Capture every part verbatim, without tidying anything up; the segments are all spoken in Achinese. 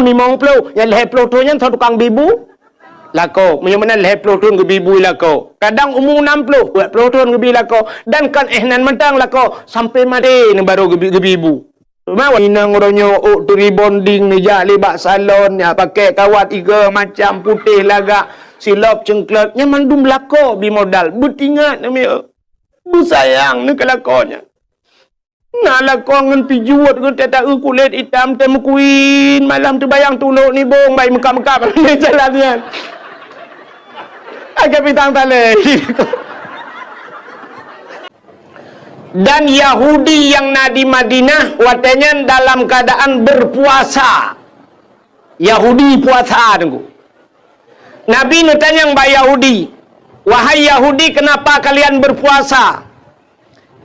limong ploh, nyang lhèe ploh thôn nyan soe tukang bi bu lakoe. Meunyoe meunan lhèe ploh thôn geubi bu lakoe. Kadang umu nam ploh, dua ploh thôn geubi lakoe. Dan kon éh nan mantong lakoe, sampai maté nyan barô geubi, geubi bu. Teuma inong uroe nyoe ôk teu rebonding, neujak lé bak salon, nyan pakai kawat igo macam, putéh lagak, silop ceuklot, nyan mandum lakoe bi modal. Beutingat namiet, beusayang neu keu lakoe nyan. Na lakoe ngon pijuet geuh, tataeu kulét itam, teuh meukuin, malam teubayang tulok nibong, bai meukab-meukab jalan nyan. Agak pitang talé. Dan Yahudi nyang na di Madinah watée nyan dalam keuadaan beupuasa. Yahudi puasa, Teungku. Nabi neutanyong bak Yahudi, "Wahai Yahudi, kenapa kalian berpuasa?"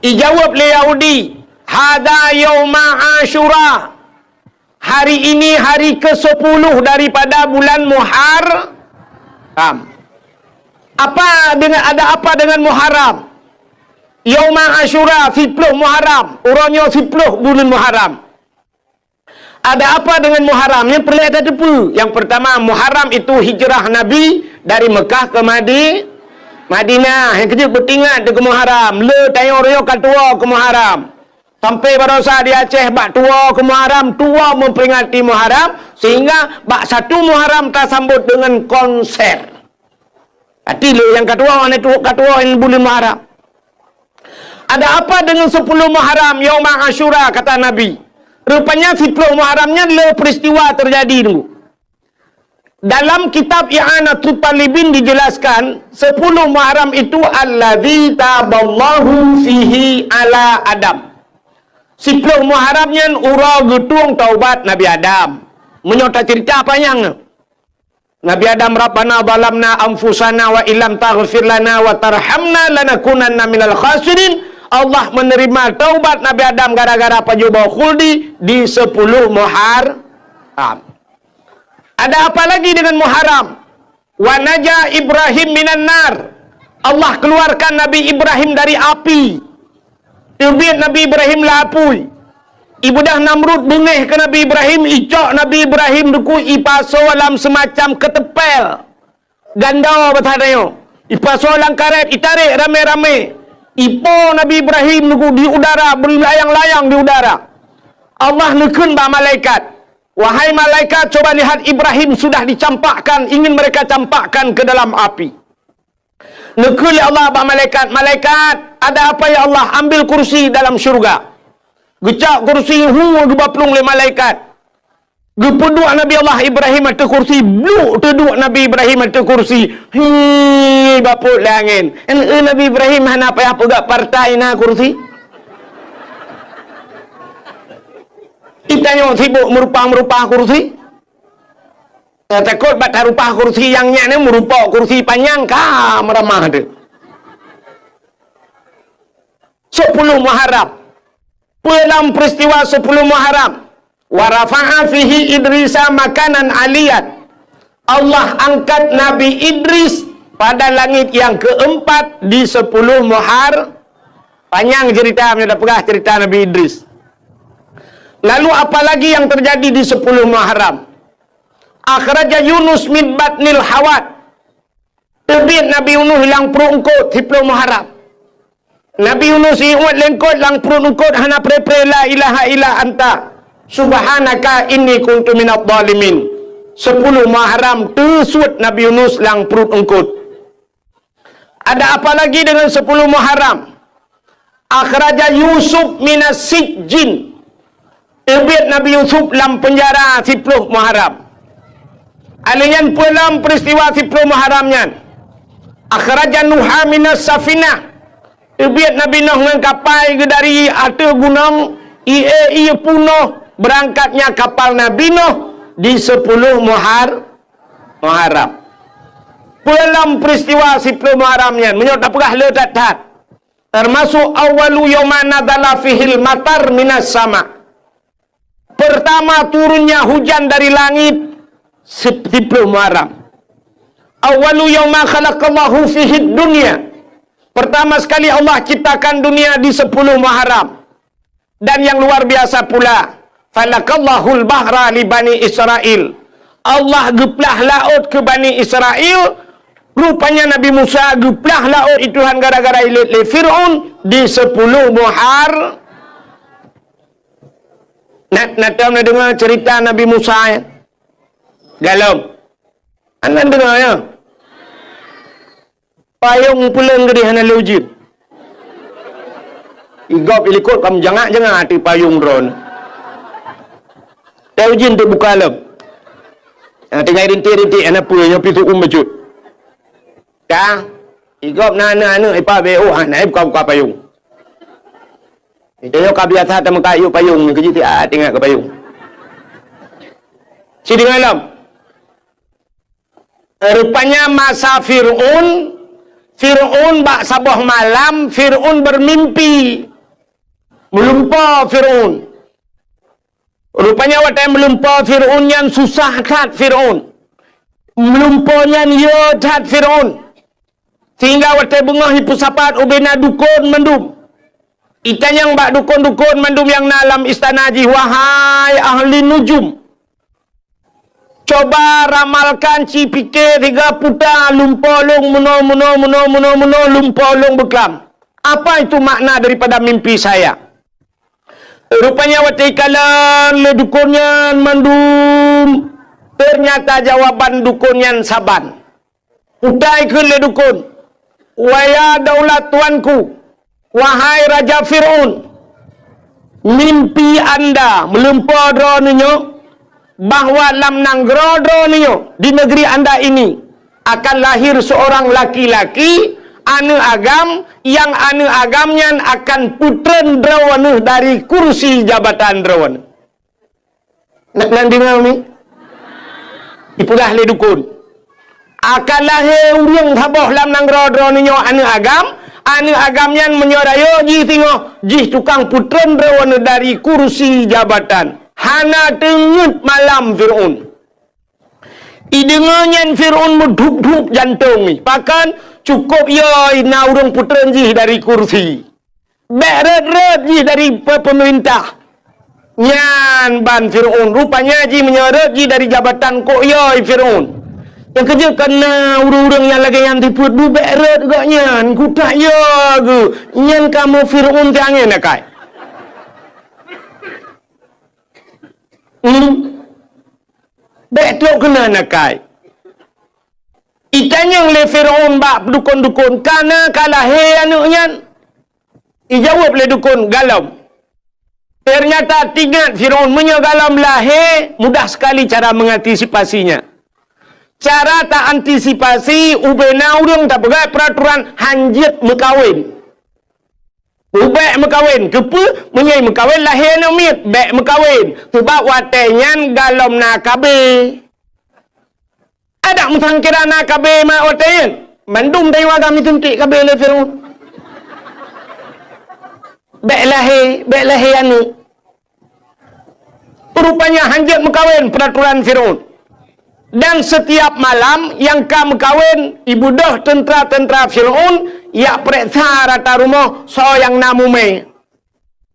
Ijaweueb lé Yahudi, "Hadza yauma Asyura." Hari ini hari kesepuluh daripada bulan Muharram. Apa dengan, ada apa dengan Muharram? Yauma Asyura, siploh Muharram. Uroe nyoe siploh buleuen Muharram. Ada apa dengan Muharram? Nyan peureulée tateupeue. Yang pertama, Muharram itu hijrah Nabi dari Mekah ke Madi-, Madinah. Nyang keujeuet beutingat keu Muharram. Le tanyoe-tanyoe ka tuwoe keu Muharram. Sampai barosa di Aceh bak tuwoe keu Muharram, tuwoe memperingati Muharram, sehingga bak satu Muharram tasambot dengan konser. Arti le nyang ka tuwoe, hana tuwoe, ka tuwoe buleuen Muharram. Ada apa dengan sepuluh Muharram, Yauma Asyura, kata Nabi? Rupanya siploh Muharram nyan le peristiwa terjadi, Teungku. Dalam kitab I'anatut Talibin dijelaskan, sepuluh Muharram itu alladzi taballahu fihi ala Adam. Siploh Muharram nyan uroe geutueng taubat Nabi Adam. Meunyoe tacerita panyang, Nabi Adam, "Rabbana zalamna anfusana wa illam taghfir lana wa tarhamna lanakunanna minal khasirin." Allah menerima taubat Nabi Adam gara-gara pajoh boh khuldi di sepuluh Muharram. Ada apa lagi dengan Muharram? "Wa naja Ibrahim minan nar." Allah keluarkan Nabi Ibrahim dari api. Teubiet Nabi Ibrahim lam apui. Ibeudôh Namrud beungéh keu Nabi Ibrahim, icok Nabi Ibrahim, Teungku, ipasoe lam semacam keuteumpél. Ganda bahasa tanyoe. Ipasoe lam karét, itarek ramé-ramé. Ipo Nabi Ibrahim, Teungku, di udara, beulayang-layang di udara. Allah neukheun bak malaikat, "Wahai malaikat, coba lihat, Ibrahim sudah dicampakkan, ingin mereka campakkan ke dalam api." Neukheun lé Allah bak malaikat, "Malaikat, ada apa ya Allah? Ambil kursi dalam syurga." Geucok kursi, hu, geuba plueng lé malaikat. Geupeuduek Nabi Allah Ibrahim ateueh kursi, bluk teuduek Nabi Ibrahim ateueh kursi. Hi, bapot lé angén. Eunteuk Nabi Ibrahim hana payah peugah partai na kursi. Itanyoe sibok meurupah-meurupah kursi. Takot bak tarupah kursi nyang nyan, meurupok kursi panyang ka meuramah teuh. Sepuluh Muharram. Peue lam peristiwa sepuluh Muharram? "Wa rafa'a fihi Idrisa makanan aliyan." Allah angkat Nabi Idris pada langit yang keempat di sepuluh Muhar-, panyang cerita, meunyoe tapeugah cerita Nabi Idris. Lalu apa lagi yang terjadi di sepuluh Muharram? "Akhraja Yunus min batnil hawat." Teubiet Nabi Yunus lam pruet eungkot siploh Muharram. Nabi Yunus iuet lam eungkot, lam pruet eungkot, hana pre-pre la ilaha illa anta subhanaka inni kuntu minadh dhalimin. Sepuluh Muharram teusuet Nabi Yunus lam pruet eungkot. Ada apa lagi dengan sepuluh Muharram? Akhraja Yusuf minas sijjin. Teubiet Nabi Yusuf lam peunjara siploh Muharram. Alèh nyan peue lam peristiwa siploh Muharram nyan? Akhraja Nuha minas safinah. Teubiet Nabi Nuh ngon kapai geuh dari ateueh gunong, ié-ié punoh beurangkatnya kapal Nabi Nuh di siploh Muhar-, Muharram. Peue lam peristiwa siploh Muharram nyan? Meunyoe tapeugah le that-that. Termasuk awwalu yauma nazala fihil matar minas sama. Pertama turunnya hujan dari langit, sip-, siploh Muharram. Awwalu yauma khalaqallahu fihid dunya. Pertama sekali Allah ciptakan dunia di siploh Muharram. Dan yang luar biasa pula, Falakallahul bahra li Bani Israil. Allah geuplah laôt keu Bani Israil. Rupanya Nabi Musa geuplah laôt i Tuhan gara-gara ilét lé Fir'aun di sepuluh Muhar-, na, na tom na deungoe cerita Nabi Musa, ya? Galom. Aneuk deungoe, ya? Payong pulang gede hana lé ujeuen. Igop ilikot kam jangak-jangak ati payong droen. Teu ujeuen teubuka lom. Ah, tinggai rintik-rintik, hana peue, nyoe pintoe um bacut. Ka, igop na aneuk-aneuk ipa B O, hana buka-buka payong. Itu nyoe ka biasa teumeuka yue payong, nyoe keujeuet, ah, tinggai keu payong. Sideungoe lom. Rupanya masa Fir'aun, Fir'aun bak saboh malam, Fir'aun bermimpi. Meulumpoe Fir'aun. Rupanya watée meulumpoe Fir'aun nyan susah that Fir'aun. Meulumpoe nyan yo that Fir'aun. Sehingga watée beungoh jipeusapat ubé na dukon mandum. Itanyong bak dukon-dukon mandum nyang na lam istana jih, "Wahai ahli nujum, coba ramalkan, ci pike siga puta lumpoe lôn meunoe, meunoe, meunoe, lumpoe lôn beuklam. Apa itu makna daripada mimpi saya?" Rupanya watée ikalon lé dukon nyan mandum, ternyata jawaban dukon nyan saban. Utai kheun lé dukon, "Waya daulat tuanku, wahai Raja Fir'aun, mimpi anda meulumpoe droeneuh nyoe bahwa lam nanggroe droeneuh nyoe, di negeri anda ini, akan lahir seorang laki-laki, aneuk agam, nyang aneuk agam nyan akan peutreun droeneuh dari kursi jabatan droeneuh." Na, na deungoe mi? Ipeugah lé dukon, "Akan lahé ureuëng saboh lam nanggroe droeneuh nyoe aneuk agam, aneuk agam nyan meunyoe rayeuk jih singoh, jih tukang peutreun droeneuh dari kursi jabatan." Hana teungeut malam Fir'aun. Ideungoe nyan Fir'aun meudhup-dhup jantong jih. Pakon? Cukôp yo na ureuëng peutreun jih dari kursi. Bék rhot-rhot jih dari pe-, peumeurintah. Nyan ban Fir'aun. Rupanya jih meunyoe rhot jih dari jabatan kok yo Fir'aun. Nyang keujeuet kana ureuëng-ureuëng nyang lagée nyan sifeuet bu bék rhot gobnyan. Kutak yo geuh. Nyan kamoe Fir'aun teuh angén akai. Hmm. Bék trok keunan akai. Itanyong lé Fir'aun bak dukon-dukon, "Kana ka lahé aneuk nyan?" Ijaweueb lé dukon, "Galom." Ternyata teuingat Fir'aun, meunyoe galom lahé, mudah sekali cara mengantisipasinya. Cara ta antisipasi, ubena ureuëng tapeugah peraturan hanjeuet meukawen. Ubek meukawen, keupeue? Meunyoe meukawen lahé aneuk miet, bék meukawen. Seubab watée nyan galom na K B. Adak meusangkira na K B mak watée nyan. Mandum tanyoe agam jituntik K B lé Fir'aun. Bék lahé, bék lahé aneuk. Rupanya hanjeuet meukawen peuraturan Fir'aun. Dan setiap malam nyang ka meukawen, ibeudôh teuntra-teuntra Fir'aun jak peureksa rata rumoh soe nyang na mumé.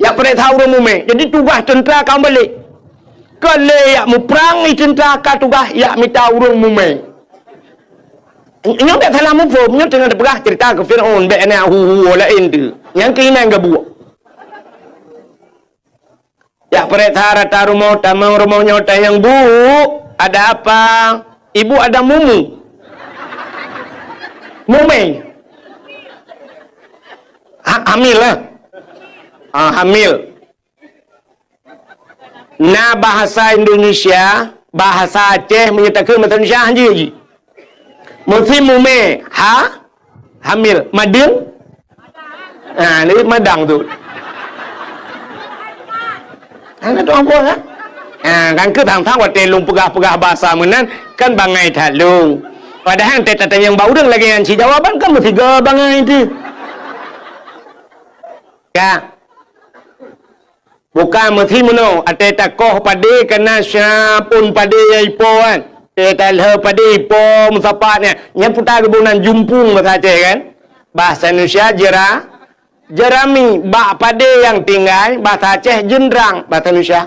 Jak peureksa ureuëng mumé. Jadi tugaih teuntra ka meubalek. Kon lé jak muprang, i teuntra ka tugaih jak mita ureuëng mumé. Nyoe bék salah muphom, nyoe teungoh teupeugah cerita keu Fir'aun, bék na hu-hu laén tu. Nyang keuinan geubuek. Jak peureksa rata rumoh, tamong rumoh nyoe tanyong, "Bu, ada apa?" "Ibu ada mumu." Mumé. Ha, hamil lah. Ah, hamil. Na bahasa Indonesia, bahasa Aceh meunyoe takheun bahasa Indonesia hanjeuet jih. Musim mumé, ha? Hamil. Madeueng? Ha, lé madang tu. Hana tu ambo ha? Ha, kan keu thang-thang watée lôn peugah-peugah bahasa meunan kan bangai that lôn. Padahai teutatanyong bak ureuëng lagée nyan cit jawaban kan meusigoe bangai tu. Ka. Bukan meusi meunoe, watée takoh padé kana siap phon padé nyang ipo kan. Watée talheueh padé ipo meusapat nyan. Nyan puta geubonan jumpung bahasa Aceh kan. Bahasa Indonesia jera, jerami, bak padé nyang tinggai, bahasa Aceh jeundrang, bahasa Indonesia.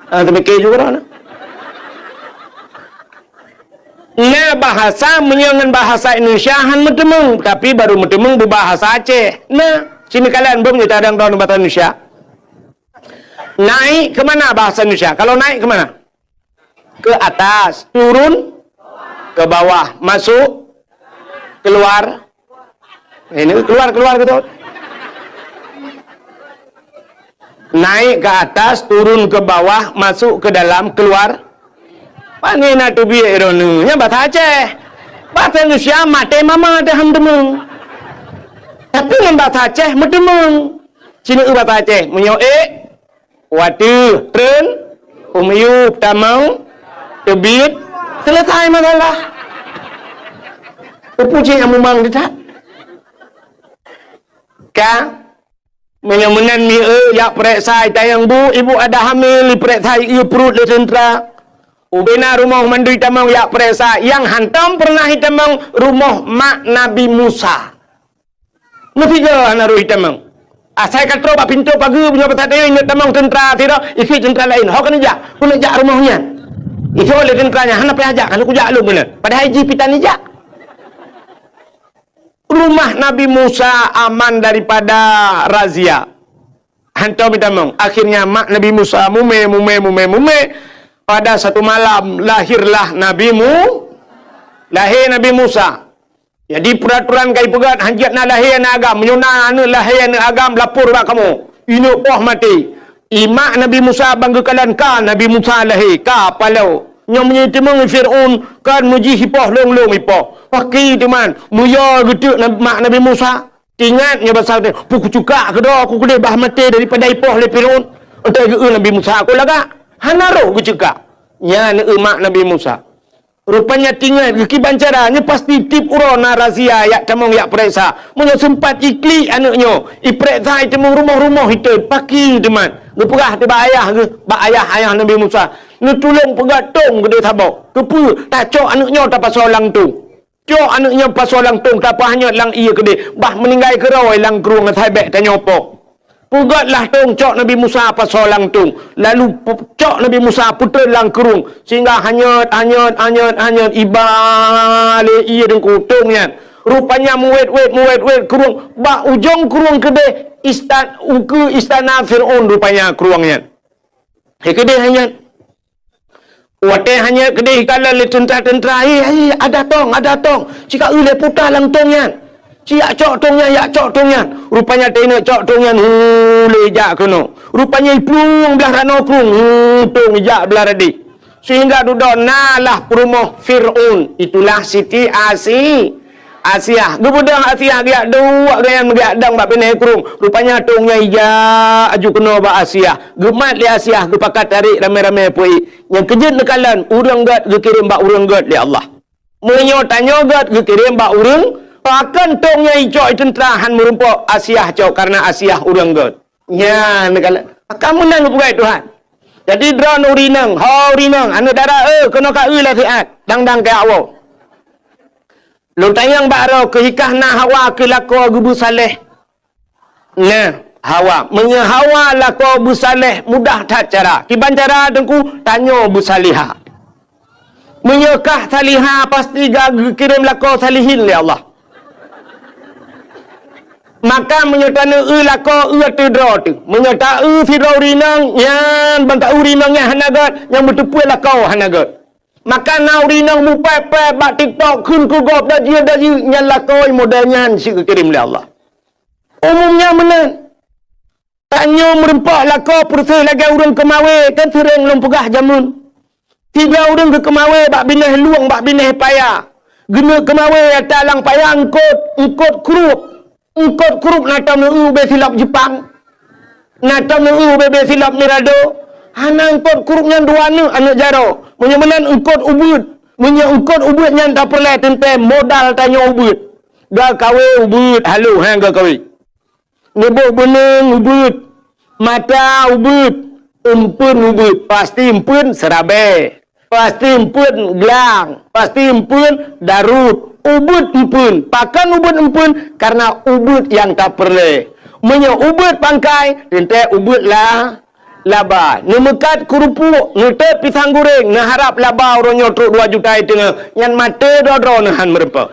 Ah, teumike juga dah. Na bahasa meunyoe ngon bahasa Indonesia han meuteumeung, tapi baru meuteumeung beubahasa Aceh. Na, sini kalian beuh meunyoe tadang droe bahasa Indonesia. Naik ke mana bahasa Indonesia? Kalau naik ke mana? Ke atas, turun ke bawah, masuk, keluar. Ini keluar, keluar gitu. Naik ke atas, turun ke bawah, masuk ke dalam, keluar. Pane na teubiet droeneuh? Nyan bahasa Aceh. Bahasa Indonesia maté mama teuh han teumeung. Tapi ngon bahasa Aceh meuteumeung. Sinoe bahasa Aceh, meunyoe ék, wateuh, treun, u miyueb, tamong, teubiet, selesai masalah. Peue cit nyang mumang teutab? Ka, meunyoe meunan mieu jak peuriksa i tayong bu, ibu ada hamil, ipeuriksa i pruet lé teuntra. Ubena rumoh mandum itamong jak peuriksa, nyang hantom peureunah itamong rumoh mak Nabi Musa. Meusigoe hana rôh itamong. Asai ka troh bak pintoe pageue, meunyoe bak saát nyan ineuk tamong teuntra sidroe, isi teuntra laén. Ho keuneuk jak, keuneuk jak rumoh nyan. Isoe lé teuntra nyan, hana payah jak, ka lheueh kujak lôn keunoe. Padahai jih pih tan ijak. Rumah Nabi Musa aman daripada razia. Hantom itamong. Akhirnya mak Nabi Musa mumè, mumè, mumè, mumè. Pada satu malam lahirlah Nabi Mu-, lahé Nabi Musa. Jadi peuraturan ka ipeugöt, hanjeuet na lahé aneuk agam. Meunyoe na aneuk lahé aneuk agam, lapor bak kamoe. Ineuk poh maté. I mak Nabi Musa ban geukalon ka Nabi Musa lahé, ka paloe. Nyoe meunyoe iteumeung Fir'aun, kan meujih ipoh lôn-lôn ipoh. Paki teuman, meuyue geuteuk na-, mak Nabi Musa. Teuingat nyoe basa teuh, "Peue kucukak keudroe, ku keudeh bah maté daripada ipoh lé Fir'aun." Enteuk geu-eu Nabi Musa, "Aku lagak." Hana roh geucukak. Nyan eu mak Nabi Musa. Rupanya teuingat geukiban cara, nyoe pasti tiep uroe na razia jak tamong jak peuriksa. Meunyoe seumpat iklik aneuk nyoe, ipeuriksa iteumeung rumoh-rumoh iteuh, paki teuman. Geupeugah teuh bak ayah geuh, bak ayah, ayah Nabi Musa, "Neutulông peugöt tông keudeh saboh. Keupeue? Tacok aneuk nyoe tapasoe lam tông. Cok aneuk nyoe pasoe lam tông, tapeuhanyot lam ié keudeh. Bah meuninggai keudroe lam krueng asai bèk tanyoe poh." Peugötlah tông, cok Nabi Musa pasoe lam tông. Lalu pe-, cok Nabi Musa peutrön lam krueng. Sehingga hanyot, hanyot, hanyot, hanyot, iba lé ié teungku tông nyan. Rupanya meuwét-wét, meuwét-wét krueng. Bak ujông krueng keudeh istan-, ukeue istana Fir'aun rupanya krueng nyan. Hai keudeh hanyot. Watèe hanyot keudeh ikalon lé teuntra-teuntra, "Hei, hei, ada tông, ada tông." Cika eu lé puta lam tông nyan. Ci jak cok tông nyan, jak cok tông nyan. Rupanya teuingat cok tông nyan, hu, lé jak keunoe. Rupanya iplueng blah ranoe krueng, hu, tông jak blah radeh. Sehingga dudoe na lah peurumoh Fir'aun. Itulah Siti Asi-, Asiah. Geubeudôh Asiah geujak duek, geujak dong bak binéh krueng. Rupanya tông nyan ijak aju keunoe bak Asiah. Geumat lé Asiah, geupakat tarék ramé-ramé peuék. Nyang keujeuet neukalon, ureueng gèt geukirém bak ureueng gèt lé Allah. Meunyoe tanyoe gèt geukirém bak ureueng, pakon tông nyan icok i teuntra han meurumpok Asiah cok, kareuna Asiah ureueng gèt. Nyan neukalon. Ka meunan geupeugah Tuhan. Jadi droeneuh ureueng inong, ho ureueng inong, aneuk dara, eh, keunoe ka eu lé siat, dang-dang keu awak. Lôn tanyong bak droe, keuhikah na Hawa keu lakoe geubeusaléh? Nah, Hawa. Meunyoe Hawa lakoe beusaléh, mudah that cara. Kiban cara teungku, tanyoe beusaléha. Meunyoe kah saléha, pasti ka geukirém lakoe salihin lé Allah. Maka meunyoe taneuk eu lakoe, eu ateueh droe teuh. Meunyoe ta eu sidroe ureueng inong, nyan ban ta eu ureueng inong nyan hana gèt, nyang beuteupeue lakoe hana gèt. Maka na ureueng inong mupèp-pèp bak TikTok kheun keu gob dajieue-dajieue, nyan lakoe model nyan cit geukirém lé Allah. Umum nyan meunan. Tanyoe meurumpok lakoe peureuseh lagèe ureueng keumawé, kan seuréng lôn peugah jameun. Sidroe ureueng geukeumawé bak binéh lueng, bak binéh paya. Geuneuk keumawé ata lam paya eungkôt, eungkôt krup. Eungkôt krup na tom neueu ubé silop Jepang. Na tom neueu ubé-bé silop Mirado. Hana eungkôt krup nyan dua neuk aneuk jaroe. Meunyoe meunan eungkôt ubeuet. Meunyoe eungkôt ubeuet nyan tapeureulèe teuntèe modal tanyoe ubeuet. Geukawe ubeuet halo, ha, geukawe. Neuboh beuneueng ubeuet, mata ubeuet, eumpeuen ubeuet, pasti eumpeuen seurabèe, pasti eumpeuen glang, pasti eumpeuen daruet, ubeuet eumpeuen. Pakon ubeuet eumpeuen? Kareuna ubeuet nyang tapeureulèe. Meunyoe ubeuet pangkai, teuntèe ubeuet la-, laba, neumeukat keurupuek, neutép pisang guréng, neuharab laba uroe nyoe trok dua juta i teungoh, nyan maté droe-droe neuhan meurumpok.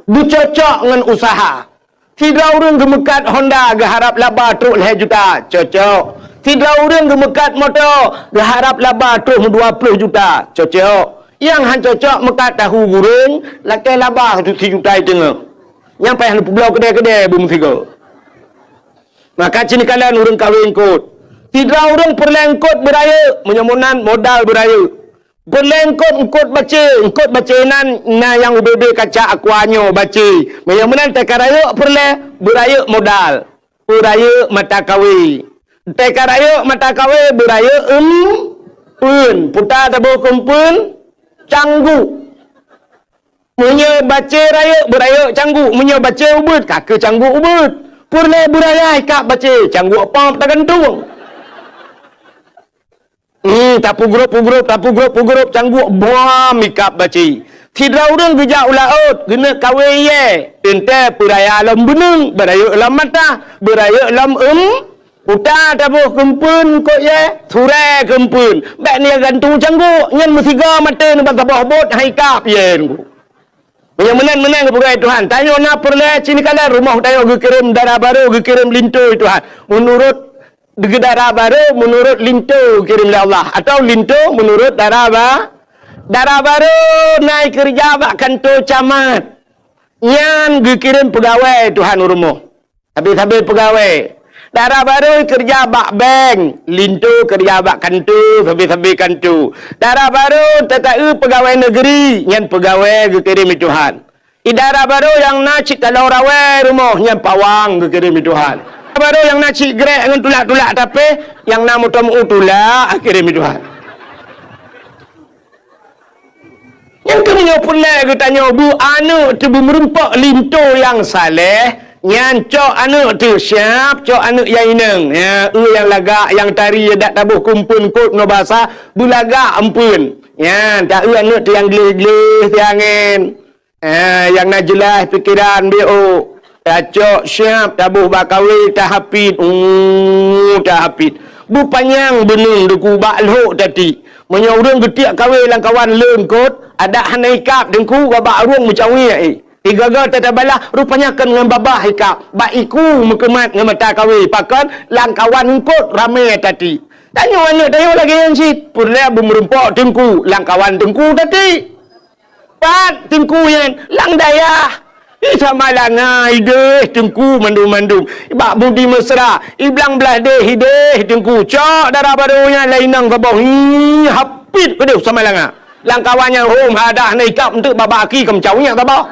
Geucocok ngon useuha. Sidroe ureuëng geumeukat Honda geuharab laba trok lhée juta, cocok. Sidroe ureuëng geumeukat moto geuharab laba trok dua ploh juta, cocok. Nyang han cocok meukat tahu guréng lakée laba sijuta i teungoh. Nyang payah neupeubloe keudée-keudée beumeusigoe. Maka cit neukalon ureuëng kawé eungkôt. Sidroe ureuëng peureulée eungkôt beurayeuk, meunyoe meunan modal beurayeuk. Peureulée eungkôt, eungkôt bacé, eungkôt bacé nan na nyang ubé-bé kaca aqua nyoe bacé. Meunyoe meunan teuka rayeuk peureulée, beurayeuk modal, beurayeuk mata kawé. Teuka rayeuk mata kawé, beurayeuk eumpeuen. Puta taboh keu eumpeuen, cangguk. Meunyoe bacé rayeuk, beurayeuk cangguk. Meunyoe bacé ubeuet, ka keu cangguk ubeuet. Peureulée beuraya ikab bacé, cangguk pop tagantung. Hmm, tapeugrôp-peugrôp, tapeugrôp-peugrôp cangguk buam ikab bacé. Sidroe ureuëng geujak u laôt, geuneuk kawé iyée. Teuntée peuraya lom beuneung, beurayeuk lom mata, beurayeuk lom eum, puta taboh keu eumpeuen eungkôt iyée, surée keu eumpeuen. Bék neugantung cangguk, nyan meusigoe maté neuban saboh bot han ikab iyée nunggu. Meunyoe meunan-meunan geupeugah Tuhan, tanyoe na peureulée cit neukalon rumoh tanyoe geukirém dara barô, geukirém linto Tuhan. Meunurot dara barô, meunurot linto geukirém lé Allah, atawa linto meunurot dara ba-, dara barô na keureuja bak kanto camat. Nyan geukirém peugawée Tuhan u rumoh. Sabe-sabe peugawée. Dara barô keureuja bak bank, linto keureuja bak kanto, sabe-sabe kanto. Dara barô tataeu peugawée negeri, nyan peugawée geukirém lé Tuhan. Dara barô nyang na cit kaloe rawée rumoh, nyan pawang geukirém lé Tuhan. Dara barô nyang na cit grek ngon tulak-tulak tapéh, nyang na moto meu tulak geukirém lé Tuhan. Nyang keuh meunyoe peureulée geutanyoe bu aneuëk teuh beumeurumpok linto nyang saleh, nyan cok aneuëk teuh siab, cok aneuëk nyang inong. Ya, eu nyang lagak, nyang tari, dak taboh keu eumpeuen eungkôt ngon basa, beulagak eumpeuen. Nyan, taeu aneuëk teuh nyang gleh-gleh siangén. Eh, nyang na jeulaih pikeran B O. Tacok siab, taboh bak kawé, tahapit. Uh, tahapit. Beupanyang beuneueng teungku bak lhok tati. Meunyoe ureuëng geutiek kawé lam kawan lé eungkôt, adak hana ikab teungku bak-bak ureuëng meucawiek, eh. Tiga-ga tatabalah, rupanya kon ngon babah ikab. Bak iku meukeumat ngon mata kawé, pakon lam kawan eungkôt ramé tati. Tanyoe aneuëk tanyoe lagée nyan cit. Peureulée beumeurumpok teungku, lam kawan teungku tati. Pat teungku nyan lam dayah. Di Samalanga ideh teungku mandum-mandum. Bak Budi Mesra, i Blang Blahdeh ideh teungku. Cok dara barô nyan laén nang saboh. Hi, hapit keudeh Samalanga. Lam kawan nyan hom hadah na ikab eunteuk babah aki keu meucawiek saboh.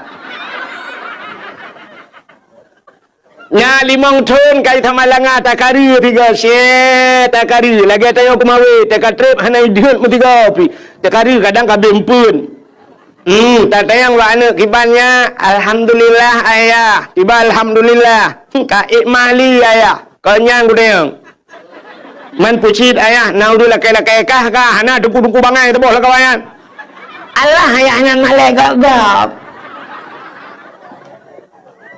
Nya limong thon kai Samalanga takari tiga, syeh, takari. Lagée tanyoe keumawé, takatreb hana ideuet meusigoe pi. Takari kadang ka abéh eumpeuen. Hmm, tatanyong bak aneuëk kiban nyan, "Alhamdulillah, Ayah." Kiban, "Alhamdulillah." Hmm, ka ék mali, Ayah. Kon nyan geutanyoe. Man peucit, Ayah, na ureuëng lakée-lakée kah, kah hana teungku-teungku bangai teuboh lakawan nyan. Alah, Ayah nyan malée gob-gob.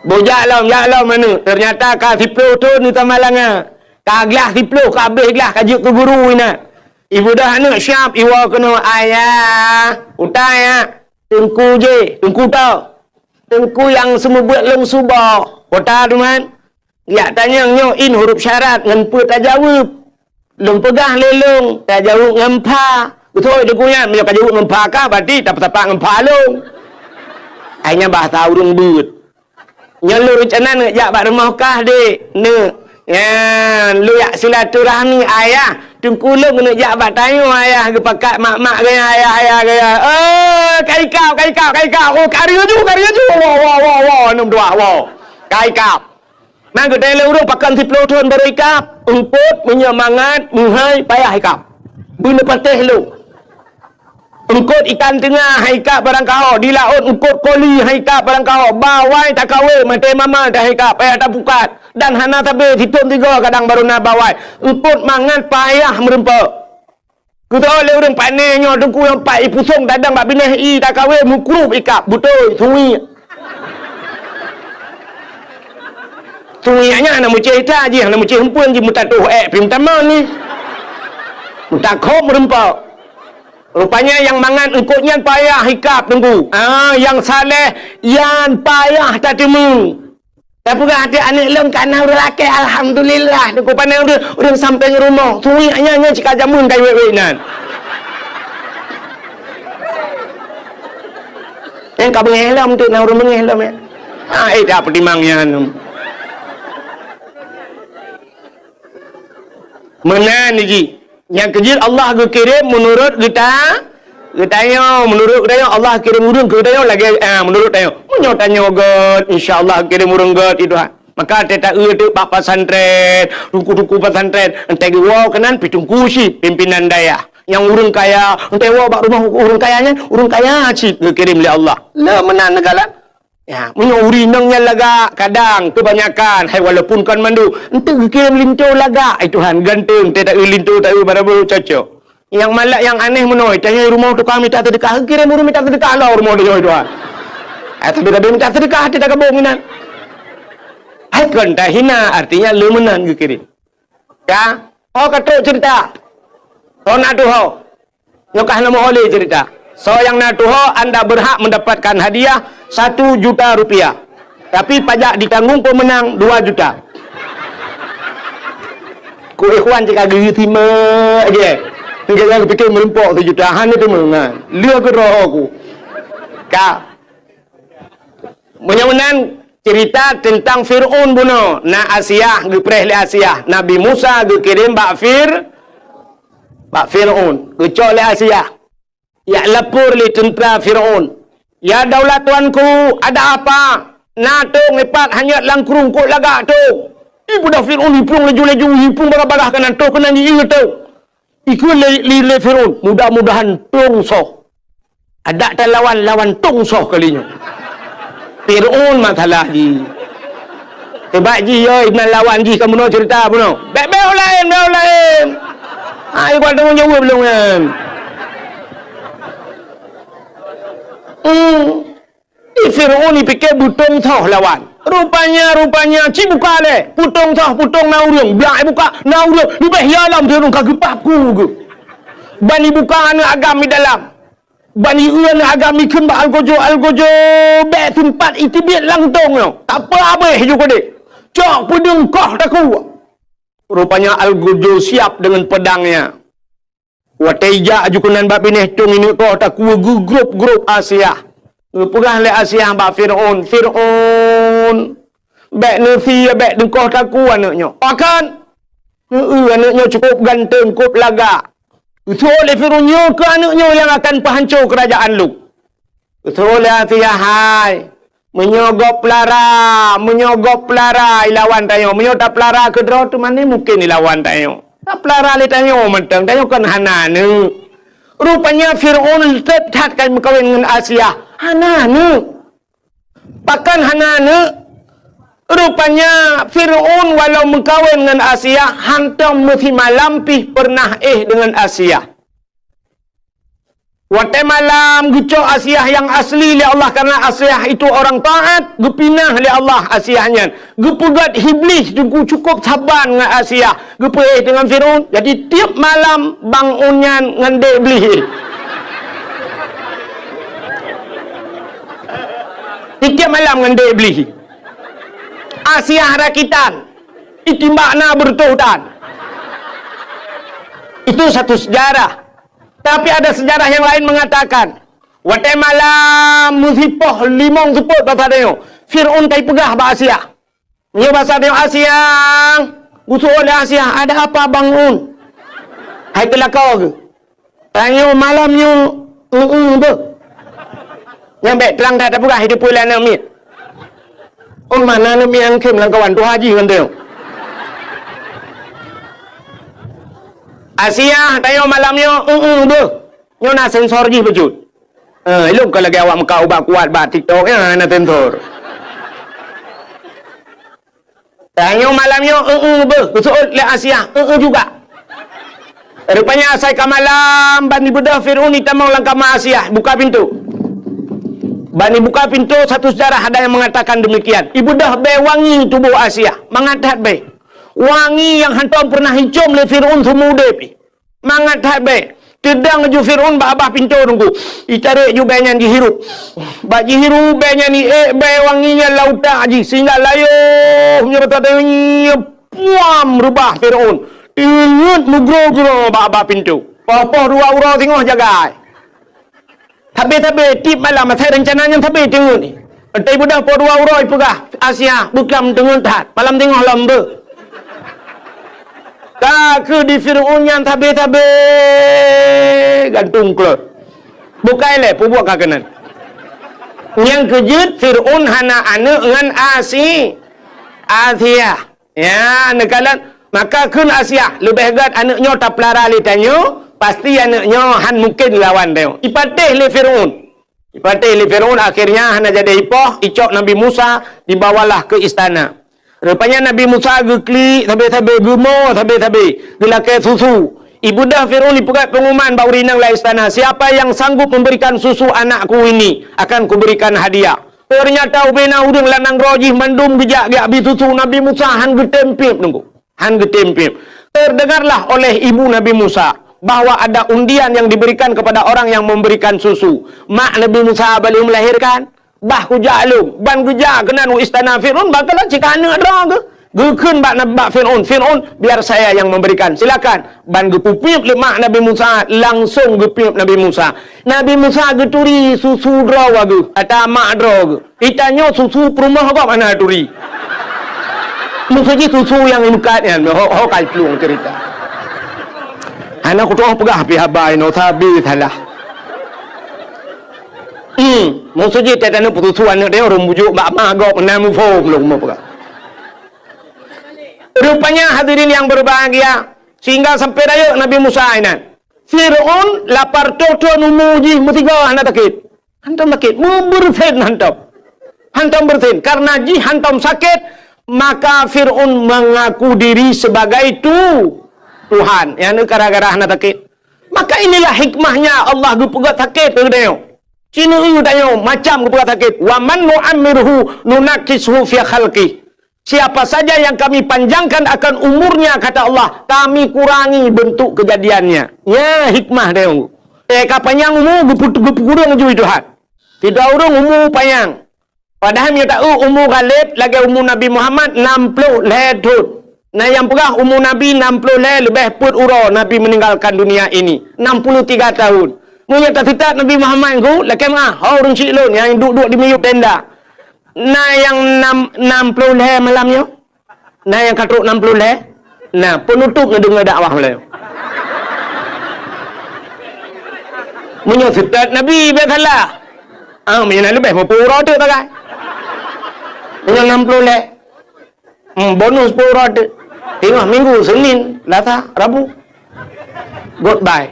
Boh jak lom, jak lom aneuëk. Teunyata ka siploh thon di Samalanga. Ka glah siploh, ka abéh glah, ka jeuet keu guru inan. Ibeudôh aneuëk siab, iwoe keunoe, "Ayah, utai, ya." "Teungku jih, teungku toh?" "Teungku nyang seumeubeuet lôn suboh." "Peue ta, Tuhan?" "Jak tanyong nyoe in huruf syarat ngon peue tajaweueb." "Lôn peugah lé lôn, tajaweueb ngon pha." "Beutôi teungku nyan, meunyoe ka jaweueb ngon pha kah, berarti tapeusapat ngon pha lôn." Hai nyan bahasa ureuëng beuet. "Nyoe lôn reuncana neuk jak bak rumoh kah, Dek, neuk. Nyan, lôn jak silaturahmi, Ayah. Teungku lôn keuneuk jak bak tanyoe, Ayah, geupakat mak-mak gaya, Ayah, Ayah gaya." "Eh, ka ikab, ka ikab, ka ikab. Oh, ka laju, ka laju. Woe, woe, woe, woe, aneuk meutuah, woe. Ka ikab." Nyan geutanyoe lé ureuëng pakon siploh thon barô ikab. Eungkôt meunyoe mangat, meuhai payah ikab. Beuneupatéh lôn. Eungkôt ikan teunga han ikab barangkaho, di laôt eungkôt koli han ikab barangkaho, bawai takawé maté mama tahan ikab, payah tapukat, dan hana sabé sithon sigoe kadang barô na bawai. Eungkôt mangat payah meurumpok. Keutoe lé ureuëng pané nyoe teungku nyang pat ipusong tadong bak binéh i takawé meukrub ikab, beutôi, suwi. Tumiek nyan hana meucéh ita jih, hana meucéh eumpeuen jih, meutatôh ék pih meutamong ni. Meutakhob meureumpok. Rupanya nyang mangat eungkôt nyan payah ikab teungku. Ah, nyang saleh nyan payah tateumé. Tapeugah até aneuk lôn ka na ureueng lakée, alhamdulillah. Teungku pandang ureueng, ureueng sampéng rumoh. Tumiek nyan, nyan cit ka jameun ka wék-wék nan. Nyang ka beungéh lom tu, na ureueng beungéh lom ya. Ah, eh, dak peutimang nyan. Meunan jih. Nyang keujeuet Allah geukirém meunurot geuta-, geutanyoe. Meunurot geutanyoe Allah kirém ureueng keu geutanyoe lagée, ah, meunurot tanyoe. Meunyoe tanyoe gét, insya Allah kirém ureueng gét, ya Tuhan. Maka teuta eu teuk bak pesantren, teungku-teungku pesantren, enteuk geuwoe keunan pih teungku cit, pimpinan dayah. Nyang ureueng kaya, enteuk woe bak rumoh ureueng kaya nyan, ureueng kaya cit geukirém lé Allah. Le meunan neugalan. Ya, meunyoe ureueng inong nyan lagak, kadang keubanyakan, hai walaupun kon mandum, enteuk geukirém linto lagak, ai Tuhan, ganteng, teuta eu linto, ta eu barabô cocok. Nyang malak nyang aneh meunoe, tanyoe rumoh tukang mita seudeukah, geukirém ureueng mita seudeukah lom rumoh tanyoe, ai Tuhan. Ai sabe-sabe mita seudeukah, teuta gabong inan. Hai kon tahina, artinya le meunan geukirém. Ya, oh ka trok cerita. Oh na tuho. Nyoe ka hana meuho lé cerita. Soe nyang na tuho, anda berhak mendapatkan hadiah satu juta rupiah. Tapi pajak ditanggung pemenang dua juta. Ku ikhwan cit ka geusimak je. Enggak nyang pikir meureumpok sejuta, hana teumeungan. Lheueh keu roh ku. Ka. Meunyoe meunan cerita teuntang Fir'aun bunoe, na Asiah, geupreh lé Asiah, Nabi Musa geukirém bak Fir-, bak Fir'aun, geucok lé Asiah. Jak lapor lé teuntra Fir'aun, "Ya daulat tuanku, ada apa? Na tông ipat hanyot lam krueng, kok lagak tông?" Ipeugah Fir'aun, iplueng laju-laju, iplueng bagah-bagah keunan, toh keunan jiié tông. Ikheun lé, lé, lé Fir'aun, "Mudah-mudahan tông soh. Adak talawan, lawan tông soh kali nyoe." Fir'aun masalah jih. Sebab jih yo, inan lawan jih ka bunoe cerita bunoe. Bèk, bèk laén, bèk laén. Ah, ikheun tanggung jaweueb lôn nyan. Hmm. Di Fir'aun ipike beutông soh lawan. Rupanya, rupanya, ci buka lé. Peutông soh, peutông na ureueng. Blah ibuka, na ureueng. Leubeh ya lom Fir'aun ka geupah ku geuh. Ban ibuka aneuk agam di dalam. Ban ieu aneuk agam ikheun bak Algojo, Algojo bèk sempat iteubiet lam tông nyoe. Tak apa habéh ju keudeh. Cok peudeueng koh takue. Rupanya Algojo siap dengan pedangnya. Watèe ijak aju keunan bak binéh tông ineuk koh takue geugrôp-grôp Asiah. Geupeugah lé Asiah bak Fir'aun, "Fir'aun, bèk neusie, bèk neukoh takue aneuk nyoe. Pakon? Heu, aneuk nyoe cukôp ganteng, cukôp lagak." Geuseuôt lé Fir'aun, "Nyoe keuh aneuk nyoe nyang akan peuhanco keurajeuen lôn." Geuseuôt lé Asiah, "Hai, meunyoe gob peulara, meunyoe gob peulara ilawan tanyoe, meunyoe tapeulara keudroe teuma mungken ilawan tanyoe. Tapeulara lé tanyoe mantong, tanyoe kon hana aneuk." Rupanya Fir'aun teutab that ka meukawen ngon Asiah, hana aneuk. Pakon hana aneuk? Rupanya Fir'aun walau meukawen ngon Asiah, hantom meusimalam pih peureunah éh deungon Asiah. Watèe malam geucok Asiah nyang asli lé Allah, karena Asiah itu orang taat, geupinah lé Allah Asiah nyan. Geupeugét Iblih teungku cukôp saban ngon Asiah, geupeuéh deungon Fir'aun. Jadi tiep malam bangun nyan ngon dek Iblih. Tiep malam ngon dek Iblih. Asiah rakitan, itimbak na beureutoh tan. Itu satu sejarah. Tapi ada sejarah yang lain mengatakan, watèe malam meusipoh limong seupôt basa tanyoe, Fir'aun ka ipeugah bak Asiah. Nyoe basa tanyoe, "Asiah, geusu'oh lé Asiah, ada apa bangun?" Hai teulakau geuh. Tanyoe malam nyoe, eu-eu beuh. Nyang bèk trang that tapeugah, hai teupeue lé aneuk miet. Oh, mana aneuk miet nyang khem lamkawan tuha jih ngon tanyoe. Asiah, tanyoe malam nyoe, eu-eu beuh. Nyoe na sensor jih bacut. Eh, ilôn ka lagèe awak meukat ubat kuat bak TikTok, nyan na sensor. Tanyoe malam nyoe, eu-eu beuh, geusu'oh lé Asiah, eu-eu juga. Rupanya asai ka malam, ban ibeudôh Fir'aun itamong lam kama Asiah, buka pintoe. Ban ibuka pintoe, satu sejarah ada yang mengatakan demikian. Ibeudôh bèe wangi tuboh Asia, mangat that bèe. Wangi nyang hántom peureunah icôm lé Fir'aun seumeu udép. Mangat that bèe. Teudong ju Fir'aun bak babah pintoe teungku. Itarek ju bèe nyan jihirup. Bak jihirup bèe nyan, iék bèe wangi nyan lam utak jih sehingga layoh meunyoe puam reubah Fir'aun. Teungeut meugroe-groe bak babah pintoe. Poh-poh dua uroe singoh jagai. Sabé-sabé tiep malam asai reuncana nyan sabé teungeut. Entai beudôh poh dua uroe peugah, "Asia, beuklam teungeut that. Malam singoh lom beuh." Ka keuh di Fir'aun nyan sabé-sabé gantung klot. Bukai lé peubuet ka keunan. Nyang keujeuet Fir'aun hana aneuk ngon Asi-, Asia. Ya, neukalon. Maka kheun Asia, leubeh gèt aneuk nyoe tapeulara lé tanyoe, pasti aneuk nyoe han mungken lawan tanyoe. Ipatéh lé Fir'aun. Ipatéh lé Fir'aun, akhirnya hana jadi ipoh, icok Nabi Musa, dibawalah ke istana. Rupanya Nabi Musa geuklik sabé-sabé, geumo sabé-sabé, geulakèe susu. Ibeudôh Fir'aun ipeugèt pengumuman bak ureueng inong lam istana, "Siapa yang sanggup memberikan susu anakku ini, akan kuberikan hadiah." Ternyata ubé na ureueng lam nanggroe jih mandum geujak geujak bi susu, Nabi Musa han geutem piep teungku. Han geutem piep. Terdengarlah oleh ibu Nabi Musa bahwa ada undian yang diberikan kepada orang yang memberikan susu. Mak Nabi Musa baru melahirkan, bah kujak lôn, ban geujak keunan u istana Fir'aun, bah keunan cit ka aneuk droe geuh. Geukheun bak Nab-, bak Fir'aun, "Fir'aun, biar saya yang memberikan. Silakan." Ban geupeupiep lé mak Nabi Musa, langsong geupiep Nabi Musa. Nabi Musa geuturi susu droe geuh, ata mak droe geuh. Itanyoe susu peurumoh gob hana turi. Maksud jih susu nyang imukat nyan, ho, ho kai plueng cerita. Hana kutu'oh peugah pih haba inoe sabe salah. Hmm, maksud jih teuh taneuk peususu aneuk teuh ureueng bujuk bak ma gob na muphom lôn peugah. Rupanya hadirin yang berbahagia, sehingga sampai rayeuk Nabi Musa inan. Fir'aun lapan reutôh thon umu jih meusigoe hana sakét. Hantom sakét, meubeureusen hantom. Hantom beureusen. Karena jih hantom sakét, maka Fir'aun mengaku diri sebagai tu-, Tuhan. Nyang nyoe gara-gara hana sakét. Maka inilah hikmahnya Allah geupeugah sakét keu tanyoe. Sineuk tanyoe macam geupeugah sakét. "Wa man nu'ammirhu nunakkishu fi khalqih." Siapa saja yang Kami panjangkan akan umurnya, kata Allah, Kami kurangi bentuk kejadiannya. Nyan hikmah tanyoe. Eh, ka panyang umu, geupeu-, geupeukureueng ju Tuhan. Sidroe ureueng umu panyang. Padahai meunyoe taeu umu ghaleb lagèe umu Nabi Muhammad nam ploh lhèe thon. Na nyang peugah umu Nabi nam ploh lhèe leubeh peuet uroe Nabi meninggalkan dunia ini, enam puluh tiga tahun. Meunyoe taseutôt Nabi Muhammad nyan, lakèe meu'ah, ho ureueng syik lôn nyang duek-duek di miyueb tenda. Na nyang nam, nam ploh lhèe malam nyoe? Na nyang ka trok nam ploh lhèe? Na, peunutôp neudeungoe dakwah ulèe. Meunyoe seutôt Nabi, bèk salah. Ah, meunyoe na leubeh, meupeu uroe teuk sagai. Meunyoe nam ploh lhèe. Hmm, bonus peuet uroe teuk. Teungoh minggu, Senin, Selasa, Rabu. Goodbye.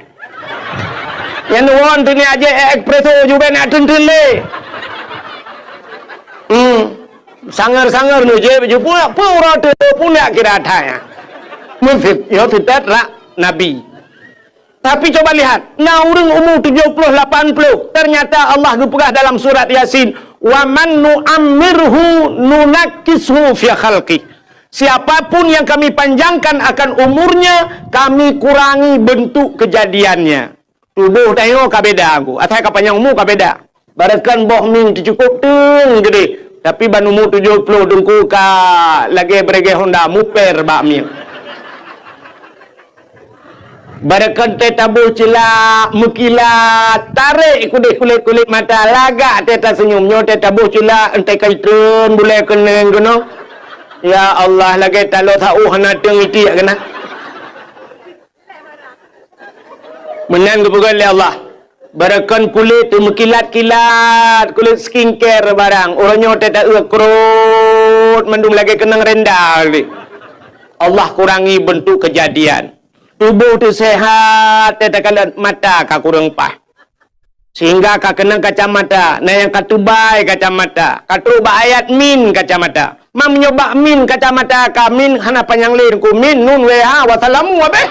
Nyan won teuni aje espresso ju bèk na teun-teun lé. Hmm. Sanger-sanger nu jép ju pula, peuet uroe teuk pun dak kira that nyan. Meuseuti, nyoe seutôt rak Nabi. Tapi coba lihat, na ureueng umu tujoh ploh, lapan ploh, ternyata Allah geupeugah dalam surat Yasin, "Wa man nu'ammirhu nunakkishu fi khalqih." Siapapun yang Kami panjangkan akan umurnya, Kami kurangi bentuk kejadiannya. Tuboh tanyoe ka beda, Teungku. Asai ka panyang umu ka beda. Barokon boh mieng teucukôp teung geudeh, tapi ban umu tujoh ploh Teungku ka lagèe bregèe honda muper bak mieng. Barokon teuh taboh ceulak meukilat, tarek keudeh kulét-kulét mata, lagak teuh taseunyum. Nyoe teuh taboh ceulak, 'oh teuh ka itreun bulèe keunong keunoe. Ya Allah, lagèe taloe saôh hana teung itiek keunan. Meunan geupeugah lé Allah, barokon kulét teuh meukilat-kilat, kulét skincare barang. Uroe nyoe teuh taeu krot mandum lagèe keunong renda lé. Allah kurangi bentuk kejadian. Tuboh teuh sehat, teuh takalon mata ka kureueng paih. Sehingga ka keunong kacamata, na nyang ka teubai kacamata, ka trok bak ayat min kacamata. Ma meunyoe bak min kacamata ka min hana panyang lé Teungku, min, nun, wéh, ha, wassalamu, abéh.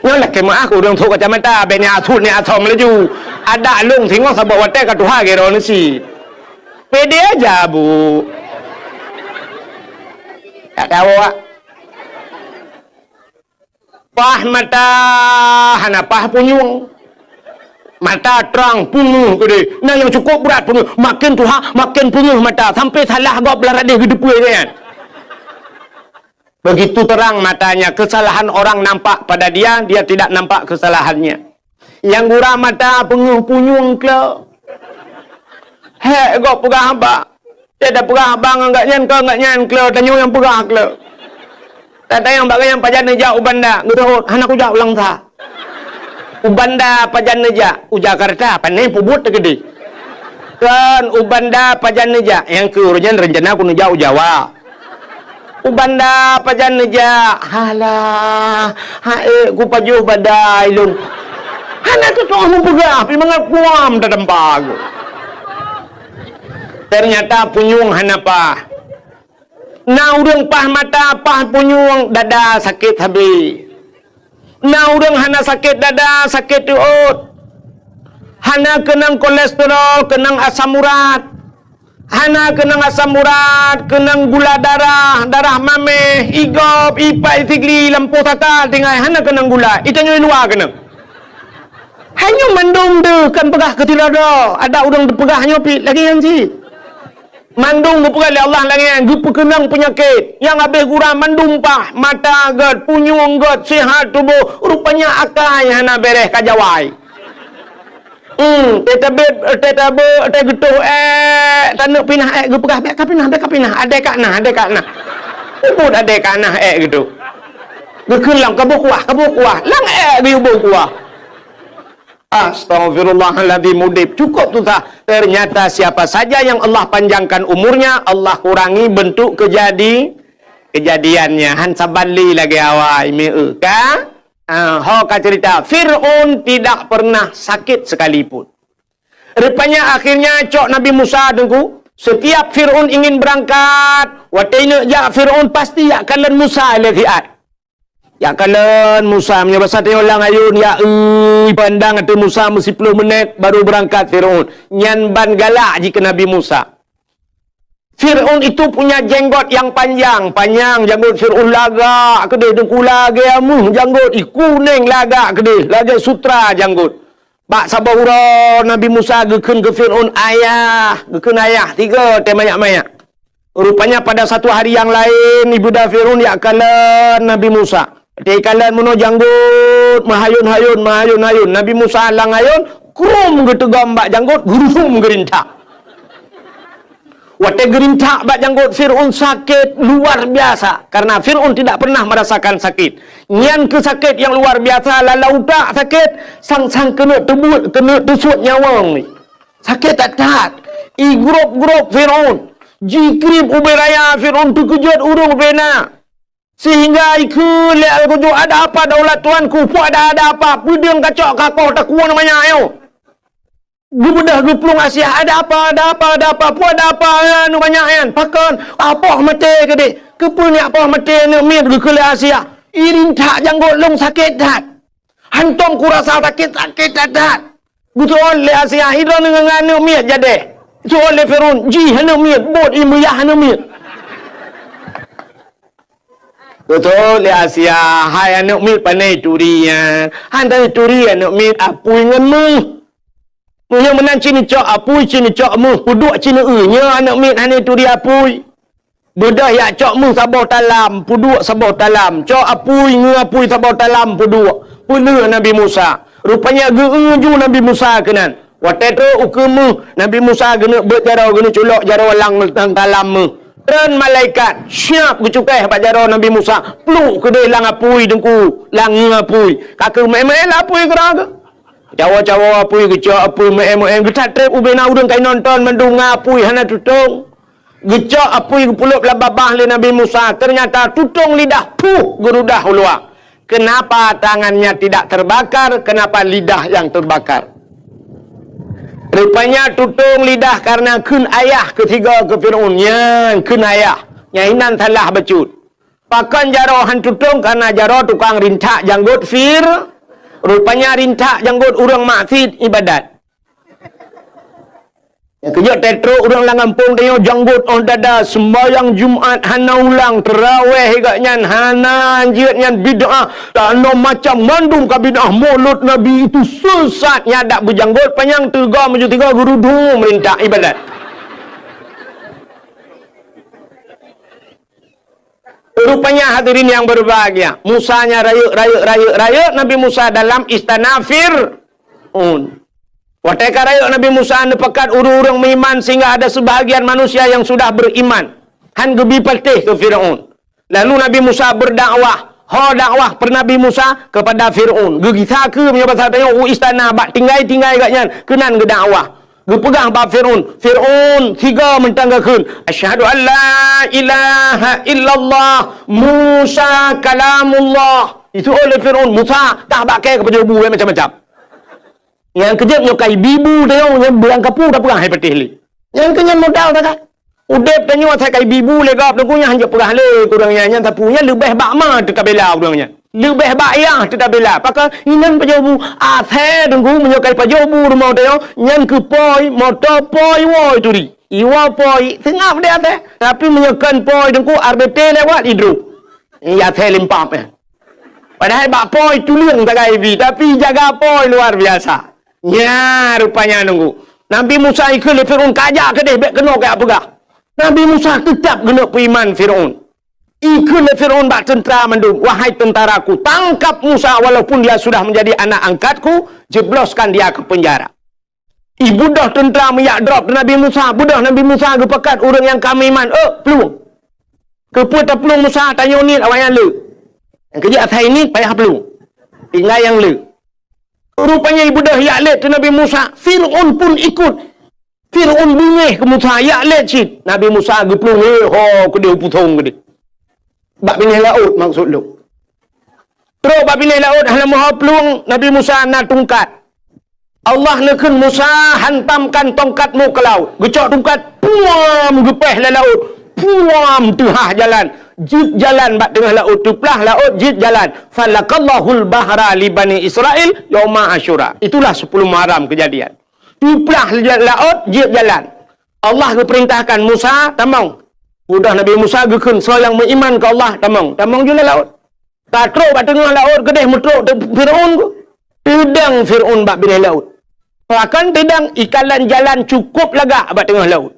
Nyoe lah Teumaah ureuëng thok kacamata, bèk ni athut ni athom laju. Adak lôn singoh saboh watèe ka tuha gero nasi. Pede aja, Bu. Tak tahu, Wak. Paih mata hana paih punyueng. Mata trang, peungeuh keudeh. Nah, nyang cukup brat peungeuh. Makin tuha, makin peungeuh mata. Sampai salah gob lam radeh geudeupue nyan. Begitu terang matanya, kesalahan orang nampak pada dia, dia tidak nampak kesalahannya. Nyang gura mata peungeuh punyueng klo. Hék gob peugah haba. Dia dah peugah haba ngon gobnyan, keu gobnyan klo, tanyoe nyang peugah klo. Tatanyong bak gobnyan pajan neujak u Banda, geuteuôt, hana kujak u Langsa. U Banda pajan neujak, u Jakarta, pane peubuet teukeudeh. Kan u Banda pajan neujak, nyang keu ureuëng nyan rencana ku neujak u Jawa. U Banda pajan neujak, halah, ha ék ku pajoh badai lôn. Hana teutoh meupeugah, pi mangat kuam tatampa ku. Ternyata punyueng hana paih. Na ureuëng paih mata, paih punyueng, dada sakét habéh. Na ureuëng hana sakét dada, sakét teuôt. Hana keunong kolesterol, keunong asam urat. Hana keunong asam urat, keunong gula darah, darah maméh, igob, ipat, isigli, lampôh saka, tinggai hana keunong gula. Itanyoe luwa keunong. Hai nyoe mandum deuh kan peugah keu sidroe-droe. Ada ureuëng teupeugah nyoe pih lagée nyan cit. Mandum geupeugah lé Allah lagée nyan, geupeukeunong peunyakét. Nyang habéh gura mandum paih, mata gét, punyueng gét, sihat tuboh, rupanya akai hana béreh ka jawai. Hmm, teutabeuet, teutabeuet, teugeutôh ék, taneuk pinah ék, geupeugah, "Bék kapinah, bék kapinah, adée kaknah, adée kaknah." Ubit adée kaknah ék geutu. Geukheun lam kaboh kuah, kaboh kuah, lam ék geuyue boh kuah. Astaghfirullahaladzim, udeb cukup susah. Ternyata siapa saja yang Allah panjangkan umurnya, Allah kurangi bentuk kejadi-, kejadiannya. Han saban lé lagée awai, meu ka? Ah, ho ka cerita, Fir'aun tidak pernah sakit sekalipun. Rupanya akhirnya cok Nabi Musa teungku, setiap Fir'aun ingin berangkat, watée neuk jak Fir'aun pasti jak kalon Musa lé siat. Jak kalon Musa, meunyoe basa tanyoe lam ayôn, ya, eu, pandang ateueh Musa meusiploh menit baru berangkat Fir'aun. Nyan ban galak jih keu Nabi Musa. Fir'aun itu punya jenggot yang panjang, panyang janggot Fir'aun lagak keudeh, teungku lagée ameuh janggot, i kuneng lagak keudeh, lagée sutra janggot. Bak saboh uroe Nabi Musa geukheun keu Fir'aun, "Ayah," geukheun ayah, tiga watée manyak-manyak. Rupanya pada satu hari yang lain, ibunda Fir'aun jak kalon Nabi Musa. Watée kalon meunoe janggot, meuhayôn-hayôn, meuhayôn-hayôn. Nabi Musa lam ayôn, krum geuteugom bak janggot, geurusum geurintak. Watée geurintak bak janggot Fir'aun sakét luar biasa, karena Fir'aun tidak pernah merasakan sakit. Nyan keuh sakét nyang luar biasa, lalau utak sakét, sang-sang keuneuk teubuet, keuneuk teusuet nyawöng. Sakét that-that. Igrôp-grôp Fir'aun. Jikrieb ubé raya Fir'aun teukeujot ureuëng ubé na. Sehingga ikheun lé Al-Ghazali, "Ada apa daulat tuanku? Peue ada, ada apa? Peudeueng kacok kakoh takue nyoe manyak nyoe." Geubeudôh geuplueng Asia, "Ada apa, ada apa, ada apa? Peue ada apa, ya, nyoe manyak nyan? Pakon? Apoh maté keudeh." "Keupeue nyak poh maté aneuk miet?" geukheun lé Asia. "Irintak janggot lôn sakét that. Hantom kurasa sakét, sakét that-that." Geuteuôt lé Asia, "Idroe ngon aneuk miet jadeh." Geuteuôt lé Fir'aun, "Jih aneuk miet, bot imeuyah aneuk miet." Geuteuôt lé Asia, "Hai aneuk miet, pane turi nyan?" "Hana turi aneuk miet, apui ngon méuh." "Meunyoe meunan ci neucok apui, ci neucok méuh, peuduek ci neueu, nyoe aneuk miet hana turi apui." Beudôh jak cok méuh saboh talam, peuduek saboh talam. Cok apui, ngeu apui saboh talam, peuduek. Peuleueh Nabi Musa. Rupanya geu-eu ju Nabi Musa keunan. Watée trok ukeue méuh, Nabi Musa geuneuk beuet jaroe, geuneuk culok jaroe lam, lam talam méuh. Treun malaikat, siab geucukéh bak jaroe Nabi Musa. Pluek keudeh lam apui teungku, lam ngeu apui. Ka keuh meu'én-meu'én lam apui keudroe keuh. Cawoe-cawoe apui, geucok apui, meu'én-meu'én. Geutat treb ubé na ureuëng ka inonton mandum ngon apui, hana tutong. Geucok apui geupulop lam babah lé Nabi Musa, ternyata tutong lidah, puh, geurudah u luwa. Kenapa tangannya tidak terbakar? Kenapa lidah yang terbakar? Rupanya tutong lidah karena kheun ayah keu tiga keu Fir'aun. Nyan kheun ayah. Nyan inan salah bacut. Pakon jaroe han tutong, karena jaroe tukang rintak janggot Fir-, Rupanya rintak janggot ureuëng maksiet ibadat. Nyang keujeuet teutrok ureuëng lam gampông tanyoe janggot óh dada, seumbahyang Jumat hana ulang, teurawéh gak nyan hana, jeuet nyan bid'ah, tanoh macam mandum ka bid'ah, Maulud Nabi itu sesat, nyan dak beujanggot panyang teuga meujeuet tiga geurudung meurintak ibadat. Rupanya hadirin yang berbahagia, Musa nya rayeuk, rayeuk, rayeuk, rayeuk Nabi Musa dalam istana Fir'aun. Watée ka rayeuk Nabi Musa neupakat ureuëng-ureuëng meuiman sehingga ada sebahagian manusia yang sudah beriman. Han geubi patéh keu Fir'aun. Lalu Nabi Musa berdakwah. Ho dakwah per Nabi Musa kepada Fir'aun. Geugisa keu meunyoe basa tanyoe u istana bak tinggai-tinggai gak nyan keunan geudakwah. Geupeugah bak Fir'aun, "Fir'aun, siga mantong geukheun, 'Asyhadu an la ilaha illallah, Musa kalamullah.'" Itu oleh Fir'aun, "Musa, tah bak kée keupajoh bu macam-macam." Nyang keujeuet nyoe kai bibu teuh nyoe, nyan beurangkapu tapeugah hai patéh lé. Nyang keu nyan modal takai. Udeb tanyoe asai kai bibu lé gob teungku nyan hanjeuet peugah lé kurang nyan, nyan sapeue nyan leubeh bak ma teutabela ureuëng nyan. Leubeh bak yah teutabela. Pakon inan pajoh bu asai teungku meunyoe kai pajoh bu rumoh tanyoe nyan keu poi, moto poi woe turi. Iwoe poi seungab deh asai. Tapi meunyoe kon poi teungku R B T lewat idrop. Iya asai limpap eh. Padahai bak poi tuleueng sagai bi, tapi jaga poi luar biasa. Nya rupanya nunggu. Nabi Musa ikheun lé Fir'aun, "Kajak keudeh bék keunoe kajak peugah." Nabi Musa teutab geuneuk peuiman Fir'aun. Ikheun lé Fir'aun bak teuntara mandum, "Wahai tentaraku, tangkap Musa walaupun dia sudah menjadi anak angkatku, jebloskan dia ke penjara." Ibeudôh teuntara meujak drob Nabi Musa, beudôh Nabi Musa geupakat ureuëng nyang ka meuiman, "Eh, plueng!" Keupeue taplueng Musa, tanyoe niet awaknyan le. Nyang keujeuet asai niet payah plueng. Tinggai nyang le. Rupanya ibeudôh jak lét keu Nabi Musa, Fir'aun pun ikut. Fir'aun beungéh keu Musa, jak lét cit. Nabi Musa geuplueng, "Hé, ho keudeh u pusong keudeh." Bak binéh laôt maksud lôn. Trok bak binéh laôt hana meuho plueng, Nabi Musa na tungkat. Allah neukheun Musa, "Hantamkan tongkatmu ke laut." Geucok tungkat, puam, geupéh lam laôt. Puam, teuhah jalan. Jeuet jalan bak teungoh laôt, teuplah laôt, jeuet jalan. Falakallahul bahra li Bani Israil yauma Asyura. Itulah sepuluh Muharram kejadian. Teuplah laôt, jeuet jalan. Allah geupeurintahkan Musa, "Tamong." Udah Nabi Musa geukheun, "Soe nyang meuiman keu Allah, tamong." Tamong jeuet lam laôt. Ka trok bak teungoh laôt keudeh meutrok teuk Fir'aun ku. Teudang Fir'aun bak binéh laôt. Pakon teudang, ikan lam jalan cukôp lagak bak teungoh laôt.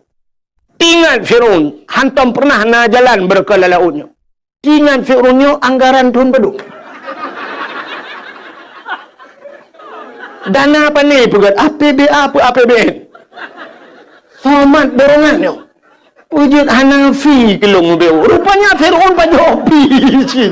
Teuingat Fir'aun, hantom peureunah na jalan beureukat lam laôt nyoe. Teuingat Fir'aun nyoe anggaran thôn padum. Dana pane peugét, A P B A peu A P B N. Somat dorongan nyoe. Peujeuet hana fi keu lôn ubé. Rupanya Fir'aun pajoh pi cit.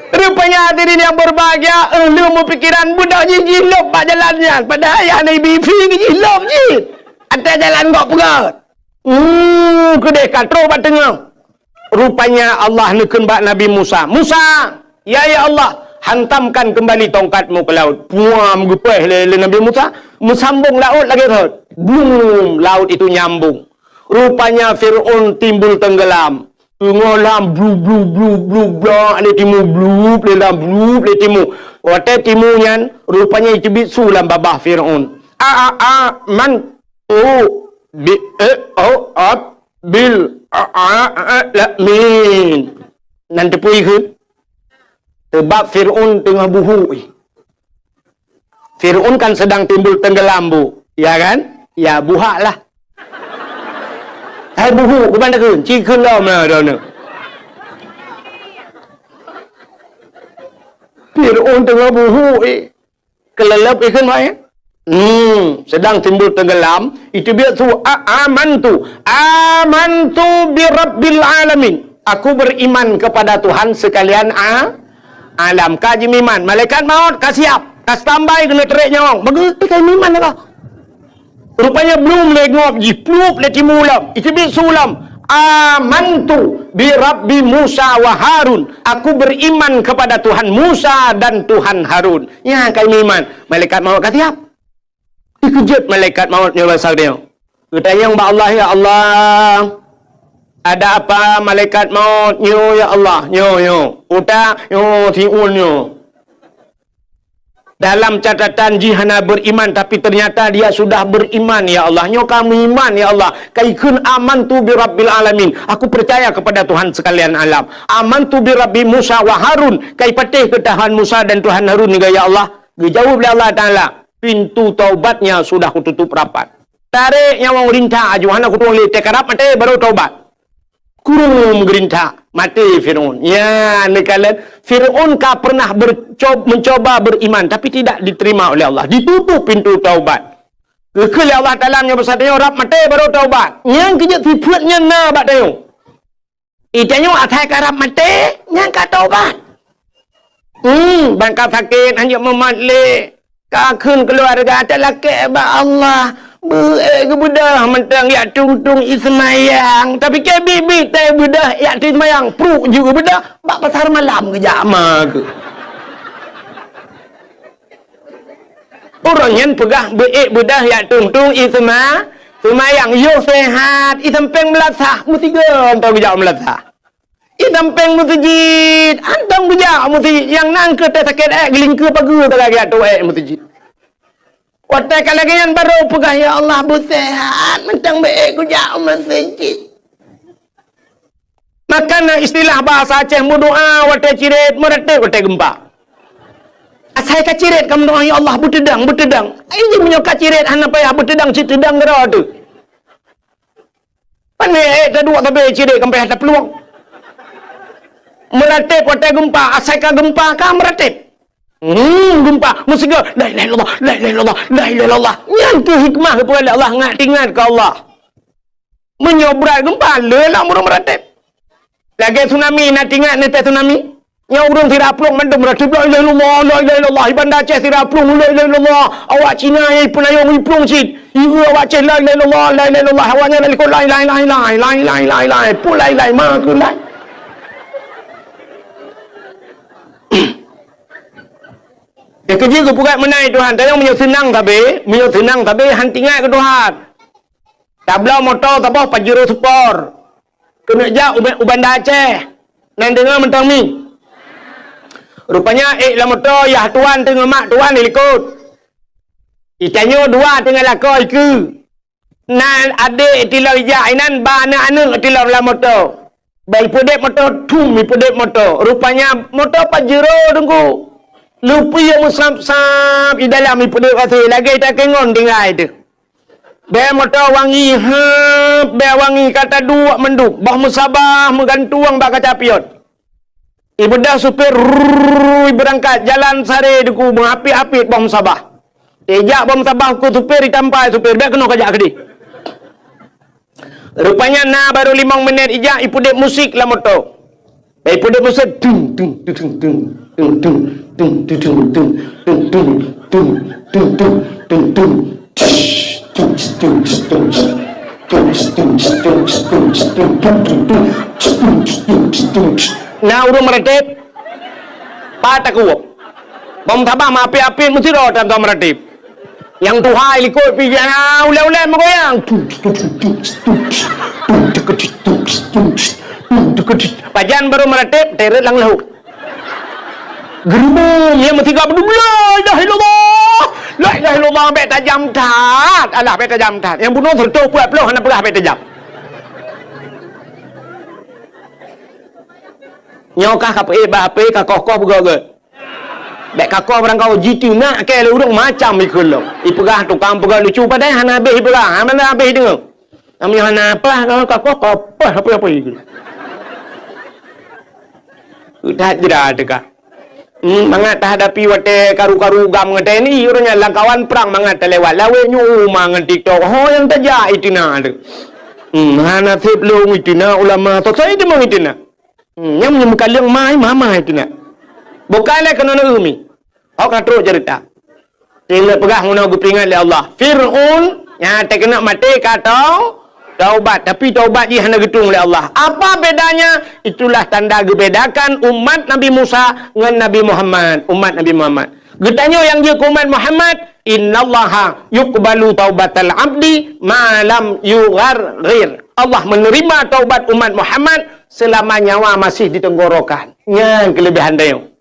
Rupanya hadirin yang berbahagia, eh, lôn meupikiran beudôh jih jilôb bak jalan nyan. Padahai hana ibi fi jilôb jih. Até jalan gok peugét. Hmm, keudeh ka trok bak teungoh. Rupanya Allah neukheun bak Nabi Musa, "Musa, ya, ya Allah, hantamkan kembali tongkatmu ke laut." Puam, geupéh lé, lé Nabi Musa, meusambong laôt lagée rhot. Blum, laut itu nyambung. Rupanya Fir'aun timbul tenggelam. Teungoh lam blu, blu, blu, blu, blak lé timu, blup lé lam, blup lé timu. Watée timu nyan, rupanya iteubiet su lam babah Fir'aun. A, a, a, man, tu, bi, e, o, ot, bil, a, a, a, la, min. Nan teupui keu? Sebab Fir'aun teungoh buhu. Fir'aun kan sedang timbul tenggelam, Bu. Ya kan? Ya, buhak lah. Hai buhu, bukan takheun, ci kheun lom lah droeneuh. Fir'aun teungoh buhu, eh. Keuleuleub ikheun, Mak, ya? Hmm, sedang timbul tenggelam, itu biasa, "A-, amantu, amantu bi rabbil alamin." Aku beriman kepada Tuhan sekalian a-, alam. Ka jimiman, malaikat maut ka siap, ka standby keuneuk trek nyawöng. Bagus, ka jimiman ka. Rupanya blum lé ngop jih, plup lé timu lom. Iteubiet su lom. "Amantu bi Rabbi Musa wa Harun." Aku beriman kepada Tuhan Musa dan Tuhan Harun. Nyan ka jimiman, malaikat maut ka siap. Dikeujot malaikat maut nyoe basa geutanyoe. Geutanyong bak Allah, "Ya Allah, "Ada apa, malaikat maut?" "Nyoe, ya Allah, nyoe, nyoe. Utak, nyoe, siun, nyoe." Dalam catatan jih hana beriman, tapi ternyata dia sudah beriman, "Ya Allah, nyoe ka meuiman, ya Allah. Ka ikheun, 'Amantu bi Rabbil Alamin.' Aku percaya kepada Tuhan sekalian alam. 'Amantu bi Rabbi Musa wa Harun.' Ka ipatéh keu Tuhan Musa dan Tuhan Harun nyoe, ya Allah." Geujaweueb lé Allah Taala, "Pintu taubatnya sudah kututup rapat." Tarek nyawöng rintak aju, hana kutueng lé, teukarab maté baru taubat. Kureueng meurintak, maté Fir'aun. Ya, neukalon Fir'aun ka pernah berco-, mencoba beriman, tapi tidak diterima oleh Allah. Ditutup pintu taubat. Geukheun lé Allah Taala nyoe basa tanyoe rab maté baru taubat. Nyang keujeuet sifeuet nyan na bak tanyoe. Itanyoe asai ka rab maté, nyan ka taubat. Hmm, ban ka sakét, hanjeuet mumat lé. Ka kheun keuluwarga talakèe bak Allah. Beu-ék geubeudôh mantong jak tueng-tueng i seumayang. Tapi keu biet-biet teubeudôh jak seumayang, pruek jeuet geubeudôh, bak pasar malam geujak ma keuh. Ureueng nyan peugah beu-ék beudôh jak tueng-tueng i seuma-, seumayang. Yoh seuhat, i sampéng meulasah, meusigoe mantong geujak meulasah. I sampéng meuseujid, mantong geujak meuseujid. Nyang na keuh teuh sakét ék, geulingkeue pageue taga geujak tueng ék meuseujid. Watèe ka lagèe nyan barô peugah, "Ya Allah, beuseuhat, mantong beu-ék geujak meuseujid." Maka na istilah bahasa Aceh, meudoa watèe cirét, meuratép watèe geumpa. Asai ka cirét ka meudoa, "Ya Allah, beuteudong, beuteudong." Ai jih meunyoe ka cirét hana payah beuteudong, cit teudong keudroe teuh. Pané ék taduek sabe cirét ka payah taplueng. Meuratép watèe geumpa, asai ka geumpa ka meuratép. Hmm, geumpa, meusigoe, "La ilaha illallah, la ilaha illallah, la ilaha illallah." Nyan keuh hikmah geupeugah lé Allah, ngat teuingat keu Allah. Meunyoe brat geumpa, le lam ureueng meuratép. Lagèe tsunami, na teuingat neuteuh tsunami? Nyoe ureueng sira plueng mandum meuratép, "La ilaha illallah, la ilaha illallah." Di Banda Aceh sira plueng, "La ilaha illallah." Awak Cina nyang peunayong i plueng cit. Ieu awak Aceh, "La ilaha illallah, la ilaha illallah." Awak nyan laén likot, "Lai, lai, lai, lai, lai, lai, lai, lai, lai." Pun lai, lai, ma keuh lai. Nyang keujeuet geupeugah meunan Tuhan, tanyoe meunyoe seunang sabe, meunyoe seunang sabe, han teuingat keu Tuhan. Tabloe moto saboh Pajero Sport. Keuneuk jak u, u Banda Aceh. Nan deungoe mantong mi. Rupanya ék lam moto, yah tuan teungoh mak tuan di likot. Itanyoe dua teungoh lakoe ikeue. Na adék tilom ijak inan, ba aneuk-aneuk tilom lam moto. Ba ipeudép moto, thum ipeudép moto. Rupanya moto Pajero Teungku. Leupie meusab-sab di dalam ipeudép até lagèe takeungon tinggai teuh. Bèe moto wangi, heup, bèe wangi ka taduek mandum. Boh meusabah meugantueng bak kaca pion. Ibeudôh supir, rrrr, beurangkat jalan sare Teungku, meuapit-apit boh meusabah. Ijak boh meusabah keu supir, itampai supir, "Bèk keunoe kajak keudeh." Rupanya na barô limong minét ijak, ipeudép musik lam moto. Ipeudép musik, tung, tung, tung, tung, tung, tung, tung, tung, tung, tung, tung, tung, tung, tung, tung, tung, tung, tung. Na ureueng meuratép, pat takuwöb. Bom sabah meuapit-apit meusidroe tan meuratép. Nyang tuha likot pih ulèe-ulèe meugoyang. Pajan barô meuratép, teret lam leuhô. Geureumeum, nyang meusigoe beudôh, "La ilaha illallah! La ilaha illallah!" Bèk tajam that. Alah, bèk tajam that. Nyang bunoe sireutoh peuet ploh hana peugah bèk tajam. Nyoe kah ka peuék bak H P, ka koh-koh peugah gèt. Bèk kakoh barangkaho jiteunak kèe lé ureueng macam ikheun lom. Ipeugah tukang peugah lucu padahai hana habéh ipeugah, hana habéh ideungoe. Meunyoe hana paih, kakoh, kakoh, apa-apa ikheun. That jra teuka. Hmm, mangat tahadapi watèe karu-karu gam ngon T N I, ureueng nyan lam kawan prang mangat talewat lawét nyoe uma ngon TikTok. Ho nyang tajak iteunak teuh. Hmm, hana sép lôn iteunak ulama, soe-soe iteumeung iteunak. Hmm, nyang meunyoe meukaleueng mai, mama itu nak. Bukan lé keunoe neueu mi. Hok ka trok cerita. Ingat peugah meunoe geupeuingat lé Allah. Fir'aun nyang teukeunok maté ka tau-, taubat, tapi taubat jih hana geutueng lé Allah. Apa bedanya? Itulah tanda geubedakan umat Nabi Musa ngon Nabi Muhammad, umat Nabi Muhammad. Geutanyoe nyang jeuet keu umat Muhammad, "Innallaha yuqbalu taubatal abdi ma lam yugharghir." Allah menerima taubat umat Muhammad selama nyawa masih di tenggorokan. Nyan kelebihan tanyoe.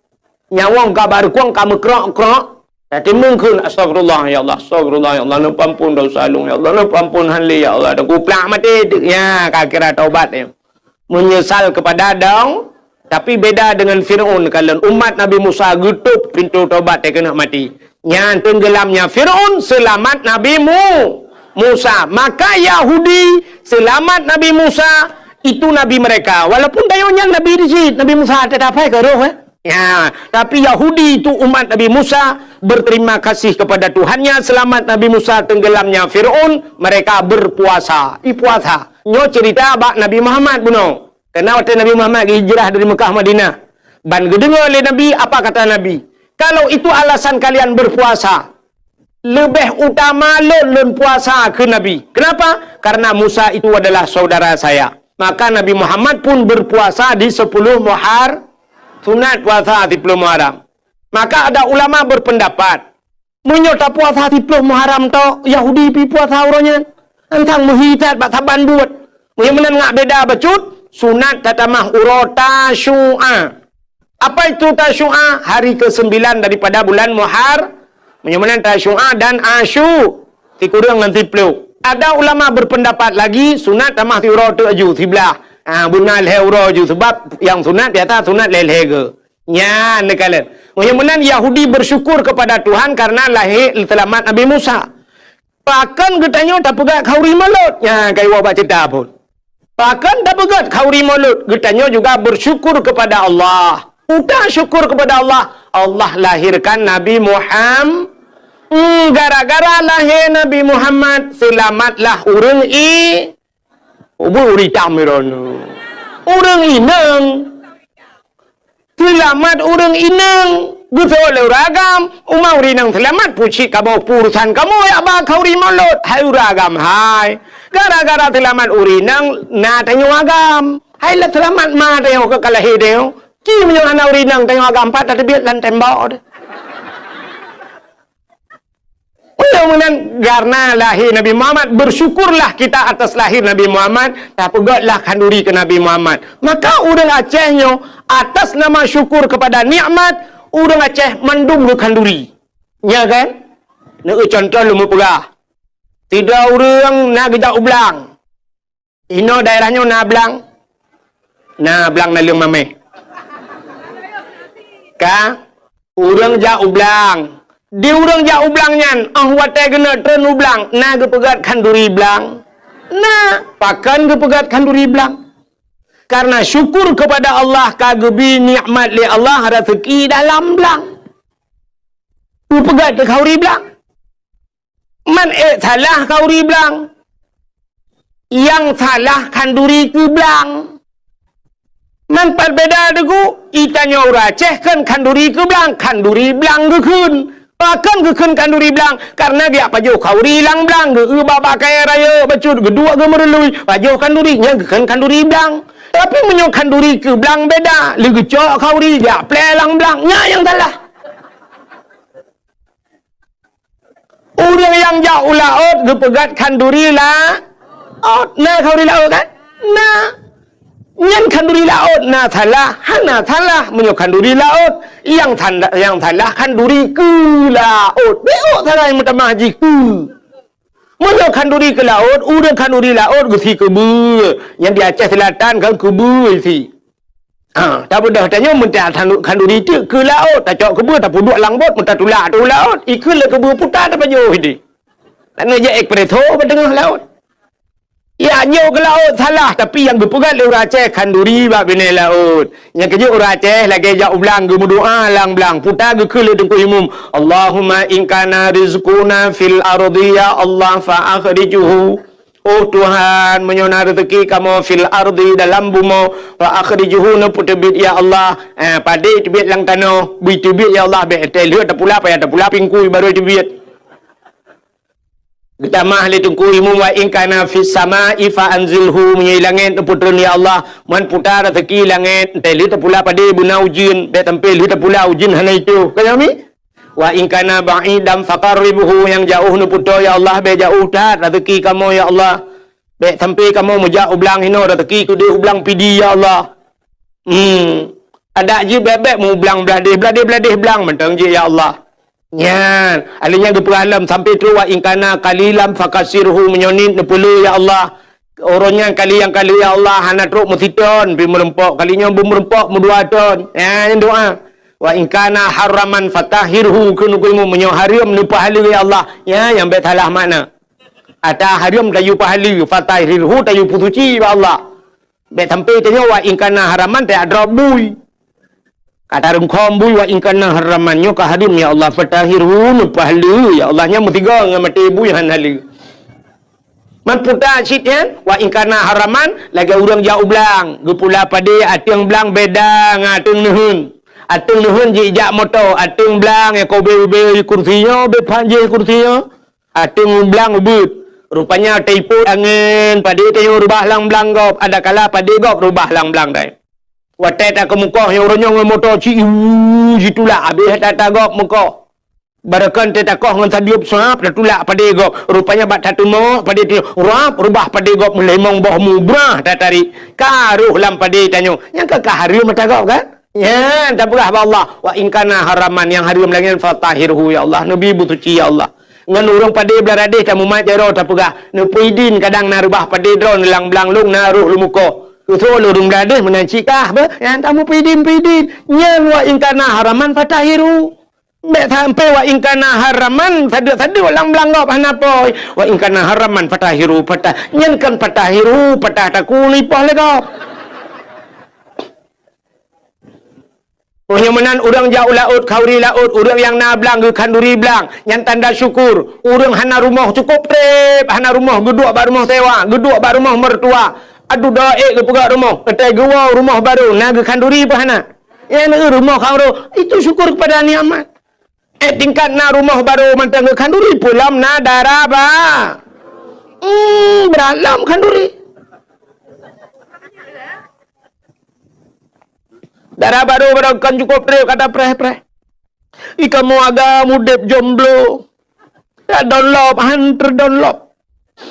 Nyawöng ka bareukueng ka meukrok-krok, tatimbong kheun, "Astagfirullah, ya Allah, astagfirullah, ya Allah, neupeuampon desya lôn, ya Allah, neupeuampon han lé, ya Allah, dan kuplak maté." Ya, ka kira taubat nyoe. Menyesal kepada dong, tapi beda dengan Firaun, kalon umat Nabi Musa geutôp pintoe taubat teuh keuneuk maté. Nyan tenggelamnya Firaun, selamat Nabi Mu-, Musa. Maka Yahudi selamat Nabi Musa, itu nabi mereka. Walaupun tanyoe nyan nabi di cit, Nabi Musa teuh tapai keu roh, eh. Ya, tapi Yahudi itu umat Nabi Musa berterima kasih kepada Tuhannya, selamat Nabi Musa tenggelamnya Firaun, mereka berpuasa. Ipuasa. Nyoe cerita bak Nabi Muhammad bunoe. Karena watèe Nabi Muhammad hijrah dari Mekah Madinah, ban geudeungoe lé Nabi, apa kata Nabi? "Kalau itu alasan kalian berpuasa, leubeh utama lôn, lôn puasa," kheun Nabi. Kenapa? Karena Musa itu adalah saudara saya. Maka Nabi Muhammad pun berpuasa di sepuluh Muhar-, sunat puasa di sepuluh Muharram. Maka ada ulama berpendapat, meunyoe tapuasa siplôh Muharram tok, Yahudi pi puasa uroe nyan. Antang meuhi that bak saban buet. Meunyoe meunan ngat beda bacut, sunat tatamah uroe Tasyu'a. Apa itu Tasyu'a? Hari kesembilan daripada bulan Muhar-, meunyoe meunan Tasyu'a dan Asyu, sikureueng ngon siplôh. Ada ulama berpendapat lagi, sunat tamah siuroe teuk aju, siblah. Ha, beuna lhèe uroe aju, sebab nyang sunat biasa sunat lhèe-lhèe geu. Nyan neukalon. Meunyoe meunan Yahudi bersyukur kepada Tuhan karena lahé seulamat Nabi Musa. Pakon geutanyoe tapeugöt khauri Maulud? Nyan ka iwoe bak ceurita phon. Pakon tapeugöt khauri Maulud? Geutanyoe juga bersyukur kepada Allah. Peue syukur kepada Allah? Allah lahirkan Nabi Muham-, hmm, gara-gara lahé Nabi Muhammad, seulamatlah ureuëng i-, Ubé ureuëng itam droeneuh. Ureuëng inong. Seulamat ureuëng inong. Geuseuôt lé ureuëng agam. Uma ureuëng inong seulamat, pucit kamoe, urusan kamoe jak ba khauri Maulud. Hai ureuëng agam hai. Gara-gara seulamat ureuëng inong, na tanyoe agam. Hai lé seulamat ma tanyoe ka lahé tanyoe. Ci meunyoe hana ureuëng inong tanyoe agam, pat tateubiet lam tembok deh. Meunyoe meunan, karena lahé Nabi Muhammad, bersyukurlah kita atas lahir Nabi Muhammad, tapeugötlah khanduri keu Nabi Muhammad. Maka ureuëng Aceh nyoe, atas nama syukur kepada nikmat, ureuëng Aceh mandum geukhanduri. Nya kan? Neueu contoh lôn meupeugah. Sidroe ureuëng na geujak u blang. Inoe daerah nyoe na blang? Na blang naleueng mamèh. Ka? Ureuëng jak u blang. Di ureuëng jak u blang nyan, óh watèe geuneuk treun u blang, na geupeugöt khanduri blang? Na. Pakon geupeugöt khanduri blang? Karena syukur kepada Allah ka geubri nikmat lé Allah raseuki dalam blang. Geupeugöt keu khanduri blang. Man ék salah khanduri blang. Nyang salah khanduri keu blang. Man pat beda deungon itanyoe ureuëng Aceh kheun khanduri keu blang, khanduri blang geukheun. Pakon geukheun khanduri blang? Karena geujak pajoh khanduri lam blang, geueu bak-bak kayèe rayeuk bacut, geuduek geumeurului, pajoh khanduri, nyan geukheun khanduri blang. Tapi meunyoe khanduri keu blang beda, lé geucok khanduri jak plè lam blang, nyan nyang salah. Ureuëng nyang jak u laôt geupeugöt khanduri laôt. Na khanduri laôt kan? Na. Nyan khanduri laôt na salah, hana salah. Meunyoe khanduri laôt, nyang sanda-, nyang salah khanduri keu laôt. Bék salah nyang meutamah jih keu. Meunyoe khanduri keu laôt, ureuëng khanduri laôt geusi keubeue. Nyang di Aceh Selatan kan keubeue isi. Ha, tabeudôh tanyoe meuta khanduri teuk keu laôt, tacok keubeue, tapeuduek lam bot, meutatulak ateueh laôt, ikheun lé keubeue puta tapajoh idéh. Lalu jak espresso bak teungoh laôt. Ya, nyoe keu laôt salah, tapi nyang geupeugöt lé ureuëng Aceh khanduri bak binéh laôt. Nyang keujeuet ureuëng Aceh lagèe jak u blang geumeudoá lam blang, puta geukheun lé Teungku Imum, "Allahumma in kana rizquna fil ardi ya Allah fa akhrijhu." Oh Tuhan, meunyoe na reuzeki kamoe fil ardi dalam bumoe, fa akhrijhu, neupeuteubiet ya Allah. Eh, padé teubiet lam tanoh, bri teubiet ya Allah, bék teuh lheueh tapula, payah tapula pingkui barô teubiet. Geutamah lé Teungku Imum, wa in kana fis sama'i fa anzilhu, meunyoe langét neupeutreun ya Allah, man puta reuzeki langét, teuh lheueh tapula padé beuna ujeuen, bék sampoe lheueh tapula ujeuen hana itoh. Ka nyan mi? Wa in kana ba'idan faqarribhu, nyang jaoh neupeutoe ya Allah, bék jaoh that reuzeki kamoe ya Allah. Bék sampai kamoe meujak u blang hinoe, raseuki keudeh u blang pidi, ya Allah. Hmm. Adak jih bék-bék meu blang bladeh, bladeh-bladeh blang mantong jih, ya Allah. Nyan, alèh nyan geupeugah lom sampai trok, "Wa in kana qalilan fakasirhu," meunyoe niet neupeuleueh, ya Allah. Uroe nyan kali nyang ka lheueh, ya Allah, hana trok meusiton pih meurumpok, kali nyoe beumeurumpok meudua ton. Nyan doa. "Wa in kana haraman fatahhirhu," kheun keu imum, meunyoe hareuem neupeuhaleue, ya Allah. Nyan nyang bék salah makna. Ata hareuem tayue peuhaleue, fatahhirhu tayue peusuci, ya Allah. Bék sampai tanyoe, "Wa in kana haraman," tajak drob bui. Ka tareungkhom bui, "Wa in kana haraman," nyoe ka hareuem, ya Allah, "fatahhirhu," neupeuhaleue, ya Allah, nyan meusigoe ngon maté bui hana haleue. Man puta cit nyan, "Wa in kana haraman," lagèe ureueng jak u blang, geupula padé ateueng blang beda ngon ateueng neuheun. Ateueng neuheun jijak moto, ateueng blang nyang ka ubé-ubé kursi nyoe, ubé phan jih kursi nyoe. Ateueng blang ubeuet. Rupanya teupot angén, padé tanyoe reubah lam blang gob, adakala padé gob reubah lam blang dai. Watèe takeumeukoh nyoe, uroe nyoe ngon moto ci, iwu, jitulak, abéh that-that gob meukoh. Barokon teuh takoh ngon sadueb sab, tatulak padé gob. Rupanya bak tateumok padé tanyoe, rab, reubah padé gob meulimong boh mubrah tatarék. Ka rôh lam padé tanyoe. Nyan ka, ka hareuem ata gob, kan? Nyan tapeugah bak Allah, "Wa in kana haraman," nyang hareuem lagèe nyan, "fatahhirhu," ya Allah, neubi beusuci, ya Allah. Ngon ureueng padé blang radeh tamumat jaroe tapeugah, neupeuidin kadang na reubah padé droeneuh lam blang lôn na rôh lôn meukoh. Keusoe lôn ureueng blang radeh meunan cit kah beuh, nyan tameupeuidin-peuidin. Nyan "Wa in kana haraman fatahhirhu." Bék sampai "Wa in kana haraman," sadeuk-sadeuk lam blang gob hana poi. "Wa in kana haraman fatahhirhu," patah. Nyan kon fatahhirhu, patah takue neuipoh lé gob. Óh nyoe meunan ureueng jak u laôt, khanduri laôt, ureueng nyang na blang geukhanduri blang, nyan tanda syukur. Ureueng hana rumoh cukôp trép, hana rumoh geuduek bak rumoh sewa, geuduek bak rumoh mertua. Aduh, doa ék geupeugöt rumoh, watèe geuwoe rumoh barô na geukhanduri peue hana? Nyan rumoh khanduri, itu syukur kepada nikmat. Eh, tingkat na rumoh barô mantong geukhanduri, peue lom na dara ba-, hmm, brat lom khanduri. Dara barô, barô kon cukôp trép ka tapreh-preh. Ih, kamoe agam udép jomblo. Ya, download, han teudownload.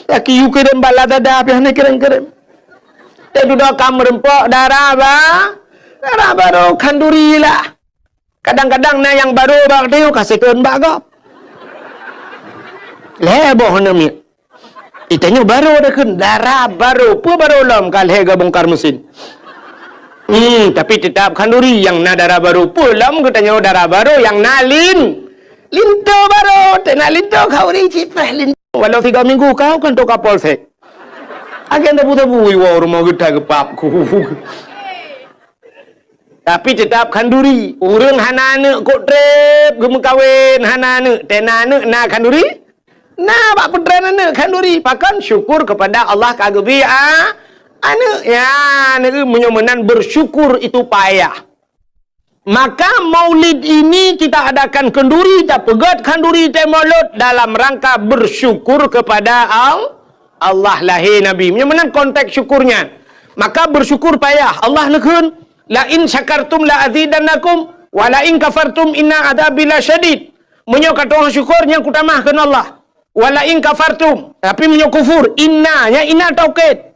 Laki yue kirém bak Lazada, pih hana kirém-kirém. Teududoe ka meurumpok dara ba-, dara barô khanduri lah. Kadang-kadang na nyang barô bak tanyoe ka second bak gob. Lhèe boh na miet. Ih, tanyoe barô dah kheun, dara barô. Peue barô lom ka lhèe gabongkar mesin. Hmm, tapi teutap khanduri nyang na dara barô. Peue lom geutanyoe dara barô nyang na lin-, linto barô. Teuh na linto khanduri cit preh linto. Walau tiga minggu kau kan teuka polsek. Agen tabu-tabu iwoe rumoh geuta geupap ku. Tapi teutap khanduri. Ureueng hana aneuk kok trép geumeukawen, hana aneuk, teuh na aneuk na khanduri. Na bak peutren aneuk khanduri, pakon? Syukur kepada Allah ka geubri a-, aneuk. Ya, aneuk meunyoe meunan bersyukur itu payah. Maka maulid ini kita adakan khanduri, tapeugöt khanduri teuh maulud dalam rangka bersyukur kepada Al-, Allah lahé Nabi. Meunyoe meunan konteks syukurnya. Maka bersyukur payah. Allah neukheun, "La in syakartum la azidannakum, wa la in kafartum inna adzabi lasyadid." Meunyoe ka tu'oh syukur, nyan kutamah kheun Allah. "Wa la in kafartum," tapi meunyoe kufur, inna, nyan inna taukid.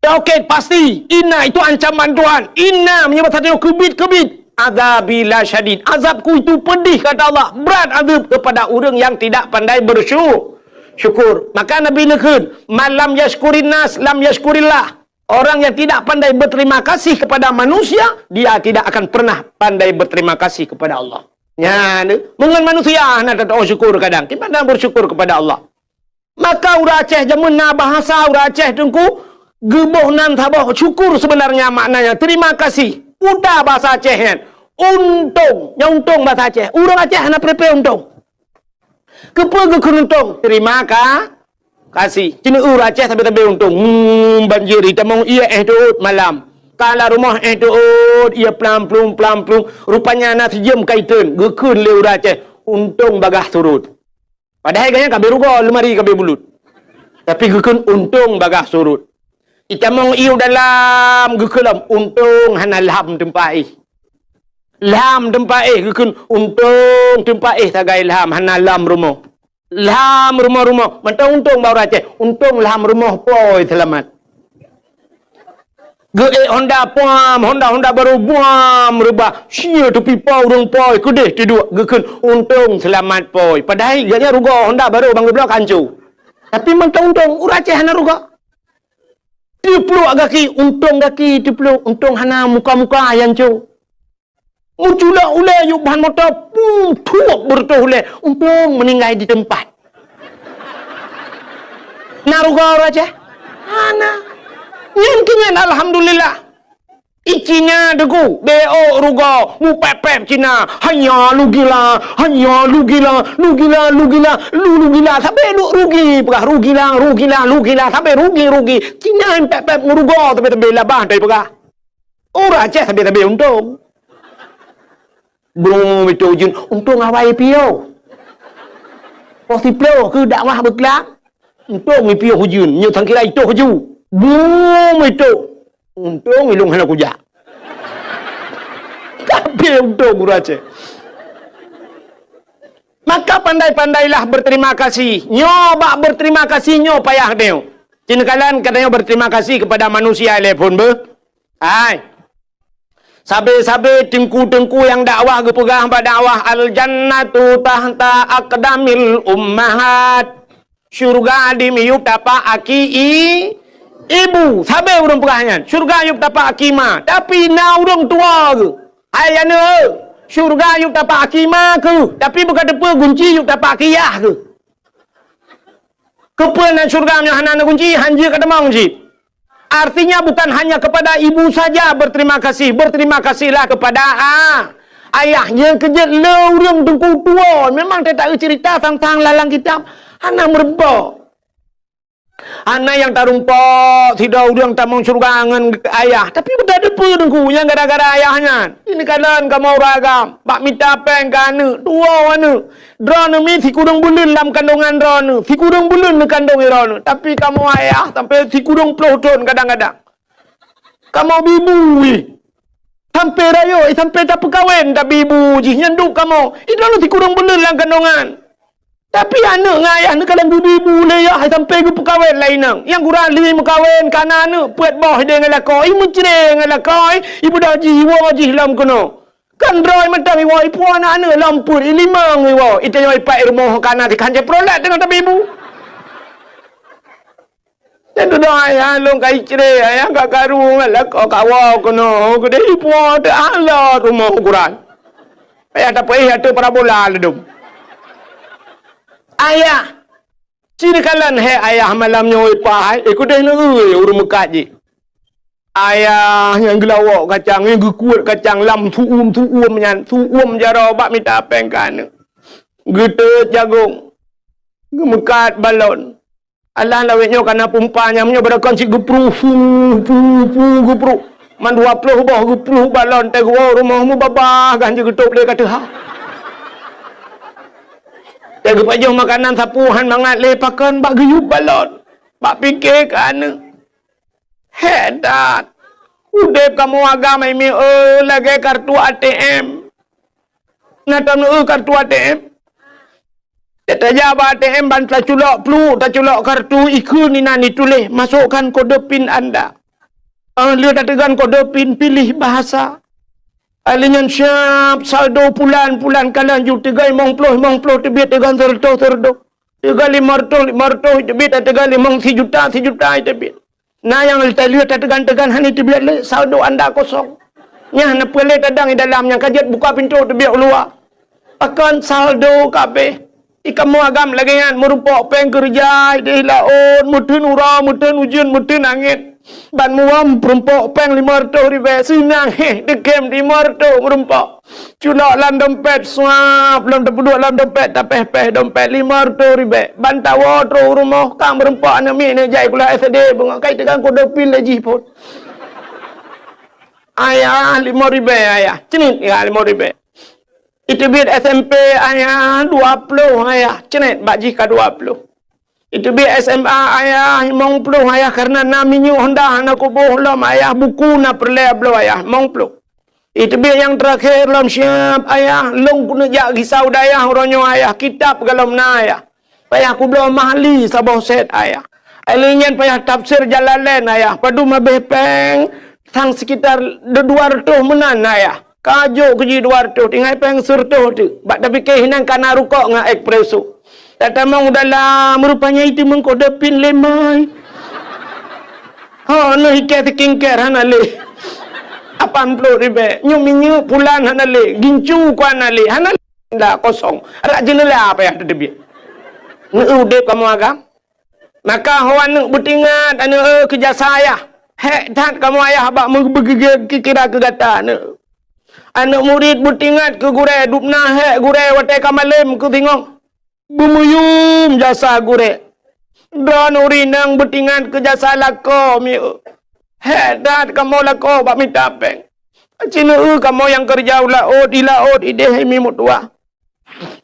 Taukid pasti, inna itu ancaman Tuhan. Inna meunyoe bahasa Jawa keubiet-keubiet. "Adzabi lasyadid." Azabku itu pedih, kata Allah. Berat azab kepada ureueng yang tidak pandai bersyu-, syukur. Maka Nabi neukheun, "Man lam yashkurin nas, lam yashkurillah." Orang yang tidak pandai berterima kasih kepada manusia, dia tidak akan pernah pandai berterima kasih kepada Allah. Nyan, meungon manusia hana tatu'oh syukur kadang, kiban hana bersyukur kepada Allah. Maka ureueng Aceh jameun na bahasa ureueng Aceh teungku, geuboh nan saboh syukur sebenarnya maknanya terima kasih. Udah bahasa Aceh nyan. Untông, nyan untông bahasa Aceh. Ureueng Aceh hana peureupe untông. Keupeue geukheun untông? Terima ka-, kasih. Keuneuk ureueng Aceh sabe-sabe untông. Hmm, banjir, itamong ié éh teuôt malam. Ka lam rumoh éh teuôt, ié plam-plum, plam-plum. Rupanya na sijeuem ka itreun, geukheun lé ureueng Aceh, untông bagaih surot. Padahai gobnyan ka abéh rugoe, leumari ka abéh bulut. Tapi geukheun untông bagaih surot. Itamong ié u dalam, geukheun lom, untông hana lham teumpat éh. Lham teumpat éh, geukheun untông teumpat éh sagai lham, hana lham rumoh. Lam rumoh-rumoh. Mantong untông bak ureueng Aceh. Untông lam rumoh pôi seulamat. Geuék Honda puam, Honda, Honda barô buam, reubah. Sia tupi pôi ureueng pôi, keudeh tiduek, geukheun, "Untông seulamat pôi." Padahai gobnyan rugoe Honda barô ban geubloe ka hanco. Tapi mantong untông, ureueng Aceh hana rugoe. Teupluek gaki, untông gaki teupluek, untông hana muka-muka nyang hanco. Meuculok ulèe yub ban moto, pum, thuok beureutoh ulèe, untông meuninggai di teumpat. Na rugoe ureueng Aceh? Hana. Nyan keuh nyan, alhamdulillah. I Cina deungon, beuôk rugoe, mupép-pép Cina, hanya lugila, hanya lugila, lugila, lugila, lu lugila, sabe duek rugi, peugah rugila, rugila, lugila, sabe rugi, rugi. Cina pép-pép ngon rugoe, sabe-sabe labah, tai peugah. Ureueng Aceh sabe-sabe untông. Brung meutoh ujeuen, untông awai piôh. Poh siplôh keuh dakwah beuklam. Untông ipiôh ujeuen, nyoe sangkira itoh ju. Brung meutoh. Untông ilông hana kujak. Tapi untông ureueng Aceh. Maka pandai-pandailah berterima kasih. Nyoe bak berterima kasih nyoe payah deuh. Cina kalan katanya berterima kasih kepada manusia ilèe phôn beuh. Hai. Sabe-sabe teungku-teungku nyang dakwah geupeugah bak dakwah, "Al-jannatu tahta aqdamil ummahat." Syurga di miyueb tapak aki i-, ibu. Sabe ureueng peugah nyan, syurga yueb tapak aki ma. Tapi na ureueng tuwoe geuh. Hai aneuk, syurga yueb tapak aki ma keuh. Tapi beuka teupeue gunci yueb tapak aki yah keuh. Keupeue na syurga meunyoe hana na gunci, hanjeuet ka tamong cit. Artinya bukan hanya kepada ibu saja berterima kasih, berterima kasihlah kepada a-, ayah. Nyang keujeuet le ureueng teungku tuwoe. Memang teutak cerita sang-sang lam kitab hana meurumpok. Hana nyang tarumpok sidroe ureueng tamong syurga ngon ayah. Tapi beutateupeue teungku nyang gara-gara ayah nyan. Ini kalon kamoe ureueng agam bak mita péng keu aneuk, tuwoe aneuk. Droeneuh mi sikureueng buleuen lam kandongan droeneuh, sikureueng buleuen neukandong droeneuh. Tapi kamoe ayah sampai sikureueng ploh thon kadang-kadang. Kamoe bi bu jih. Sampai rayeuk, sampai tapeukawen tabi bu jih nyan duek kamoe. Droeneuh sikureueng buleuen lam kandongan. Tapi aneuk ngon ayah neukalon geubi bu lé yah sampai geupeukawen lé inong. Nyang gura lheueh meukawen kana aneuk peuet boh idéh ngon lakoe, i meucre ngon lakoe, i beudoh jih, iwoe jih lom keunoe. Kan droe mantong iwoe, ipuwoe aneuk-aneuk lom peuet, ilimong iwoe, itanyoe ipat i rumoh kana dikhan jai prolet deungon tabi bu. Nyan dudoe ayah lôn ka icre, ayah ka karu ngon lakoe kawoe keunoe, keudeh ipuwoe teuh halo rumoh ukuran. Ayah tapeuéh ateueh parabola ladôm. Ayah, ci neukalon hé ayah malam nyoe ipah, eh, keudeh neueu ureueng meukat jih. Ayah nyang geulawok kacang, nyang geukuet kacang lam su'um-su'um nyan, su'um jaroe bak mita péng keu aneuk. Geuteut jagong, geumeukat balon. Alah lawét nyoe kana pumpa nyang nyoe beureukan cit geupruh, pu, pu, pu, geupruh. Man dua ploh boh geupruh balon, teuh geuwoe rumoh mubabah, gan jeuet geutôb lé ka teuha. Teuh geupajoh makanan sapeue han mangat lé pakon bak geuyub balon. Bak pike keu aneuk. Hék that! Udeb kamoe agam hai mié, lagée kartu A T M. Na tam eu kartu A T M? Tajak bak A T M ban taculok pluek, taculok kartu, ikheun inan ituléh, "Masukkan kode pin Anda." Ah, lheueh tateugan kode pin, pilih bahasa. Ah, lheueh nyan siab saldo pulan, pulan ka lanjut teuga limong ploh, limong ploh teubiet teugan seureutôh, seureutôh. Teuga limong reutôh, limong reutôh teubiet, teuga limong sijuta, sijuta teubiet. Na nyang lheueh tateugan-teugan hana teubiet lé, saldo Anda kosong. Nyan na peue lé tadang di dalam nyang ka jeuet buka pintoe teubiet u luwa. Pakon saldo ka abéh. Di kamoe agam lagée nyan meurumpok péng keureuja ideh laôt, meuteun uroe, meuteun ujeuen, meuteun angén. Ban muwöm peurumpok péng limong reutôh ribée, seunang héh, deukém limong reutôh meurumpok. Culok lam dompet, suap, lom tapeuduek lam dompet, tapéh-péh dompet limong reutôh ribée. Ban tawoe trok u rumoh, ka meurumpok aneuk miet neuk jai sikula S D, beungoh kai teugang kode pin lé jih phon. Ayah, limong ribée, ayah. Cnit, ya, limong ribée. Iteubiet S M P, ayah, dua ploh, ayah. Cnit, bak jih ka dua ploh. Iteubiet S M A, ayah, limong ploh, ayah, karena na minyeuk honda hana kuboh lom, ayah, buku na peureulée bloe, ayah, limong ploh. Iteubiet nyang teurakhé lom siab, ayah, lôn keuneuk jak gisa u dayah uroe nyoe, ayah, kitab galom na, ayah. Payah kubloe mahli saboh set, ayah. Lheueh nyan payah tafsir Jalalain, ayah. Padum habéh péng sang sekitar dua ratus meunan, ayah. Ka jok keu jih dua ratus, tinggai péng sireutôh teuk. Bak tapike hinan ka na rukok ngon espresso. Tatamong u dalam, rupanya itu meukodapin lé mai. Ho, neuh ikat skincare hana lé. Lapan ploh ribèe. Nyoe minyeuk pulan hana lé. Gincu ku hana lé. Hana lé. Dah kosong. Adak jeunela payah teuteubiet. Neueu udép kamoe agam. Maka ho aneuk beutingat, aneuk, eh, keu jasa ayah. Hék that kamoe ayah bak meubeugeugée kira keu gata, aneuk. Aneuk murit beutingat keu gurée, dubna hék gurée watée ka malém keu singoh. Beumuyum jasa gurée. Droeneuh ureueng inong beutingat keu jasa lakoe, mieu. Hék that kamoe lakoe bak mita péng. Aci neueu kamoe nyang keureuja u laôt, di laôt idéh imi meutuwah.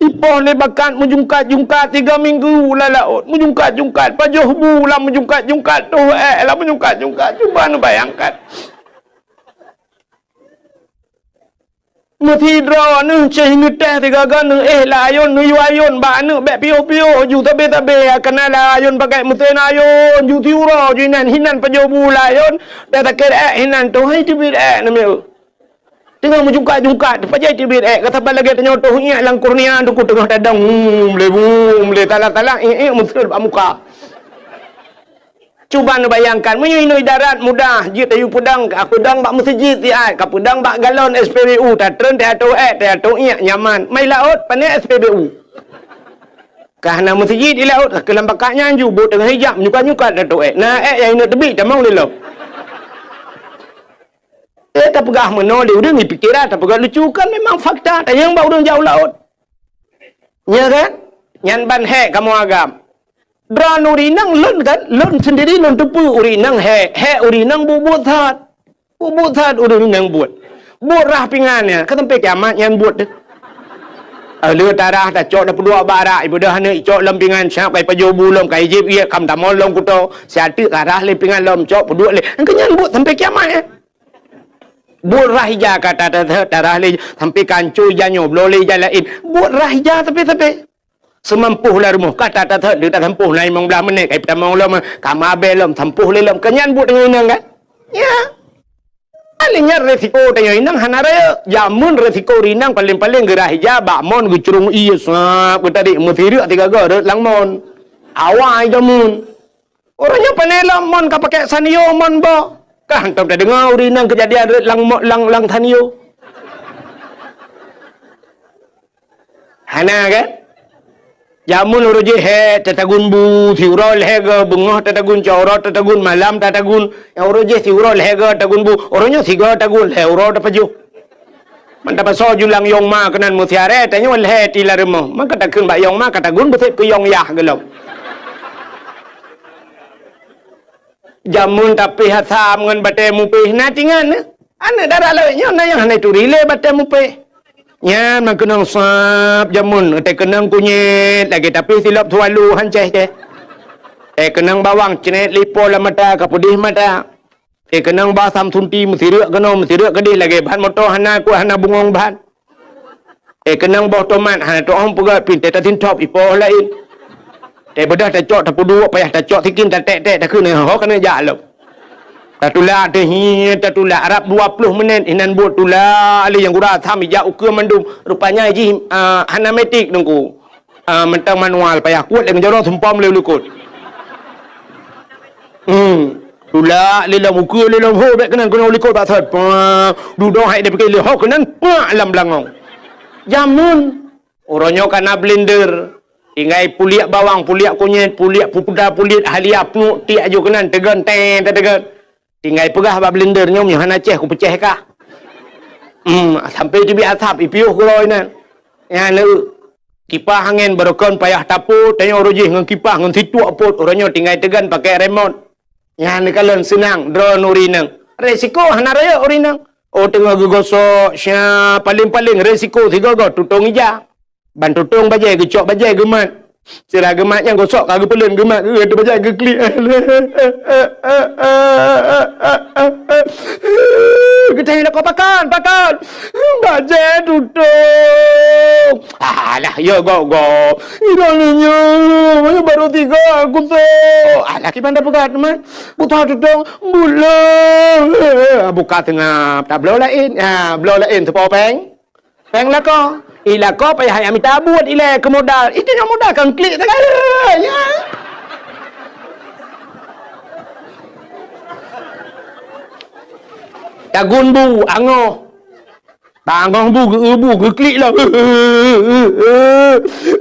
Ipoh lé bakat meujungkat-jungkat tiga minggu lam laôt, meujungkat-jungkat pajoh bu lam meujungkat-jungkat, toh ék lam meujungkat-jungkat. Cuba neubayangkan. Meusidroe neuh ceh neutéh sigaga neuéh lam ayôn, neuyue ayôn bak aneuk bék piôh-piôh ju sabé-sabé, kana lam ayôn pakai meusén ayôn ju siuroe ju inan, hinan pajoh bu lam ayôn, dan sakét ék hinan, toh hai teubiet ék namiet. Teungoh meujungkat-jungkat, pajoh teubiet ék, ka saban lagée tanyoe toh iék lam kurnia, teungku teungoh tadong, hmm, lé bu, lé talah-talah, iék-iék meuseuet bak muka. Cuba neubayangkan, meunyoe inoe idarat mudah, jeuet tayue peudong, ka peudong bak meuseujid siat, ka peudong bak galon S P B U, tatreun teuatoe ék, teuatoe iék, nyaman. Mai laôt, pané S P B U. Ka hana meuseujid di laôt, ka lam bakat nyan ju, bot teungoh ijak, menyukat-nyukat teuatoe ék. Na ék nyang ineuk teubiet, tamong lé lom. Eh, tapeugah meunoe lé ureueng, ipikeran, tapeugah lucu, kan memang fakta, tanyong bak ureueng jak u laôt. Nya kan? Nyan ban hék kamoe agam. Droeneuh ureueng inong lôn kan, lôn sendiri lôn teupeue ureueng inong hék, hék ureueng inong buet-buet that. Buet-buet that ureueng inong buet. Buet rhah pingan nyan, ka sampai kiamat nyan buet teuh. Eh, lheueh tarhah tacok tapeuduek bak arak, ibeudôh aneuk icok lom pingan, siap ka ipajoh bu lom, ka ijieb iék, kam tamong lom kuto, siat teuk ka rhah lé pingan lom, cok peuduek lé. Engkeu nyan buet sampai kiamat nyan. Buet rhah ija ka ta-, ta-, ta-, tarhah lé, sampai ka ancô ija nyoe, bloe lé ija laén. Buet rhah ija sabe-sabe. Seumampôh lam rumoh, ka ta-, ta-, ta-, tasampôh na limong blaih menit, ka ipeutamong lom, ka mabée lom, sampôh lé lom. Keu nyan buet tanyoe inong kan? Ya. Paléng nyan resiko tanyoe inong hana rayeuk. Jameun resiko rinang paléng-paléng geurhah ija bak mon geucurông ié sab geutarék meusireuk sigaga rot lam mon. Awai jameun. Uroe nyoe pane lom mon ka pakai sanyo mon boh. Ka hantom tadeungoe ureueng inong keujadian rot lam mo-, lam, lam sanyo. Hana kan? Jameun uroe jih hék tatagun bu, siuroe lhèe goe beungoh tatagun, cot uroe tatagun, malam tatagun. Nyang uroe jih siuroe lhèe goe tagun bu, uroe nyoe sigoe tagun, lhèe uroe tapajoh. Man tapasoe ju lam yong ma keunan meusiaré, tanyoe lhèe ti lam rumoh. Maka takheun bak yong ma ka tagun beusép keu yong yah geulom. Jameun tapéh asam ngon batée mupéh na tingan nyoe. Aneuk dara lawét nyoe na nyang hana turi lé batée mupéh. Nyan meukeunong sab jameun, teukeunong kunyét lagée tapéh silop swallow hancéh teh. Teukeunong bawang cret lipo lam mata ka peudeh mata. Teukeunong ba asam sunti meusireuk keunoe meusireuk keudeh lagée ban moto hana kuat hana bungong ban. Eh, keunong boh tomat, hana tu'oh peugah pih, teutatintop ipoh laén. Teubeudôh tacok, tapeuduek, payah tacok sikin, tatek-tek, takheun, ho keuneuk jak lom. Tatulak teuh, hi, tatulak. Arab dua ploh menit, inan buet tulak lé nyang gura asam ijak ukeue mandum. Rupanya jih, ah, hana metik teungku. Ah, mantong manual, payah kuet lé ngeujorong sumpom lé u likot. Hmm. Tulak lé lom ukeue lé lom ho bék keunan keunoe u likot bak thot. Pah. Dudoe hai dipike lé ho keunan pak lam beulangong. Jameun. Uroe nyoe ka na blender. Tinggai puliek bawang, puliek kunyét, puliek pupuda, puliek halia, pnuek tiek aju keunan teugon teng teugon. Tinggai peugah bak blender nyoe, "Nyoe hana céh, kupeucéh kah." Hmm, sampai teubiet asap, ipiôh keudroe inan. Nyan lé kipah angén barokon payah tapot, tanyoe uroe jih ngon kipah ngon situek pot, uroe nyoe tinggai teugon pakai remot. Nyan neukalon seunang droe ureueng inong. Resiko hana rayeuk ureueng inong. Oh, teungoh geugosok, sya, paléng-paléng resiko sigoe-goe tutong ija. Ban tutong bajée, geucok bajée geumat. Sira geumat nyang gosok ka geupeulon geumat, geuh bajée geuklik. Geutanyong lakoe, "Pakon, pakon?" "Bajée tutong." "Alah, Ya gop-gop. Ilôn nyoe, baru tiga aku tu. Alah, kiban dah peugah teuma. Buta tutong, bulo. Buka teungoh. Tak bloe laén. Ha, bloe laén teupo péng. Péng lakoe. I lakoe payah ayah mita buet ilée keu modal. Itu nyang modal kan klik tegal. Ya. Tagun bu, angoh. Tangoh bu geu-, bu geuklik lah.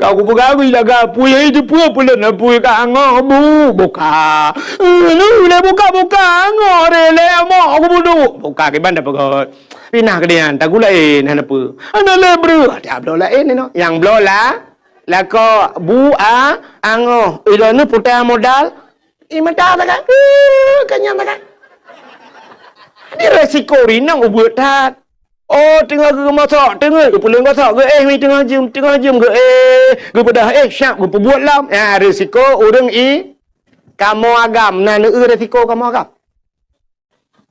Ka kupeugah bri lagak apui, hai, teupeue peulon apui ka angoh bu, buka. Lu lé buka-buka, angoh re lé amok aku budu. Buka kiban dah peugah. Pinah keu dia, tagu laén hana peue. Hana lé breuh, ada bloe laén inoe. Nyang bloe la, lakoe bu a, angoh. Ilôn ni putéh modal. Ih, mata takai. Eh, kanyang takai. Di resiko rinang ubeut that. Oh, teungoh geumosok, teungoh geupuléng gosok, geu-éh mi teungoh jeuem, teungoh jeuem geu-éh, geubeudôh éh, syab geupeubuet lom. Ya, resiko ureuëng i kamoe agam, na neueu resiko kamoe agam.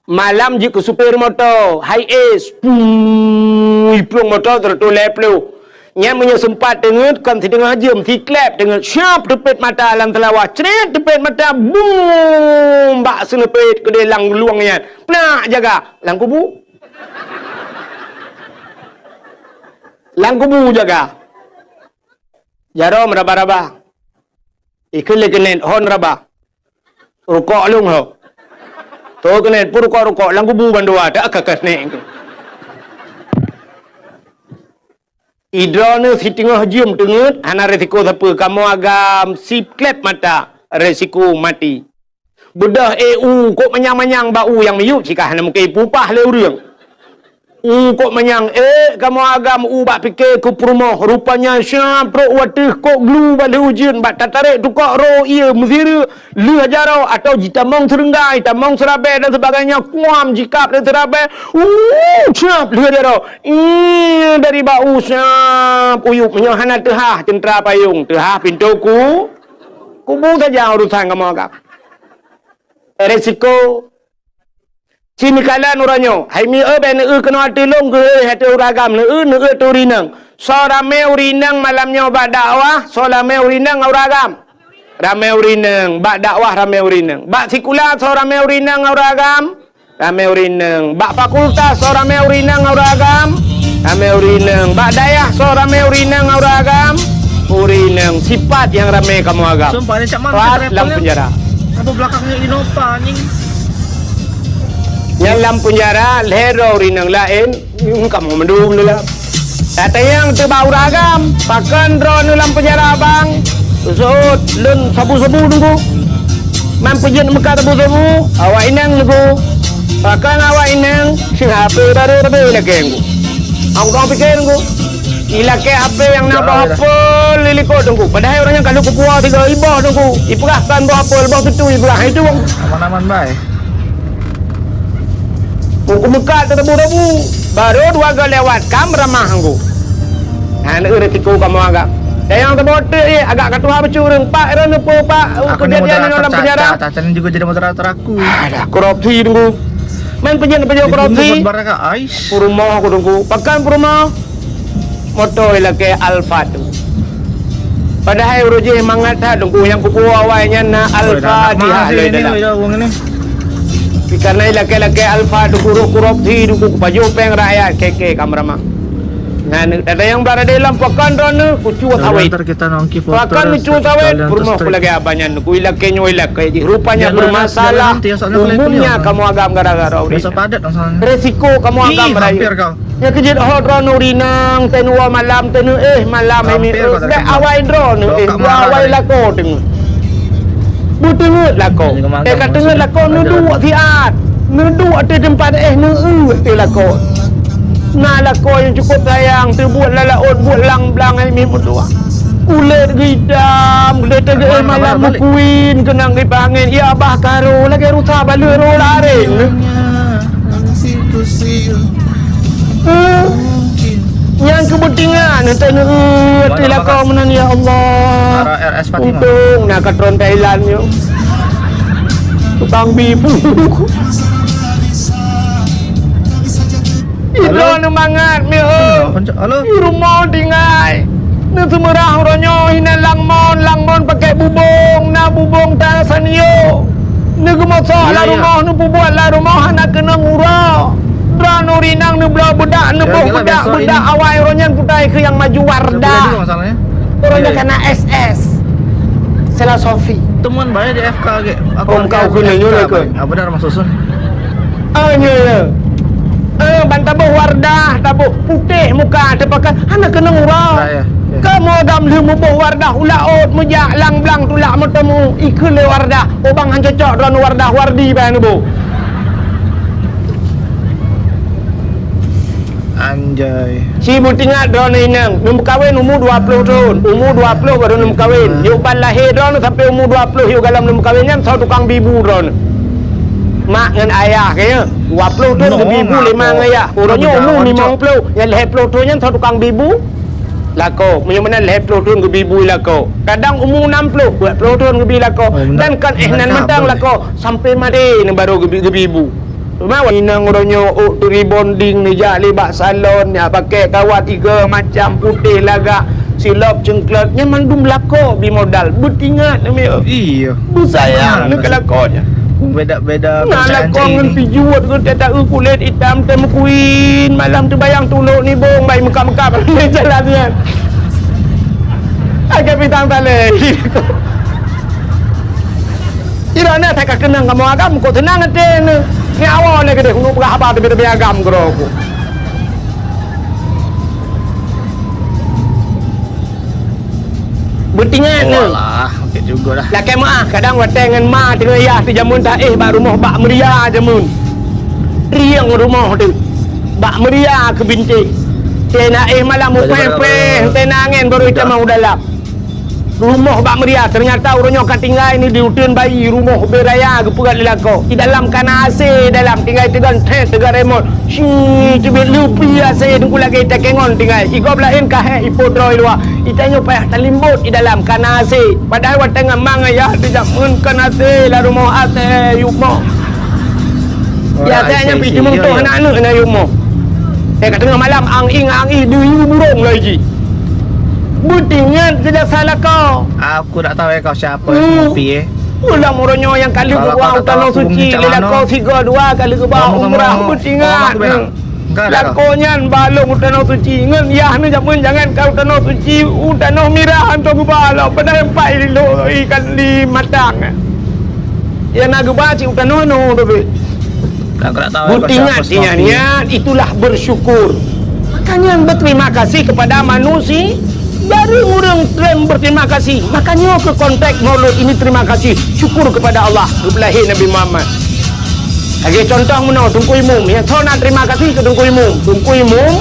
Malam jeuet keu supir moto, high ace, pui plueng moto seratus lhèe ploh. Nyan meunyoe seumpat teungeut, kon siteungoh jeuem, siklep teungeut, syab teupet mata lam seulawah, cret teupet mata, bum! Bak seuneupet keudeh lam luwang nyan. Plak jaga, lam kubu. Lam kubu jaga. Jaroe meuraba-raba. Ikheun lé keuneuk hon raba. Rukok lôn ho. To keuneuk pun rukok-rukok lam kubu bandua tak ka keuneuk. Idroeneuh siteungoh jeuem teungeut hana resiko sapeue, kamoe agam siklep mata resiko mati. Beudôh éh u kok manyang-manyang bak u nyang miyueb cit ka hana mungken ipupah lé ureuëng. U kok manyang ék kamoe agam u bak pike keu peurumoh, rupanya syab trok u ateueh kok glu bak lheueh ujeuen bak tatarek tukok ro ié meusireuk lheueh jaroe atau jitamong seureunggai, tamong seurabée dan sebagainya kuam jikab lé seurabée. U syab lheueh jaroe. Ih, dari bak u syab uyueb meunyoe hana teuhah ceuntra payong, teuhah pintoe ku kubu saja urusan kamoe agam. Resiko. Ci meukalan uroe nyoe, hai mi eu bèk neueu keunoe ateueh lôn geuheueh ateueh ureueng agam neueu, neueu ateueh ureueng inong. Soe ramé ureueng inong malam nyoe bak dakwah, soe ramé ureueng inong ngon ureueng agam? Ramé ureueng inong, bak dakwah ramé ureueng inong. Bak sikula soe ramé ureueng inong ngon ureueng agam? Ramé ureueng inong. Bak fakultas soe ramé ureueng inong ngon ureueng agam? Ramé ureueng inong. Bak dayah soe ramé ureueng inong ngon ureueng agam? Ureueng inong. Sipat nyang ramé kamoe agam. Sumpah, dia cak mana Pat cerita lam apa, ya? Penjara. Apa belakangnya Innova, anjing? Nyang lam penjara lhèe droe ureueng inong laén, hmm, kamoe mandum lé lam. Tatanyong teuh bak ureueng agam, pakon droeneuh lam penjara, Bang? Seuôt lôn sabu-sabu teungku. Man peujeuet meukat sabu-sabu, awak inong teungku. Pakon awak inong? Sing H P barô tapi lakèe teungku. Aku kong pikir teungku. Ilakèe H P nyang na boh apel di likot teungku. Padahai ureueng nyan ka lheueh kupuwoe sigoe iboh teungku. Ipeugah kon boh apel, boh tutui ipeugah itu. Aman-aman bae. Buku meukat teutabu-tabu. Barô dua goe lewat, kam ramah teungku. Nah, neu resiko kamoe agam. Dan nyang teuboh teuk, eh, agak ka tuha bacut ureueng. Pak, ira neupeu, Pak, kejadian nyoe lam penjara. Aku ni moderator, Cak. Cak, Cak ni juga jadi moderator aku. Alah, korupsi teungku. Man peujeuet-peujeuet korupsi. Dibunuh buat baraka, ais. Peurumoh ku teungku. Pakon peurumoh? Moto ilakèe Alphard teungku. Padahai uroe jih mangat that teungku, nyang kupuwoe awai nyan na Alphard di hah lé dalam. Tapi karena ilakèe-lakèe Alphard teungku, rôh korupsi teungku, kupajoh péng rakyat, kèe-kèe kam ramah. Nah, tatanyong bak Raden Lam, pakon droeneuh kucue sawét. Pakon kucue sawét, peurumoh ku lagèe abah nyan, ku ilakèe nyoe ilakèe jih. Rupanya bermasalah umumnya kamoe agam gara-gara ureueng. Resiko kamoe agam rayeuk. Nyang keujeuet ho droeneuh ureueng inong, teuh neuwoe malam, teuh neuéh malam, hai mi, eh, awai droeneuh, eh, awai lakoe teungeut. Beuteungeut lakoe. Eh, ka teungeut lakoe, neuduek siat. Neuduek ateueh teumpat, eh, neueu ateueh lakoe. Na lakoe nyang cukôp sayang, teubuet lam laôt, buet lam blang, hai mi meutuah. Kulét geuitam, kulét geuéh malam meukuin, keunong geuipangen, ya bah karo, lagèe rusa baleueh roh lareng. Eh, nyang keubeutingan, teuh neueu ateueh lakoe meunan, ya Allah. Untung na katron Thailand nyoe. Tukang bibu. Halo? Idroeneuh mangat, mi, eh. Halo? Di rumoh tinggai. Neu Rah uroe nyoe hinan lam mon, lam mon pakai bubông, na bubông ta sanyo. Neugeumosok lam rumoh, neupeubuet lam rumoh hana keunong uroe. Droeneuh rinang neubloe beudak, neuboh beudak, beudak awai uroe nyan putai keu nyang maju Wardah. Uroe nyan kana S S. Filosofi. Temuan bae di F K ge. Aku kau kena nyoe ke? Apa dah rumah susun? Oh, nyoe, nyoe. Eh, ban taboh Wardah, taboh putéh muka, teupakat, hana keunong uroe. Ya, ya, ya. Kamoe agam lheueh muboh Wardah, u laôt meujak lang blang tulak meutemu, ikheun lé Wardah. Oh, bang han cocok droeneuh Wardah, Wardi bak neuboh. Anjay. Ci meutingat droeneuh inong, neumeukawen umu dua ploh thon. Umu dua ploh baru neumeukawen. Yôh ban lahé droeneuh sampai umu dua ploh yôh galom neumeukawen nyan soe tukang bibu droeneuh. Mak ngon ayah kayèe. Dua ploh thon geubibu lé ma ngon ayah. Uroe nyoe umu limong ploh, nyang lhèe ploh thon nyan soe tukang bibu. Lakoe, meunyoe meunan lhèe ploh thon geubibu lakoe. Kadang umu nam ploh, dua ploh thon geubi lakoe. Dan kon éh nan mantong lakoe, sampai maté nyan baru geubi-, geubibu. Teuma inong uroe nyoe ôk rebonding neujak lé bak salon, nyan pakai kawat iga macam putéh lagak, silop cengklot, nyan mandum lakoe bi modal. Beutingat, Umi. Iya. Beusayang neu keu lakoe nyan. Beda-beda. Na lakoe ngon pijuet, ngon tataeu kulét itam, teumeukui, malam teubayang tulok nibong, bai meukat-meukat jalan nyan. Agak bintang talé. Iroh na that ka keunong kamoe agam, kok seunang até neuh. Nyoe awai lé keudeh, ulôn peugah haba teubiet-teubiet agam keudroe ku. Beutingat neuh. Walah, okey juga dah. Lakèe meu'ah, kadang watèe ngon ma teungoh yah teuh jameun taéh bak rumoh bak meuria jameun. Rieng rumoh teuh. Bak meuria keu bintéh. Teuh na éh malam upéh-péh, teuh na angén baru itamong u dalam. Rumoh bak meuria, teunyata uroe nyoe ka tinggai ni di uteuen bayi, rumoh ubé raya geupeugöt lé lakoe. Di dalam ka na A C dalam, tinggai teugon thet, teugon remot. Shi, teubiet leupi A C, teungku lagèe itakèe ngon tinggai. Igob laén ka héh ipo droe i luwa. Itanyoe payah talimbot di dalam ka na A C. Padahai watèe ngon ma ngon yah teuh jameun kon A C lam rumoh, A C yup moh. Di A C nyan pih teumeung toh aneuk-aneuk na yup moh. Eh, ka teungoh malam, ang-ing, ang-ing, deungon burông lagèe jih. Beutingat keu jasa lakoe. Aku tak tahu ya kau siapa yang ngopi, eh. Ulang uroe nyoe nyang ka lheueh geuba u Tanoh Suci, lé lakoe sigoe dua ka lheueh geuba umrah, beutingat. Lakoe nyan ba lom u Tanoh Suci, ngon yah neuh jameun jangan ka u Tanoh Suci, u Tanoh Mirah hantom geuba lom, padahai empat ilo ikan di matang. Ya na geuba cit u Tanoh nyoe, tapi. Beutingat, ingat, itulah bersyukur. Makanya berterima kasih kepada manusia. Jareueng ureueng treb berterima kasih. Makanya ke konteks Maulud ini terima kasih, syukur kepada Allah, geupeulahé Nabi Muhammad. Lagèe contoh meunoe, Teungku Imum, nyang soe na terima kasih keu Teungku Imum. Teungku Imum,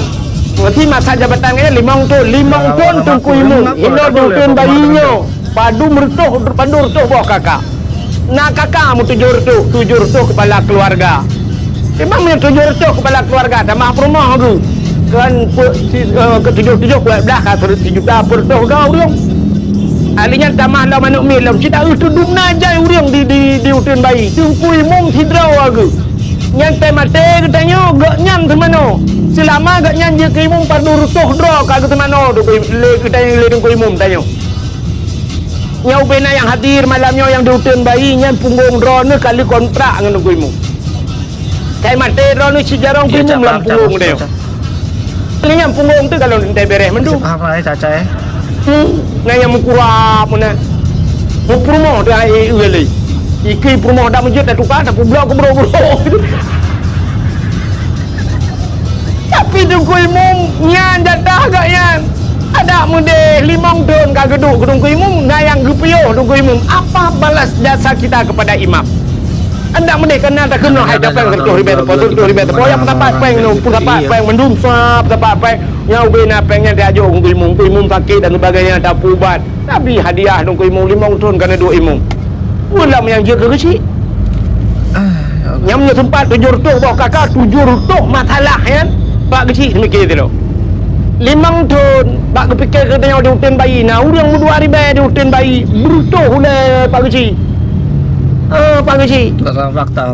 berarti masa jabatan nyan limong thon, limong thon Teungku Imum. Hino di uteuen bayi nyoe, padum reutôh, padum reutôh boh K K. Na K K meutujoh reutôh, tujoh reutôh kepala keluarga. Memang meunyoe tujoh reutôh kepala keluarga, tamah peurumoh geuh. Kan pe-, si-, eh, keu tujoh-tujoh dua belas ka sijuta peureutôh droe ureueng. Ahli nyan tamah lom aneuk miet lom. Cit taeu teudum na jai ureueng di, di, di uteuen bayi. Teungku Imum sidroe geuh. Nyan teuh maté geutanyoe, gobnyan teumanoe. Seulama gobnyan jeuet keu imum padum reutôh droe ka geuteumanoe lé geutanyoe, lé Teungku Imum tanyoe. Nyoe ubé na nyang hadir malam nyoe nyang di uteuen bayi nyan punggong droeneuh ka lheueh kontrak ngon Teungku Imum. Sai maté droeneuh cit jarong Teungku Imum lam punggong nyoe. Nyan punggong teuh ka lheueh teuntèe bèrèh mandum. Paham lah, eh, Caca, eh. Hmm, na nyang meukurap meunan. Meupeurumoh teuh ai, eh, lé. Ikeu peurumoh dak meujeuet dak tuka, dak peublok keu brok-brok. Tapi Teungku Imum nyan jatah gobnyan. Adak meudeh limong thon ka geuduek keu Teungku Imum, na nyang geupiôh Teungku Imum. Apa balas jasa kita kepada imam? Adak meudeh kana takheun hai tapéng seratus ribèe teupeu, seratus ribèe teupeu, nyang peusapat péng nyoe, peusapat péng mandum, sab peusapat péng. Nyang ubé na péng nyan tajok Teungku Imum, Teungku Imum sakét dan sebagainya, tapeuubat. Nabi hadiah Teungku Imum limong thon kana duek imum. Ulama nyang jeuet keu geuchik. Ah, ya Allah. Nyang meunyoe sempat tujoh reutôh boh K K, tujoh reutôh masalah nyan, Pak Geuchik seumiké sidroe. Limong thon, bak geupike keu tanyoe di uteuen bayi, na ureueng meudua ribèe di uteuen bayi, beureutôh ulèe Pak Geuchik. Ah, Pak Geuchik.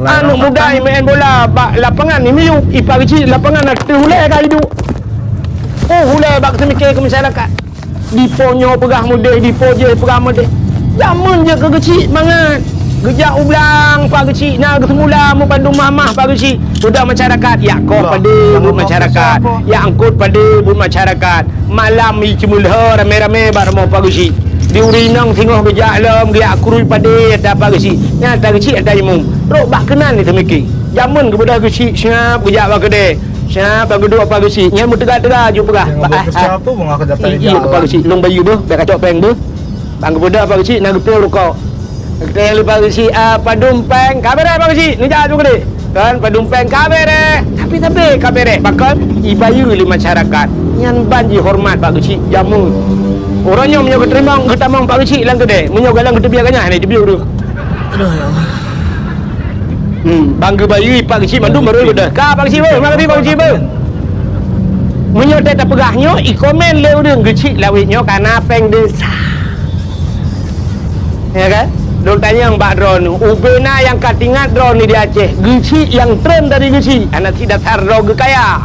Aneuk muda meu'en bola bak lapangan, imiyup, i Pak Geuchik lapangan ateueh ulèe ka iduek. Oh, ulèe bak seumiké keu masyarakat. Dipo nyoe peugah meudeh, dipo jéh peugah meudeh. Jameun jeuet keu geuchik mangat. Geujak u blang Pak Geuchik, na geuseumula meupandum mamah Pak Geuchik. Udah masyarakat, yak koh padé buet masyarakat, yak angkot padé buet masyarakat. Malam i ceumeulhö ramé-ramé bak rumoh Pak Geuchik. Di ureueng inong singoh geujak lom, geujak krui padé ata Pak Geuchik. Nyan ata Geuchik ata imum. Trok bak keunan di teumiki. Jameun geubeudôh Geuchik seungab geujak bak keudè. Siap bak geuduek Pak Geuchik. Nyan meuteuga-teuga ju peugah. Jangan buat kesal apa, bunga aku dapat iji jalan. Pak Geuchik, lôn bayeue beuh, bèk kacok péng beuh. Bang geubeudôh Pak Geuchik, na geuteueng rukok. Geuteueng lé Pak Geuchik, ah, padum péng, ka bèrèh Pak Geuchik. Neujak ju keudeh. Kan, padum péng ka bèrèh. Tapi, tapi ka bèrèh. Pakon, ibayeue lé masyarakat. Nyan ban jihoreumat Pak Geuchik, jameun. Uroe nyoe meunyoe geuteurimong, geutamong Pak Geuchik lam keudè. Meunyoe galeng geuteubiet ganyah, hana iteubiet ureueng. Aduh, ya Allah. Hmm, bang geubayeue Pak Geuchik mandum baru beudôh. Ka Pak Geuchik beuh, makasih Pak Geuchik beuh. Meunyoe teuh tapeugah nyoe, i komen lé ureueng Geuchik lawét nyoe kana péng desya. Ya kan? Lôn tanyong bak droeneuh, ubé na nyang ka teuingat droeneuh di Aceh, Geuchik nyang treun dari Geuchik, aneuk si dasar droe geukaya.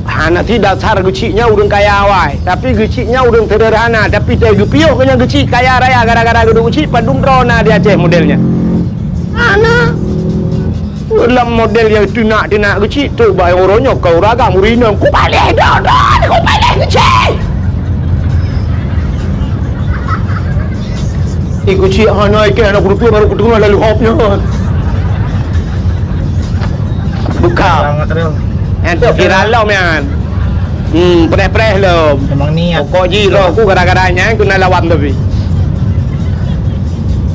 Hana si dasar Geuchik nyan ureueng kaya awai, tapi Geuchik nyan ureueng seuderhana, tapi teuh geupiôh keu nyan Geuchik kaya raya gara-gara geuduek Geuchik padum droe na di Aceh model nyan. Hana. Lam model nyang teunak-teunak Geuchik tu bak uroe nyoe ka ureueng agam ureueng inong. Kupaléh droe-droe, kupaléh Geuchik. Eh, Geuchik hana ikan, hana kuteupeu, baru kuteupeu lalu hop nyan. Buka. Nyan tu viral lom nyan. Hmm, preh-preh lom. Memang niat. Pokok jih roh ku gara-gara nyan kena lawan tapi.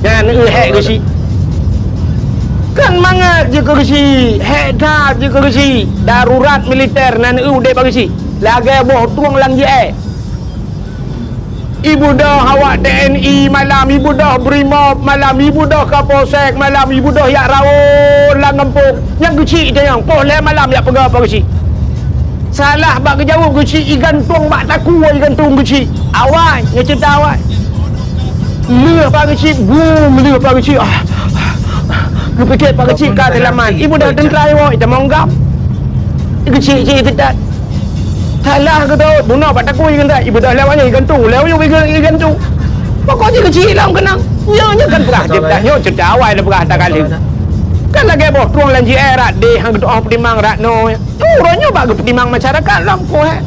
Nyan eu hék Geuchik. Kan mangat jeuet keu Geuchik, hék that jeuet keu Geuchik. Darurat militer nan eu udeb bak Geuchik. Lagèe boh trueng lam jih. Ibeudôh awak T N I malam, ibeudôh Brimob malam, ibeudôh Kapolsek malam, ibeudôh jak rawon lam gampông. Nyang Geuchik teuh nyang poh lhèe malam jak peugah Pak Geuchik. Salah bak geujaweueb Geuchik, igantung bak takue igantung Geuchik. Awai, nyoe ceurita awai. Lheueh Pak Geuchik, bum, lheueh Pak Geuchik. Ah, geupike Pak Geuchik ka seulamat. Ibeudôh teuntra iwoe, itamong gam. Geuchik-chik teutat. Salah geutot, bunoe bak takue geutot. Ibeudôh lewat nyan igantung, lewat nyan igantung. Pokok jih Geuchik lam keunong. Nyoe, nyoe kan peugah ceurita, nyoe ceurita awai dah peugah ata kali. Kan lagèe boh trueng lam jih, eh, rat deh, han geutu'oh peutimang rat noe. Uroe nyoe bak geupeutimang masyarakat lom poh, eh.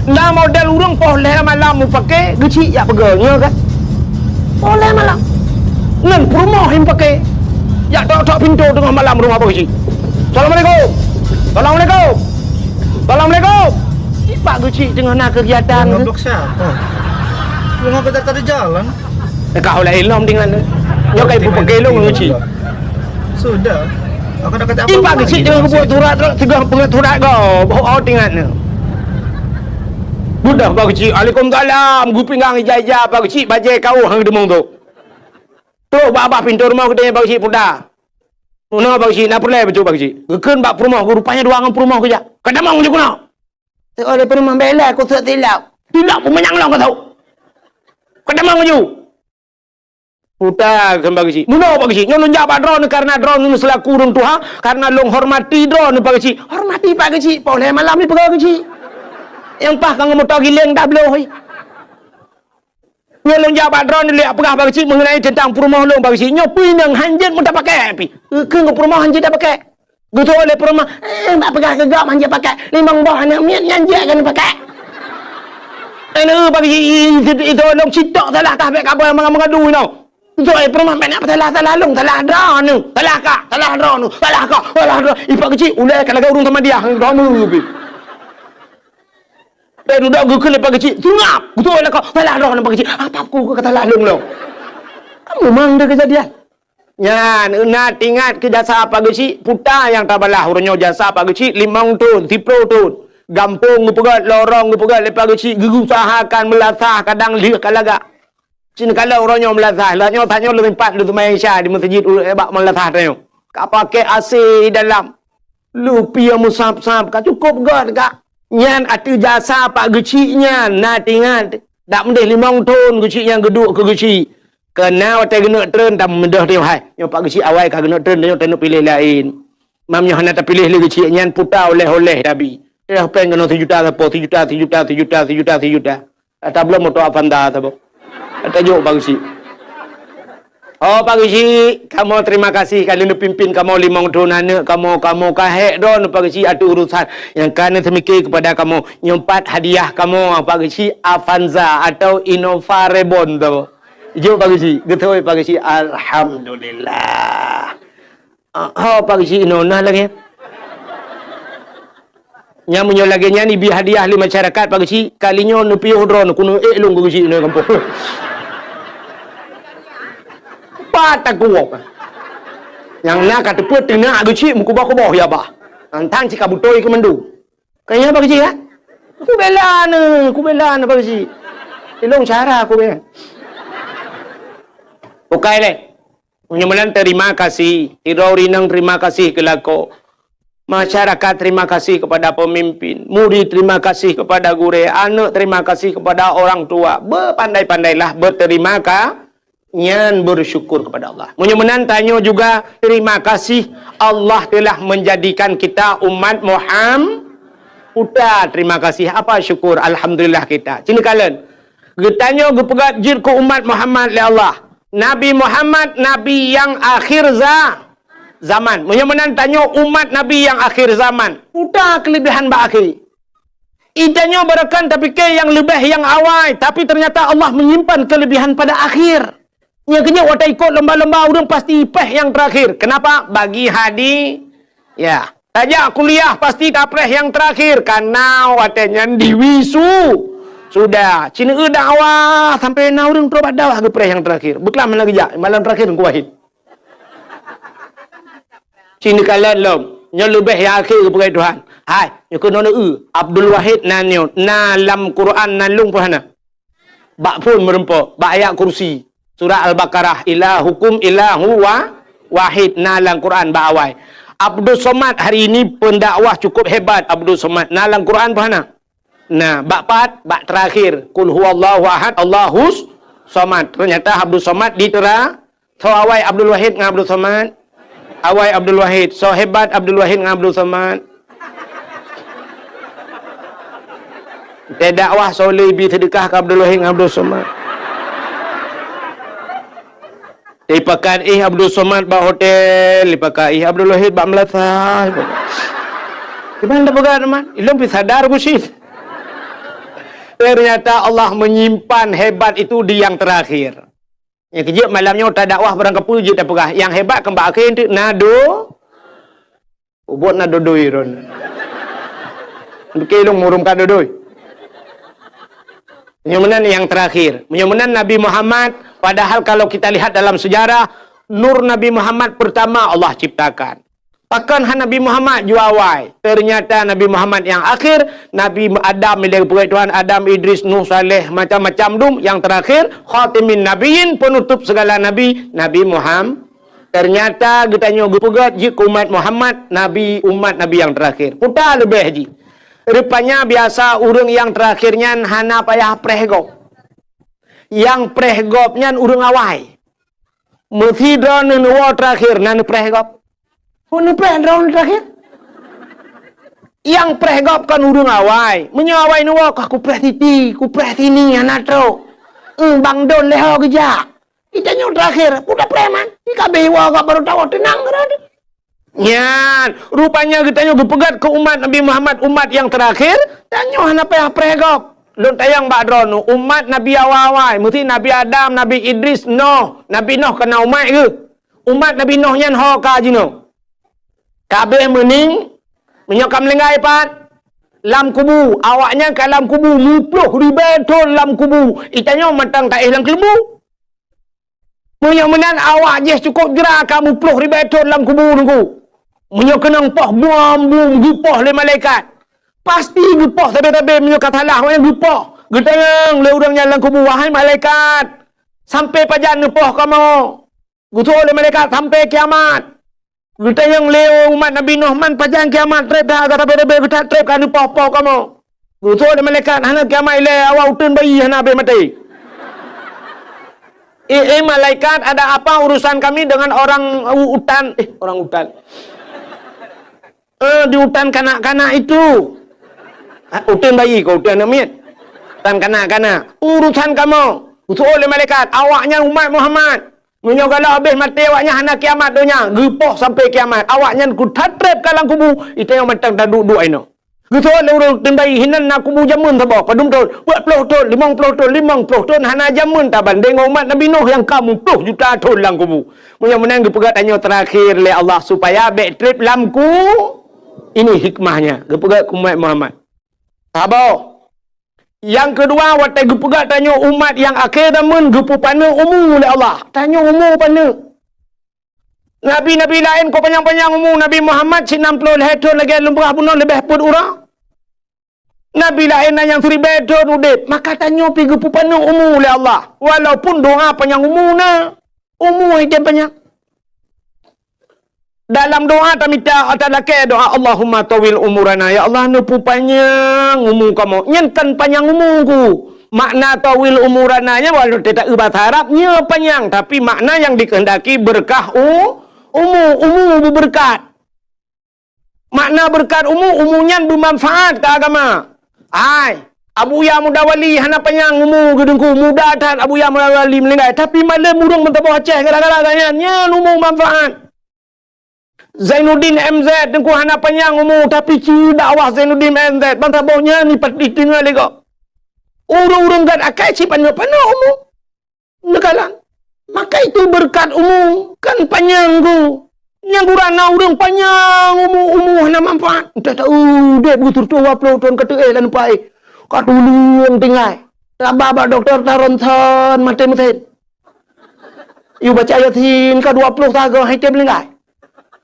Na model ureueng poh lhèe malam mupake Geuchik jak peugah, nyoe kan? Poh lhèe malam. Ngon peurumoh nyang pake. Jak tok-tok pintoe teungoh malam rumoh Pak Geuchik. Assalamualaikum. Assalamualaikum. Assalamualaikum. Di Pak Geuchik teungoh na keugiatan. Ngeblok siapa? Ngeblok dari jalan. Ka ulai ilom dengan tu. Nyoe kai peupakai lôn Geuchik. Sudah. Aku dah kata apa? Ipak Geuchik dengan buat surat tu, tiga pengaturan kau. Bawa awak ingat ni. Budak Pak Geuchik, "Waalaikumsalam." Gupinggang ija-ija Pak Geuchik, bajai kau hang demong tu. Terus babah pintu rumah kita Pak Geuchik puda. Muna Pak Geuchik, nak pulai betul Pak Geuchik. Geukheun bak peurumoh, rupanya dua ngon peurumoh kejak. Kadamong je kuna. Oleh peurumoh bela aku surat tilap. Tilap pun menyang long kau tahu. Kadamong je. Uta keumbang Geuchik. Meunoe Pak Geuchik, nyoe lôn jak bak droeneuh kareuna droeneuh selaku ureueng tuha, kareuna lôn hormati droeneuh Pak Geuchik. Hormati Pak Geuchik, poh lhèe malam ni peugah Geuchik. Nyang paih ka ngon moto giléng dah bloh. Nyoe lôn jak bak droeneuh lé peugah Pak Geuchik mengenai tentang peurumoh lôn Pak Geuchik. Nyoe peue inong hanjeuet meuta pakai pi. Keu ngon peurumoh hanjeuet dak pakai. Geutuwoe lé peurumoh, "Eh, bak peugah keu gob han jeuet pakai. Limong boh aneuk miet nyan jeuet keu pakai." Aneuk bagi i-, i-, i-, itu lông sitok salah kah bèk kabai manga-manga dui nyoe. Geutuwoe lé peurumoh bèk nak salah-salah lông, salah droeneuh, salah kah, salah droeneuh, salah kah, salah droe. Ipak Geuchik ulèe ka lagèe ureueng sama dia, droeneuh pih. Bèk dudoe geukheun lé Pak Geuchik, seungab. Geutuwoe lé kah, salah droeneuh Pak Geuchik. Apa aku keu salah lông lông? Kamu mang deh kejadian. Nyan, na teuingat keu jasa Pak Geuchik, puta nyang tabalah uroe nyoe jasa Pak Geuchik limong thon, siplôh thon. Gampông geupeugöt, lorong geupeugöt lé Pak Geuchik, geuusahakan meulasah kadang lheueh ka lagak. Cit neukalon uroe nyoe meulasah, lagak nyoe tanyoe leueh pat leueh seumayang Isya di meuseujid u-, bak meulasah tanyoe. Ka pakai A C di dalam. Lupie meusab-sab ka cukôp göt ka. Nyan ateueh jasa Pak Geuchik nyan na teuingat. Dak meudeh limong thon Geuchik nyan geuduek keu Geuchik. Keu na watèe geuneuk treun tameudeh teuh hai. Nyoe Pak Geuchik awai ka geuneuk treun nyoe taneuk piléh laén. Mam nyoe hana tapiléh lé Geuchik nyan puta oleh-oleh tabi. Eh, péng keunoe sijuta sapo, sijuta, sijuta, sijuta, sijuta, sijuta. Ata bloe moto Avanza sapo. Ata jok Pak Geuchik. Oh, Pak Geuchik, kamoe terima kasih ka neupimpin kamoe limong thon aneuk kamoe, kamoe ka hék droeneuh Pak Geuchik ateueh urusan nyang ka neuseumiké keupada kamoe. Nyoe pat hadiah kamoe, Pak Geuchik, Avanza atau Innova Reborn sapo. Jok Pak Geuchik, geutôi Pak Geuchik, alhamdulillah. Ah, ho Pak Geuchik inoe na lagèe. Nyan meunyoe lagèe nyan ibi hadiah lé masyarakat Pak Geuchik, kali nyoe neupiôh droeneuh keuneuk ék lôn keu Geuchik inoe gampông. Pat takuwoe. Nyang na ka teupeu teunak Geuchik meukuboh-kuboh ya bah. Nyan tan cit ka beutôi keu mandum. Ka nyan Pak Geuchik, ya? Kubela neuh, kubela neuh Pak Geuchik. Ilôn cara kubela. Bukai lé. Meunyoe meunan terima kasih, sidroe ureueng inong terima kasih keu lakoe. Masyarakat terima kasih kepada pemimpin, murid terima kasih kepada gurèe, aneuk terima kasih kepada orang tua. Beupandai-pandailah berterima ka-, nyan bersyukur kepada Allah. Meunyoe meunan tanyoe juga terima kasih Allah telah menjadikan kita umat Muham-, uta terima kasih, apa syukur, alhamdulillah kita. Cina kalen, geutanyoe geupeugah jeuet keu umat Muhammad lé Allah. Nabi Muhammad, nabi nyang akhir za-, zaman. Meunyoe meunan tanyoe umat nabi nyang akhir zaman, peue keulebihan bak akhé? Geutanyoe barangkapeue tapike nyang leubeh nyang awai, tapi ternyata Allah menyimpan kelebihan pada akhir. Nyang keujeuet watèe ikot lomba-lomba ureueng pasti péh nyang terakhir. Kenapa? Bagi hadi-, ya. Tajak kuliah pasti tapréh nyang terakhir, karena watèe nyan diwisu-, sudah. Cina dakwah sampai na ureueng trok bak dakwah geupréh nyang terakhir. Beuklam hana geujak, malam terakhir Teungku Wahid. Cina kalon lom, nyoe leubeh nyang akhé geupeugah Tuhan. Hai, nyoe keunoe eu, Abdul Wahid na nyoe, na lam Quran na lôn peuhana. Bak phon meureumpok, bak ayat kursi. Surah Al-Baqarah, "Ilahukum ilahu wa-, wahid," na lam Quran bak awai. Abdul Somad hari ini pendakwah cukup hebat, Abdul Somad. Na lam Quran peuhana? Na, bak pat, bak terakhir. "Qul huwallahu ahad, Allahus somad." Ternyata Abdul Somad ditera-, Soe awai Abdul Wahid ngon Abdul Somad? Awai Abdul Wahid. Soe hebat Abdul Wahid ngon Abdul Somad? Teudakwah soe lé bi seudeukah keu Abdul Wahid ngon Abdul Somad? Ipakat éh Abdul Somad bak hotel, ipakat éh Abdul Wahid bak meulasah. Kiban dah peugah teman, ilôn pi sadar ku cit. Ternyata Allah menyimpan hebat itu di yang terakhir. Nyang keujeuet malam nyoe tadakwah barangkapeue jeuet tapeugah, nyang hebat keu bak akhé teuk na do-, ubot na dodoi ron. Bukon lôn murum ka dodoi. Meunyoe meunan nyang terakhir. Meunyoe meunan Nabi Muhammad, padahal kalau kita lihat dalam sejarah, nur Nabi Muhammad pertama Allah ciptakan. Pakon hana Nabi Muhammad jua awai? Ternyata Nabi Muhammad nyang akhir, Nabi Adam, ilée geupeugah Tuhan, Adam, Idris, Nuh, Saleh, macam-macam dum, nyang terakhir, khatimin nabiyyin, penutup segala nabi, Nabi Muhammad. Ternyata geutanyoe geupeugah jeuet keu umat Muhammad, nabi, umat Nabi nyang terakhir. Peue leubeh jih. Rupanya biasa ureuëng nyang terakhir nyan hana payah preh gob. Nyang preh gob nyan ureuëng awai. Meusidroe neuwoe terakhir na neupreh gob. Peue neupreh droe terakhir? Nyang preh gob kon ureuëng awai. Meunyoe awai neuwoe kah kupreh siti, kupreh sini, hana trok. Eung bang don lé ho geujak. Geutanyoe terakhir, peue tapreh man? Di kabeh woe gob barô tawoe teunang keudroe. Nyan, rupanya geutanyoe geupeugah keu umat Nabi Muhammad, umat nyang terakhir, tanyoe hana payah preh gob. Lôn tanyong bak droeneuh, umat Nabi awai-awai, meusti Nabi Adam, Nabi Idris, Noh. Nabi Noh kon na umat geuh. Umat Nabi Noh nyan ho ka jinoe. Ka abéh meuning, meunyoe ka meuninggai pat, lam kubu, awaknyan ka lam kubu, muploh ribée thon lam kubu. Geutanyoe mantong taéh lam keuleumbu. Meunyoe meunan awak jih cukôp jra ka muploh ribée thon lam kubu Teungku. Meunyoe keunong poh bom bum geupoh lé malaikat, pasti geupoh sabe-sabe meunyoe ka salah awaknyan geupoh. Geutanyong lé ureuëng nyan lam kubu, "Wahai malaikat, sampai pajan neupoh kamoe?" Geutanyong lé malaikat, "Sampai kiamat." Geutanyong lé umat Nabi Nuh, "Man pajan kiamat treb dah, sabe-sabe geutat treb ka neupoh-poh kamoe?" Geutanyong lé malaikat, "Hana kiamat ilée, awak uteuen bayi hana abéh maté." "Eh, eh, malaikat, ada apa urusan kami dengan orang u-, utan?" Eh, orang utan. "Eh, di utan kanak-kanak itu." Ha, uteuen bayi ko, uteuen aneuk miet. Tan kana-kana. Urusan kamoe. Geuseuôt lé malaikat, awaknyan umat Muhammad. Meunyoe galak habéh maté awaknyan hana kiamat donya, geupoh sampai kiamat. Awaknyan keu that treb ka lam kubu, geutanyoe mantong taduek-duek inoe. Geuseuôt lé ureuëng uteuen bayi, hinan na kubu jameun saboh, padum thon, peuet ploh thon, limong ploh thon, limong ploh thon, hana jameun tabandéng ngon umat Nabi Nuh nyang ka muploh juta thon lam kubu. Meunyoe meunan geupeugah tanyoe teurakhé lé Allah supaya bék treb lam ku-, ini hikmahnya, geupeugah keu umat Muhammad. Saboh. Nyang keudua, watée geupeugah tanyoe umat nyang akhé zaman geupeupaneuk umu lé Allah. Tanyoe umu paneuk. Nabi-nabi laén ka panyang-panyang umu, Nabi Muhammad sinan ploh lhée thon lagée lôn peugah bunoe leubeh peuet uroe. Nabi laén na nyang siribée thon udeb, maka tanyoe pih geupeupaneuk umu lé Allah. Walaupun doa panyang umu na, umu hana tem panyang. Dalam doa tamita, talakée doa, "Allahumma tawwil umurana." Ya Allah, neupupanyang umu kamoe. Nyan kan panyang umu ku. Makna tawwil umurana nyan walau teuta eu bahasa Arab, nyoe panyang, tapi makna nyang dikehendaki berkah u-, umu, umu beubeureukat. Makna beureukat umu, umu nyan beumanfaat keu agama. Hai, Abuya Muda Wali hana panyang umu geudeungku, muda that Abuya Muda Wali meuninggai, tapi malem ureuëng meusaboh Aceh gara-gara gobnyan, nyan umu manfaat. Zainuddin M Z deungku hana panyang umu, tapi ci dakwah Zainuddin M Z, bansaboh nyan dipat-, ditinggai lé gob. Ureuëng-ureuëng gét akai ci paneuk-paneuk umu. Neukalon. Maka itu beureukat umu kan panyang ku. Nyang gura na ureuëng panyang umu, umu hana manfaat. Entah tahu dek beuteutuh dua puluh tahun ka teueh lam paih. Ka tuleueng tinggai. Taba bak dokto ta ronsen maté meusen. Yue baca Yasin ka dua puluh sagoe hai teuh meuninggai.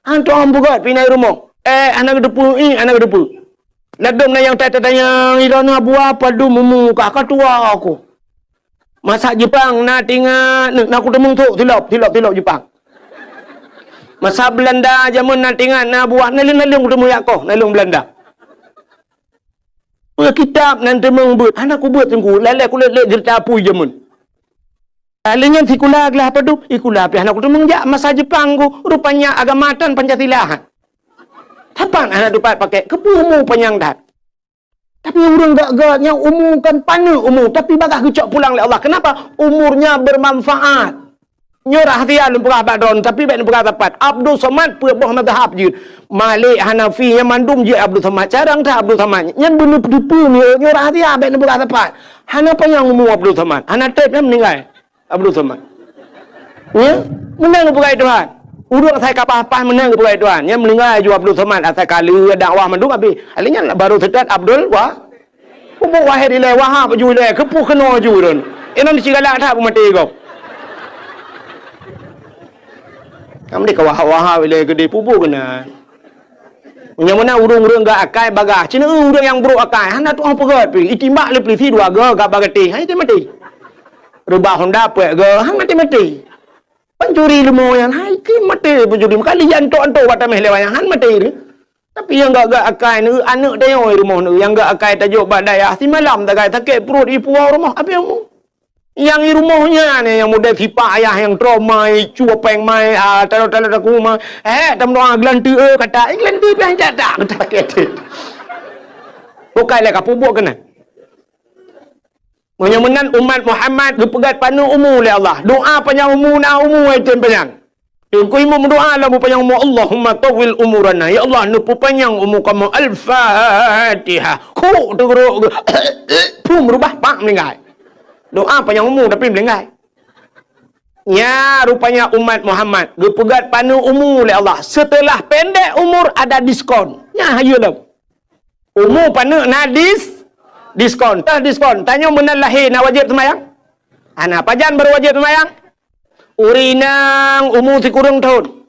Hantom peugét pinai rumoh. Eh, hana geuteupeue, ih, hana geuteupeue. Ladôm na nyang tai tatanyong, "Ira na buah padum umu kah ka tuha aku?" Masa Jepang na tingat, na kuteumeung thok silop, silop, silop Jepang. Masa Belanda jameun na tingat, na buah, na lôn, na lôn kuteumeung yak koh, na lôn Belanda. Peue kitab nan teumeung beuet, hana kubeuet teungku, lalée kulét lé geurita apui jameun. Kali nyan sikula glah padum, sikula pih hana kuteumeung jak masa Jepang ku, rupanya agama tan Pancasila. Sapat hana tupat pakai, keupeue umu panyang that. Tapi ureuëng gét-gét nyang umu kan paneuk umu, tapi bagaih geucok pulang lé Allah. Kenapa? Umurnya bermanfaat. Nyoe rahsia lôn peugah bak droeneuh, tapi bék neupeugah sapat. Abdul Somad peuet boh mazhab jeuet. Malik, Hanafi, nyan mandum jeuet Abdul Somad. Carông that Abdul Somad. Nyan beuneupeue nyoe, nyoe rahsia bék neupeugah sapat. Hana panyang umu Abdul Somad. Hana treb nyan meuninggai Abdul Somad. Nya, meunan geupeugah Tuhan. Ureuëng asai ka paih-paih meunan geupeugah Tuhan. Nyan meuninggai ju Abdul Somad asai ka lheueh dakwah mandum habéh. Alèh nyan baru seutôt Abdul Wa-, Pupuk Wahid ilée Wahab ju ilée, keupeue keunoe ju rön. Inan sigalak that peumaté gob. Kamoe deh ka Wahab-Wahab ilée keudeh pupuk keunan. Nyang meunan ureuëng-ureuëng gét akai bagaih. Cina ureuëng nyang brôk akai, hana tu'oh peugét pih. Itimbak lé peulisi dua goe gak bagatéh. Hai teuh maté. Reubah honda peuet goe, han maté-maté. Pancuri leumo nyan, hai keuh maté pancuri. Meuka liyan tok-tok bak taméh lewat nyan, han maté lé. Tapi nyang gét-gét akai neu, aneuëk tanyoe rumoh neu, nyang gét akai tajok bak dayah, simalam tagai sakét pruet ipuwoe rumoh, api umu. Nyang i rumoh nyan, nyang model sipak ayah nyang troe mai, cue péng mai, ah, talo-talo taku mai. Eh, tameudoa geulanteue, eh, kata, eh, geulanteue piah jak tak, kata sakét. Bukai lé ka pubok keunan. Meunyoe meunan umat Muhammad geupeugét paneuk umu lé Allah. Doa panyang umu na umu ai tem panyang. Teungku imum meudoa lam panyang umu, "Allahumma tawwil umurana." Ya Allah, neupupanyang umu kamoe. Al-Fatihah. Kuk teugeurok geu-, pum rubah pak meuninggai. Doa panyang umu tapi meuninggai. Nya rupanya umat Muhammad geupeugét paneuk umu lé Allah. Seuteulah pendek umur ada diskon. Nya hayeue lom. Umu paneuk na dis-, diskon. Teuh diskon. Tanyoe meunan lahé na wajéb seumayang? Hana. Pajan barô wajéb seumayang? Ureuëng inong umu sikureueng thon.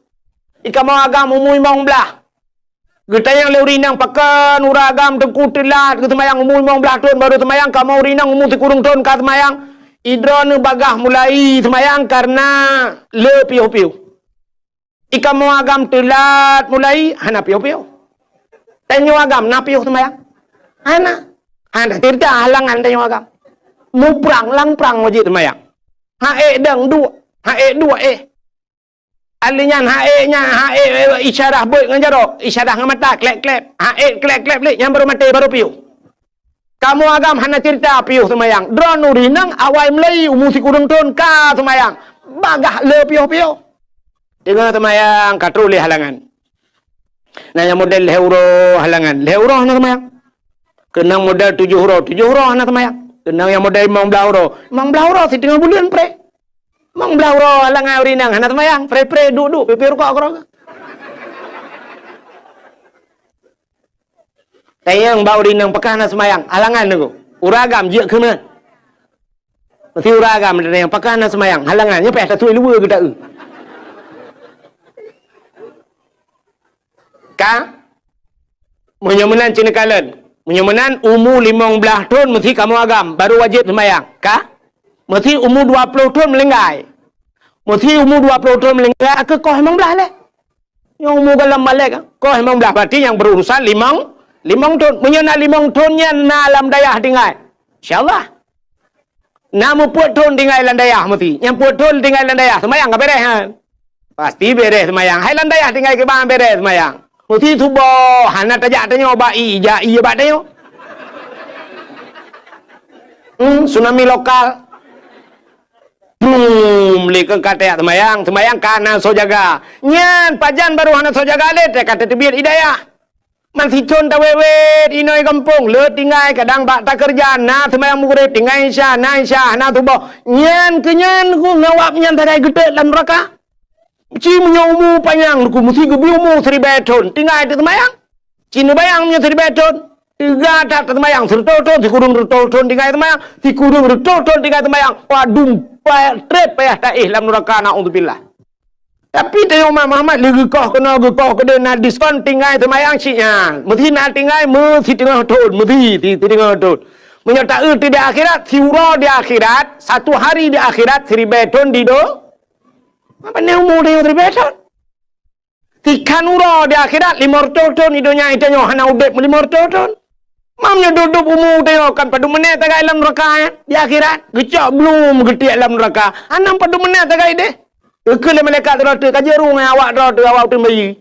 Di kamoe agam umu limong blaih. Geutanyong lé ureuëng inong pakon ureuëng agam teungku teulat geuseumayang umu limong blaih thon barô seumayang, kamoe ureuëng inong umu sikureueng thon ka seumayang. Idroeneuh bagaih mulai seumayang kareuna le piôh-piôh. Di kamoe agam teulat mulai hana piôh-piôh. Tanyoe agam na piôh seumayang? Hana. Hana cerita halangan tanyoe agam. Muprang lam prang wajéb seumayang. Haék dang duek, haék duek éh. Ahli nyan haék nyan, haék, eh, isyarah beuet ngon jaroe, isyarah ngon mata, klep-klep. Haék klep-klep lé, nyan baru maté, baru piôh. Kamoe agam hana cerita piôh seumayang. Droeneuh ureueng inong awai mulai umu sikureueng thon ka seumayang. Bagaih le piôh-piôh. Teungoh seumayang ka trok lé halangan. Na nyang model lhèe uroe halangan, lhèe uroe hana seumayang. Keunong model tujoh uroe, tujoh uroe hana seumayang. Keunong nyang model limong blaih uroe, limong blaih uroe siteungoh buleuen preh. Limong blaih uroe halangan ureueng inong hana seumayang, preh-preh duek-duek, pipéh rukok keudroe. Tanyong bak ureueng inong pakon hana seumayang, halangan nyoe. Ureueng agam jeuet keu meunan. Meusti ureueng agam tanyong pakon hana seumayang, halangan nyoe payah taturi luweue geuta eu. Ka? Meunyoe meunan ci neukalon. Meunyoe meunan umu limong blaih thon meusti kamoe agam, baru wajéb seumayang. Ka? Meusti umu dua ploh thon meuninggai. Meusti umu dua ploh thon meuninggai, keu koh limong blaih lé. Nyang umu goh lom balek, koh limong blaih, berarti nyang berurusan limong, limong thon. Meunyoe na limong thon nyan na lam dayah tinggai. Insya Allah. Na meupeuet thon tinggai lam dayah meusti. Nyang peuet thon tinggai lam dayah, seumayang ka beres nyan. Pasti beres seumayang. Hai lam dayah tinggai kiban beres seumayang. Meusti suboh, hana tajak tanyoe bak ie, jak ie bak tanyoe. Hmm, tsunami lokal. Brum, lé keu ka tajak seumayang, seumayang ka na soe jaga. Nyan pajan baru hana soe jaga lé, teuka tateubiet i dayah. Man sithon tawét-wét inoe gampông, le tinggai kadang bak takeureuja, na seumayang Maghrib, tinggai Isya, na Isya, hana suboh. Nyan keu nyan ku ngawab nyan sagai geutot lam neuraka. Ci meunyoe umu panyang ku meusti geubri umu siribèe thon, tinggai teuseumayang. Ci neubayang meunyoe siribèe thon, teuga that teuseumayang, sireutoh thon, sikureueng reutôh thon tinggai seumayang, sikureueng reutôh thon tinggai seumayang. Wah, dum payah trép payah taéh lam neuraka, naudzubillah. Tapi tanyoe umat Muhammad lé geukoh keunoe geukoh keudeh na diskon tinggai seumayang cit nyan. Meusti na tinggai meusiteungoh thon, meusti siteungoh thon. Meunyoe taeu di akhirat, siuroe di akhirat, satu hari di akhirat, siribèe thon di do-, apa ni umu tanyoe siribèe thon? Sikhan uroe di akhirat, limong reutôh thon di donya, tanyoe hana udép limong reutôh thon. Mam nyoe duduk umu tanyoe kan padum menét tagai lam neuraka, eh? Di akhirat, geucok blum geutiek lam neuraka. Hana padum menét tagai deh. Geukheun lé malaikat sidroe teuk, ka jeuet rueng awak droe teuk, awak uteuen bayi.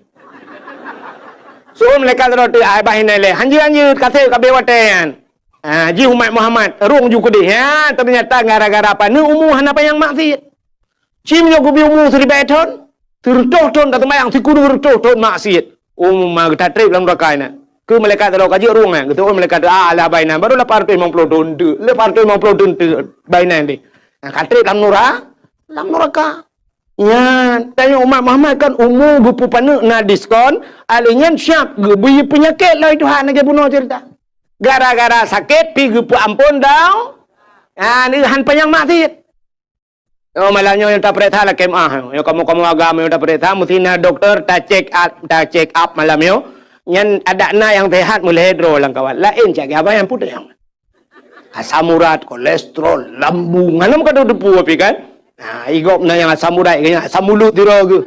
Suruh malaikat sidroe teuk, "Ai, bah inan lé. Hanjeuet-hanjeuet, ka sép ka abéh watèe nyan." Ha, jih umat Muhammad, rueng ju keudeh. Ha, teunyata gara-gara paneuk umu hana panyang maksiet. Ci meunyoe geubri umu siribèe thon, sireutoh thon taseumayang, sikureueng reutôh thon maksiet. Umu ma geutatrép lam neuraka inan. Keu malaikat sidroe ka jeuet rueng nyan, geuteu'oh malaikat, "Ah, alah bah inan, baru lapan ratus limong puluh thon teuk, lapan ratus limong puluh thon teuk bah inan deh." Nah, ka trép lam neura-, lam neuraka. Nyan, tanyoe umat Muhammad kan umu geupeupaneuk na diskon, alèh nyan siap geubri peunyakét lé Tuhan lagèe bunoe cerita. Gara-gara sakét pih geupeuamphon dau-, ah, neuhan panyang maksiet. Oh, malam nyoe nyang tapeuriksa lakèe meu'ah. Nyoe kamoe-kamoe agam nyang tapeuriksa, meusti na dokto ta-check up, ta-check up malam nyoe. Nyan adak na nyang sehat meulhèe droe lam kawan. Laén cit abang nyang putéh. Asam urat, kolesterol, lambung, hana meukadoe teupeu pih kan? Nah, i gob na nyang asam urat, nyang asam ulut sidroe geuh.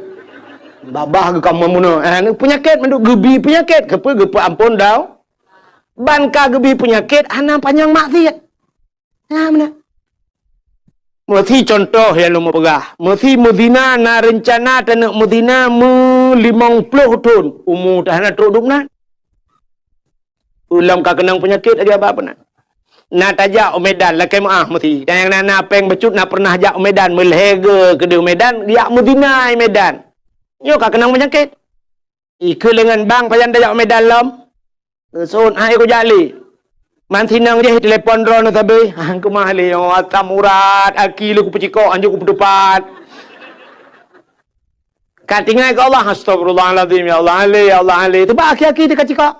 Babah geuh ka meunoe. Ah, ni peunyakét mandum geubri peunyakét, keupeue geupeuamphon dau-, ban ka geubri peunyakét hana panyang maksiet. Nah, meunan. Meusi contoh nyang lôn peugah, meusi meuzina na reuncana taneuk meuzina meu limong ploh thon, umu ta hana trok dum nan. Ulôn ka keunong peunyakét lagèe abah peunan. Na tajak u Medan lakèe meu'ah meusi. Dan nyang na, na péng bacut na pernah jak u Medan meulhèe geu keudeh u Medan, jak meuzina i Medan. Nyoe ka keunong peunyakét. Ikeu leungan bang pajan tajak u Medan lom. Geusôn hai kujak lé. Man sinong jih telepon droeneuh sabe. Ah, keumah lé nyoe asam urat, aki lé kupeucikok, anjok kupeuteupat. Ka tinggai keu Allah, "Astagfirullahalazim, ya Allah, alé, ya Allah, alé." Teuba aki-aki teuka cikok.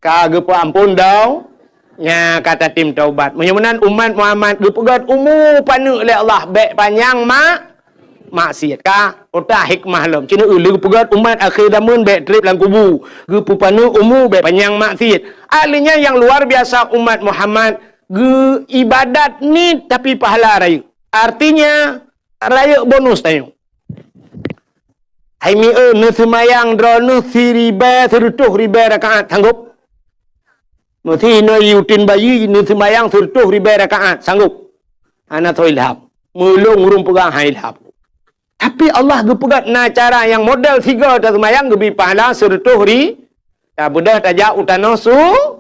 Ka geupeuamphon dau, nya ka tatem taubat. Meunyoe meunan umat Muhammad geupeugöt umu paneuk lé Allah, bèk panyang mak-, maksiet. Ka utak hikmah lom. Cit neu lé geupeugöt umat akhé zaman bèk trép lam kubu. Geupeupaneuk umu bèk panyang maksiet. Ahli nyan nyang luar biasa umat Muhammad geu ibadat niet tapi pahala rayeuk. Artinya, rayeuk bonus tanyoe. Hai mi-, eu, neuseumayang droeneuh siribèe, sireutôh ribèe rakaat, sanggob? Meusi inoe yutin bayi neuseumayang sireutôh ribèe rakaat, sanggob? Hana soe ilham. Meulôn ureueng peugah han ilham. Tapi Allah geupeugah na cara nyang model sigoe taseumayang geubri pahala sireutôh ri-, Ka beudôh tajak u tanoh su-,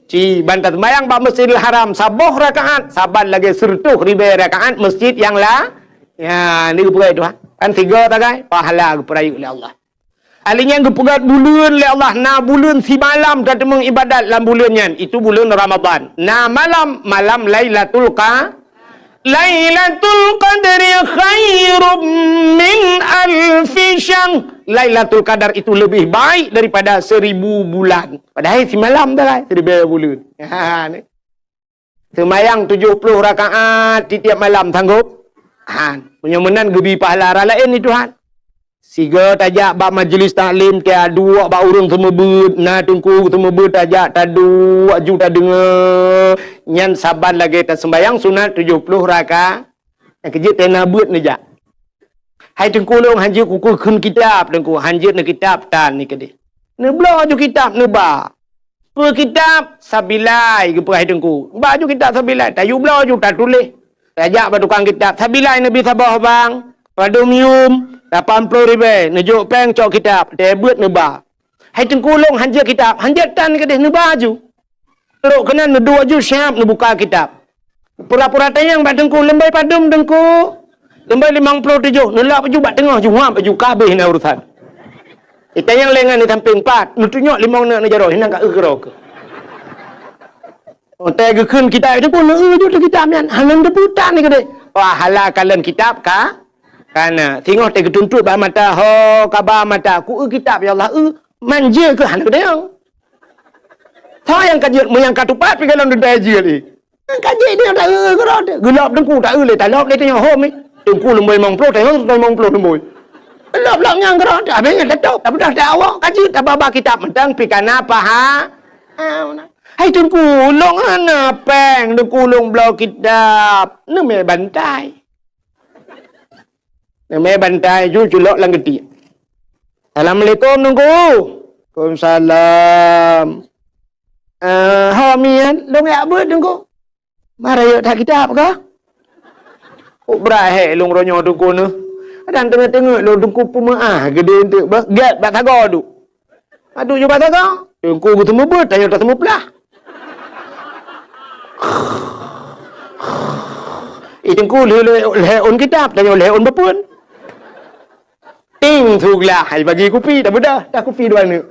Ci, ban taseumayang bak Masjidil Haram saboh rakaat, saban lagée sireutôh ribée rakaat masjid nyang la-, ya, ni geupeugah Tuhan. Kan sigo tagai, pahala geupeurayeuk lé Allah. Ali nyan geupeugét buleuen lé Allah, na buleuen simalam tateumeung ibadat lam buleuen nyan, itu buleuen Ramadhan. Na malam, malam Lailatul Qa-, Lailatul Qadri khairum min alfi syahr. Lailatul Qadar itu lebih baik daripada seribu bulan. Padahai simalam dah, seribu bulan. Ha, ni. Seumayang tujoh ploh rakaat tiep-tiep malam, sanggob? Han. Meunyoe meunan geubi pahala rara laén di Tuhan. Sigoe tajak bak majlis taklim, taduek bak ureuëng seumeubeuet, na teungku seumeubeuet tajak, taduek ju tadeungoe. Nyan saban lagée taseumayang sunat tujoh ploh rakaat. Nyang keujeuet tena beuet neujak. Hai teungku lôn, hanjeuet kukheun kitab, teungku, hanjeuet neukitab tan ni keudeh. Neubloe ju kitab neuba. Peue kitab? Sabilai, geupeugah hai teungku. Ba ju kitab sabilai, tayue bloe ju tatuléh. Tajak bak tukang kitab, sabilai neubi saboh bang, padum yum, lapan ploh ribée, neujok péng cok kitab, teuh beuet neuba. Hai teungku lôn hanjeuet kitab, hanjeuet tan keudeh neuba ju. Trok keunan neuduek ju siab neubuka kitab. Pura-pura tanyong bak teungku, "Leumbai padum teungku?" "Leumbai limong ploh tujoh." Neulap ju bak teungoh, ju huab ju, ka abéh na urusan. Itanyong lé ngon di sampéng, "Pat?" Neutunyok limong neuk neujaroe, hinan ka eu keudroe keuh. Watée geukheun kitab teungku, neueu ju teuh kitab nyan, hana teupeue tan keudeh. Wah, hala kalon kitab ka, kana. Singoh teuh geutuntot bak mata, ho kaba mata, ku eu kitab, ya Allah, eu, manjeuet keuh hana geutanyong. Soe nyang ka jeuet, meunyo ka tupat pih gohlom dudai jeuet, eh. Ka jeuet dia ta eu keudroe teuh. Geulop teungku ta eu lé, talop lé tanyoe hom, eh. Teungku leumoi limong ploh, tanyoe limong ploh leumoi. Lop-lop nyang keudroe teuh, habéh nyan tatôb, tapeugah teuh awak ka jeuet, tababa kitab mantong pih kana paha. Ah, meunan. Hai teungku, lôn hana péng, teungku lôn bloe kitab. Neumè bantai. Neumè bantai ju culok lam geutiek. "Assalamualaikum, Teungku." "Waalaikumsalam." "Eh, ho miet, lôn jak beuet, Teungku." "Mara yôk that kitab kah?" "Kok brat hék lôn uroe nyoe, Teungku, neuh? Kadang teungeut-teungeut lôn, Teungku, peumeu'ah geudeh eunteuk beuh, gét bak sagoe duek." Aduh, ju bak sagoe. Teungku geuteumeubeuet, tanyoe tateumeuplah. Ih, Teungku lheueh, lheueh, lheueh ôn kitab, tanyoe lheueh ôn beupeuen. Ting, su glah, hai bagi kupi, tabeudoh, dah kupi dua neuk.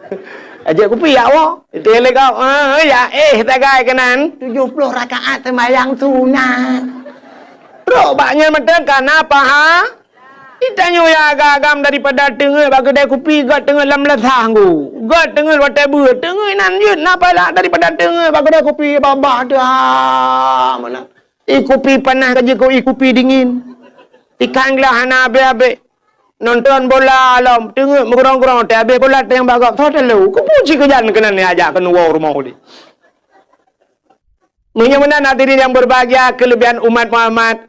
Ajak kupi, ya Allah. Itu yang legok, ah, ya, eh, tagai keunan. Tujoh ploh rakaat seumayang sunat. Trok bak nyan mantong kana paha. Itanyoe ya agam-agam daripada teungeut bak keudai kupi, göt teungeut lam meunasah nggu. Göt teungeut watée beuet, teungeut inan jeuet na pahala daripada teungeut bak keudai kupi babah teuh, ah, meunan. Ih kupi panas ka jeuet keu ih kupi dingin. Ikan glah hana abéh-abéh. Nonton bola lom, teungeut meugrong-grong, teuh abéh bola teuh nyang bagok, soe talo. Keupeue cit keujan keunan ajak keunoe woe rumoh udeh. Meunyoe meunan hadirin yang berbahagia, kelebihan umat Muhammad,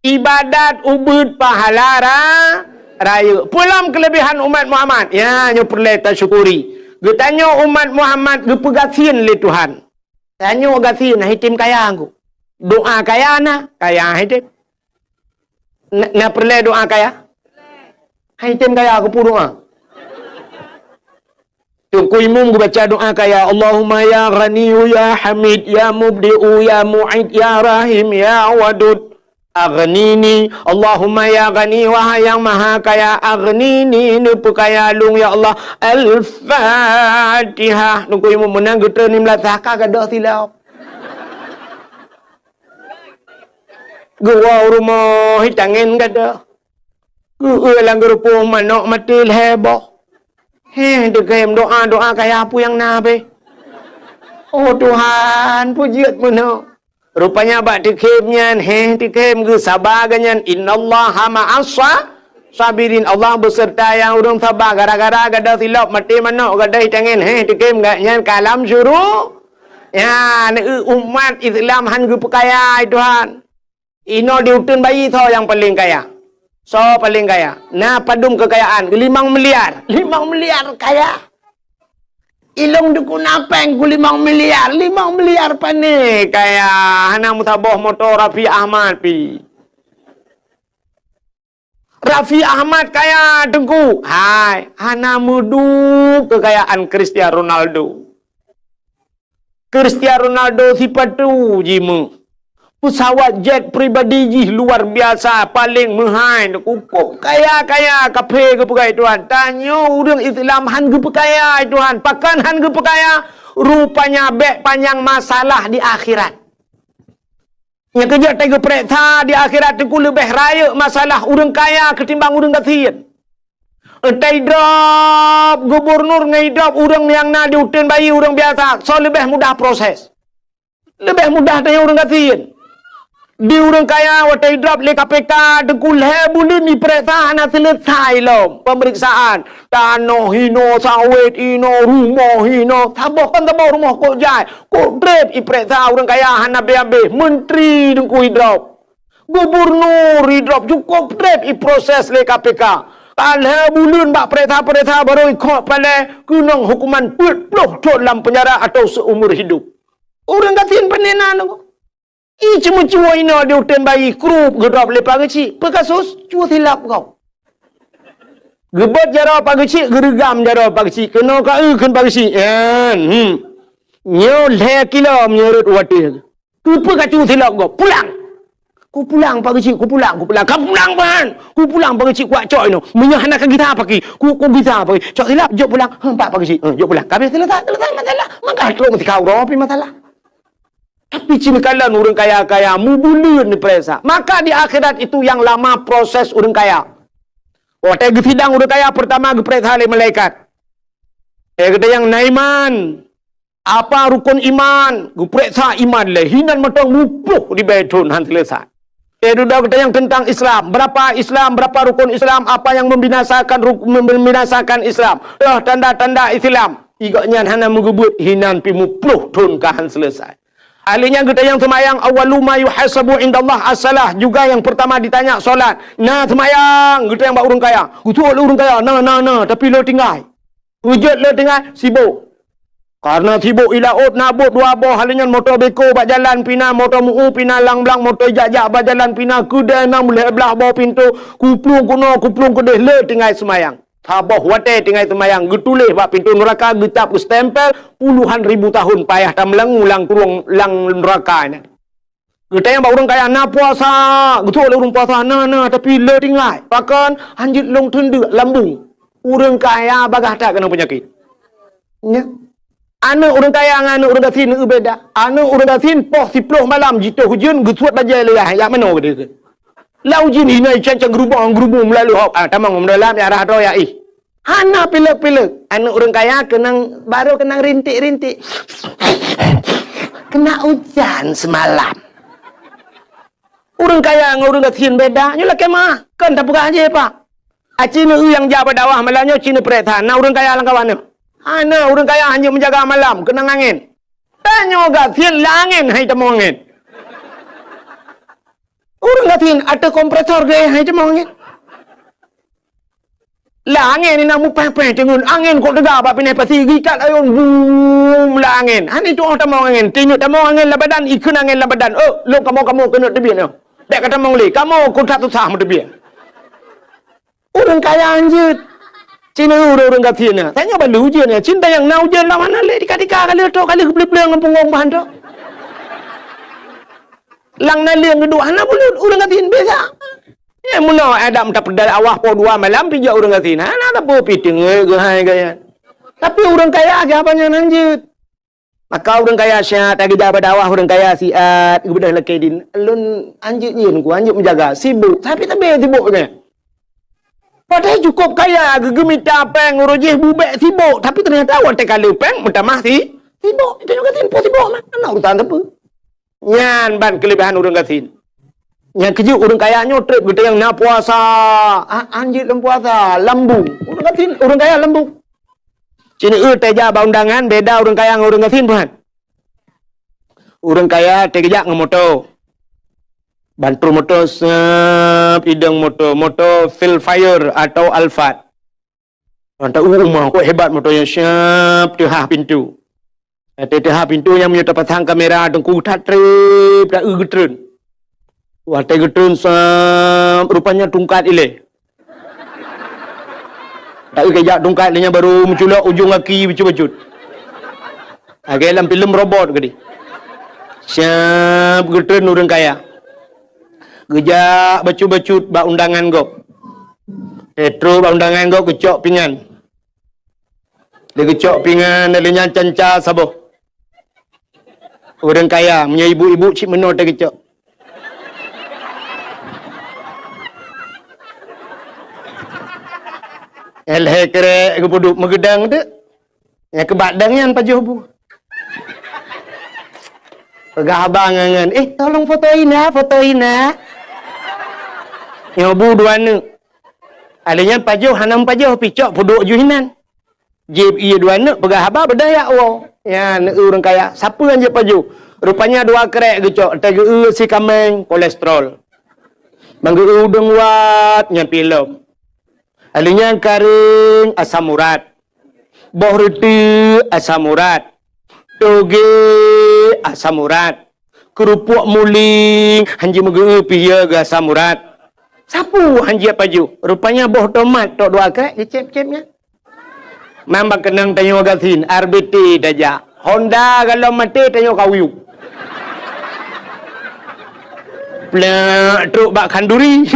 ibadat ubeuet pahala ra-, rayeuk. Peue lom kelebihan umat Muhammad? Ya, nyoe peureulée tasyukuri. Geutanyoe umat Muhammad geupeugasien lé Tuhan. Tanyoe gasien, hai tem kaya ngku. Doa kaya na, kaya hai tem. Na, na peureulée doa kaya? Hai tem kaya keupeue doa? Teungku Imum geubaca doa kaya, "Allahumma ya Ghaniyyu ya Hamid ya Mubdi'u ya Mu'id ya Rahim ya Wadud, aghnini." Allahumma ya Ghani, wahai nyang maha kaya, aghnini, neupeukaya lôn ya Allah. Al-Fatihah. Teungku Imum meunan geutreun lam meunasah ka gadôh silop. Geuwoe u rumoh, hi tangen gadôh. Geueu lam geurupoh manok maté lhée boh. Heh, teukhem doa-doa kaya peue nyang na beh. Oh Tuhan, peue jeuet meunoe. Rupanya bak teukhem nyan, heh, teukhem geusaba geuh nyan, "Innallaha ma'as sa-, sabirin." Allah beuseurta nyang ureuëng saba. Gara-gara gadôh silop maté manok, gadôh hi tangen, heh, teukhem geuh nyan ka lam syuru-, Ya, neu umat Islam han geupeukaya, hai Tuhan. Inoe di uteuen bayi soe nyang paleng kaya? Soe paleng kaya? Na padum keukayaan? Limong miliar. Limong miliar kaya. Ilong dukun apeng ku limong miliar. Limong miliar pane kaya. Hana meusaboh moto Raffi Ahmad pi. Raffi Ahmad kaya, Teungku. Hai, hana meuduek keukayaan Cristiano Ronaldo. Cristiano Ronaldo sipatu jimeuh. Pesawat jet pribadi jih luar biasa, paléng meuhai, cukup kaya-kaya, kaphé geupeugah Tuhan. Tanyoe ureuëng Islam han geupeukaya Tuhan. Pakon han geupeukaya? Rupanya bék panyang masalah di akhirat. Nyang keujeuet tageupeuriksa di akhirat teungku leubeh rayeuk masalah ureuëng kaya keutimbang ureuëng gasien. Teuidrop gubunur ngon idrop ureuëng nyang na di uteuen bayi ureuëng biasa, soe leubeh mudah proses. Leubeh mudah tanyong ureuëng gasien. Di ureuëng kaya watée idrop lé K P K teungku lhée buleuen ipeuriksa hana seuleusoe lom peumeriksaan. Tanoh hinoe, sawét hinoe, rumoh hinoe. Saboh kon saboh rumoh kok jai, kok treb ipeuriksa ureuëng kaya hana habéh-habéh. Menteri teungku idrop. Gubunur idrop cukup treb iproses lé K P K. Ka lhée buleuen bak peuriksa-peuriksa baru ikhok palée keunong hukuman peuet ploh thon lam penjara atau seumur hidup. Ureuëng gasien pane na nyoe. Ih, ceumeucue inoe di uteuen bayi, krup geudrop lé Pak Geuchik. Peue kasus? Cue silap gob. Geubeuet jaroe Pak Geuchik, geureugam jaroe Pak Geuchik. Keunoe ka eu kheun Pak Geuchik. Nyan, hmm. Nyoe lhée kilo meunyoe rot watée. Keupeue kacue silap gob? Pulang! Kupulang Pak Geuchik, kupulang, kupulang. Kapulang ban! Kupulang Pak Geuchik, kuwat cok inoe. Meunyoe hana kagisa paki, ku, kugisa paki. Cok silap, jok pulang. Heuh, Pak, Pak Geuchik. Heuh, jok pulang. Ka habéh seuleusoe, seuleusoe masalah. Maka trok meusikau droe pih masalah. Tapi cit kalon ureuëng kaya-kaya mubuleuen dipeuriksa. Maka di akhirat itu yang lama proses ureuëng kaya. Watée geusidang ureuëng kaya peurtama geupeuriksa lé malaikat. Eh, geutanyoe na iman. Apa rukun iman? Geupeuriksa iman lé. Hinan mantong muploh ribée thon han seuleusoe. Eh, dudoe geutanyoe tentang Islam. Berapa Islam, berapa rukun Islam, apa yang membinasakan ruk-, membinasakan Islam. Toh tanda-tanda Islam. Igok nyan hana meugeubeuet hinan pih muploh thon ka han seuleusoe. Ahli nyan geutanyoe seumayang, awwalu ma yuhasabu indallah as-salah, juga yang pertama ditanya salat. Na seumayang geutanyoe bak ureuëng kaya. Geutuek lé ureuëng kaya, na, na, na, tapi le tinggai. Peujeuet le tinggai, sibok. Karena sibok i laôt na bot dua boh, ahli nyan moto beko bak jalan pih na, moto mu'u pih na, lang blang moto jak-jak bak jalan pih na, keudeh na meulhée blaih boh pintoe, kuplueng keunoe, kuplueng keudeh, le tinggai seumayang. Saboh watée tinggai seumayang geutuléh bak pintoe nuraka, geucap geustempel, puluhan ribu tahun payah tameulanggu lam kurong lam nuraka nyan. Geutanyoe bak ureuëng kaya na puasa, geutuek lé ureuëng puasa na, na, tapi le tinggai. Pakon? Hanjeuet lôn teundeuk lambung. Ureuëng kaya bagaih that keunong peunyakét. Nya. Aneuëk ureuëng kaya ngon aneuëk ureuëng gasien beda. Aneuëk ureuëng gasien poh siploh malam jitoh ujeuen geusuet bajée lé yah, jak manoe geude. Lau jih ni na ican-can geurubong-geurubong meulalu hok. Ah, tamong meudeh lam ya rhah droe ya ih. Hana pilek-pilek. Aneuëk ureuëng kaya keunong, baru keunong rintik-rintik. Kena ujan semalam. Ureuëng kaya ngon ureuëng gasien beda. Nyoe lakée meuah. Kon tapeugah jih, Pak. Aci neu nyang jak bak dakwah malam nyoe ci neupreh that. Na ureuëng kaya lam kawan nyoe? Hana, ureuëng kaya hana meujaga malam, keunong angén. Tanyoe gasien lam angén hai tamong angén. Ureuëng gasien ateueh kompresor geuéh hai tamong angén. Lam angén inan mupéh-péh teungeun, angén kok teuga bak pineh pasi, gikat ayôn, bum, lam angén. Hana tuoh tamong angén, tineuk tamong angén lam badan, ikheun angén lam badan. Oh, lôn kamoe-kamoe keuneuk teubiet nyoe. Bék ka tamong lé, kamoe keu that susah meuteubiet. Ureuëng kaya hanjeuet. Cina ureuëng-ureuëng gasien nyan. Tanyoe balu ujeuen nyan. Cinta nyang na ujeuen lam hana lé tika-tika ka lheueh trok, ka lheueh geubleueng-bleueng lam punggong bah trok. Lam naleueng geuduek hana bulut, ureuëng gasien biasa. Eh, meunoe Adam tapeudal awah poh dua malam pih jak ureuëng gasien. Hana sapeue pih teungeut geuhai gaya. Tapi ureuëng kaya siapa nyang hanjeuet? Maka ureuëng kaya siat, lagée jak bak dakwah ureuëng kaya siat, geubeudôh lakée din. Lôn hanjeuet nyan ku, hanjeuet meujaga, sibok, tapi tabé sibok nyan. Padahai cukup kaya, geumita péng uroe jih bubek sibok, tapi teunyata watée ka le péng meutamah si, sibok. Itu juga sibok, sibok mah. Hana urusan sapeue. Nyan ban keuleubehan ureuëng gasien. Nyang keujeuet ureuëng kaya nyoe treb geutanyoe na puasa. Ah, hanjeuet lam puasa, lambung. Ureuëng gasien, ureuëng kaya lambung. Cina eu teja bak undangan beda ureuëng kaya ngon ureuëng gasien, Tuhan. Ureuëng kaya teujak ngon moto. Bantu moto sep idong moto, moto Vellfire atau Alphard. Mantap, uh, uma, kok hebat moto nyan, siap teuhah pintu. Watée teuhah pintu nyan meunyoe tapasang kamera teungku that treb, ta eu geutreun. Watée geutreun, siap, rupanya tungkat ilée. Ta eu kejak tungkat lé nyan baru meuculok ujong gaki bacut-bacut. Lagèe lam filem robot keudéh. Siap geutreun ureueng kaya. Geujak bacut-bacut bak undangan gob. Eh, trok bak undangan gob geucok pingan. Lé geucok pingan, lé nyan canca saboh. Ureueng kaya, meunyoe ibu-ibu cit meunoe teuh geucok. Lhèe krek geupeuduek meugeudang teuk. Nyang keubak dang nyan pajoh bu. Peugah abang ngon, "Eh, tolong foto ina, foto ina." Nyoe bu dua neuk. Alèh nyan pajoh, hana pajoh, picok peuduek ju hinan. Jieb ié dua neuk peugah haba beudaya woe. Nyan ureueng kaya, sapeue nyang jieb pajoh? Rupanya dua krek geucok, teugeue si kaméng, kolesterol. Bang geue udeueng wat, nyan pih lom. Alèh nyan karéng, asam urat. Boh reuteuek, asam urat. Togé, asam urat. Keurupuk muling, hanjeuet meugeue pih ya geu asam urat. Sapeue hanjeuet pajoh? Rupanya boh tomat tok dua krek geucép-cép nyan. Mamba keunong tanyoe gasien, R B T tajak. Honda galom maté tanyoe kawiyup. Plek trok bak khanduri.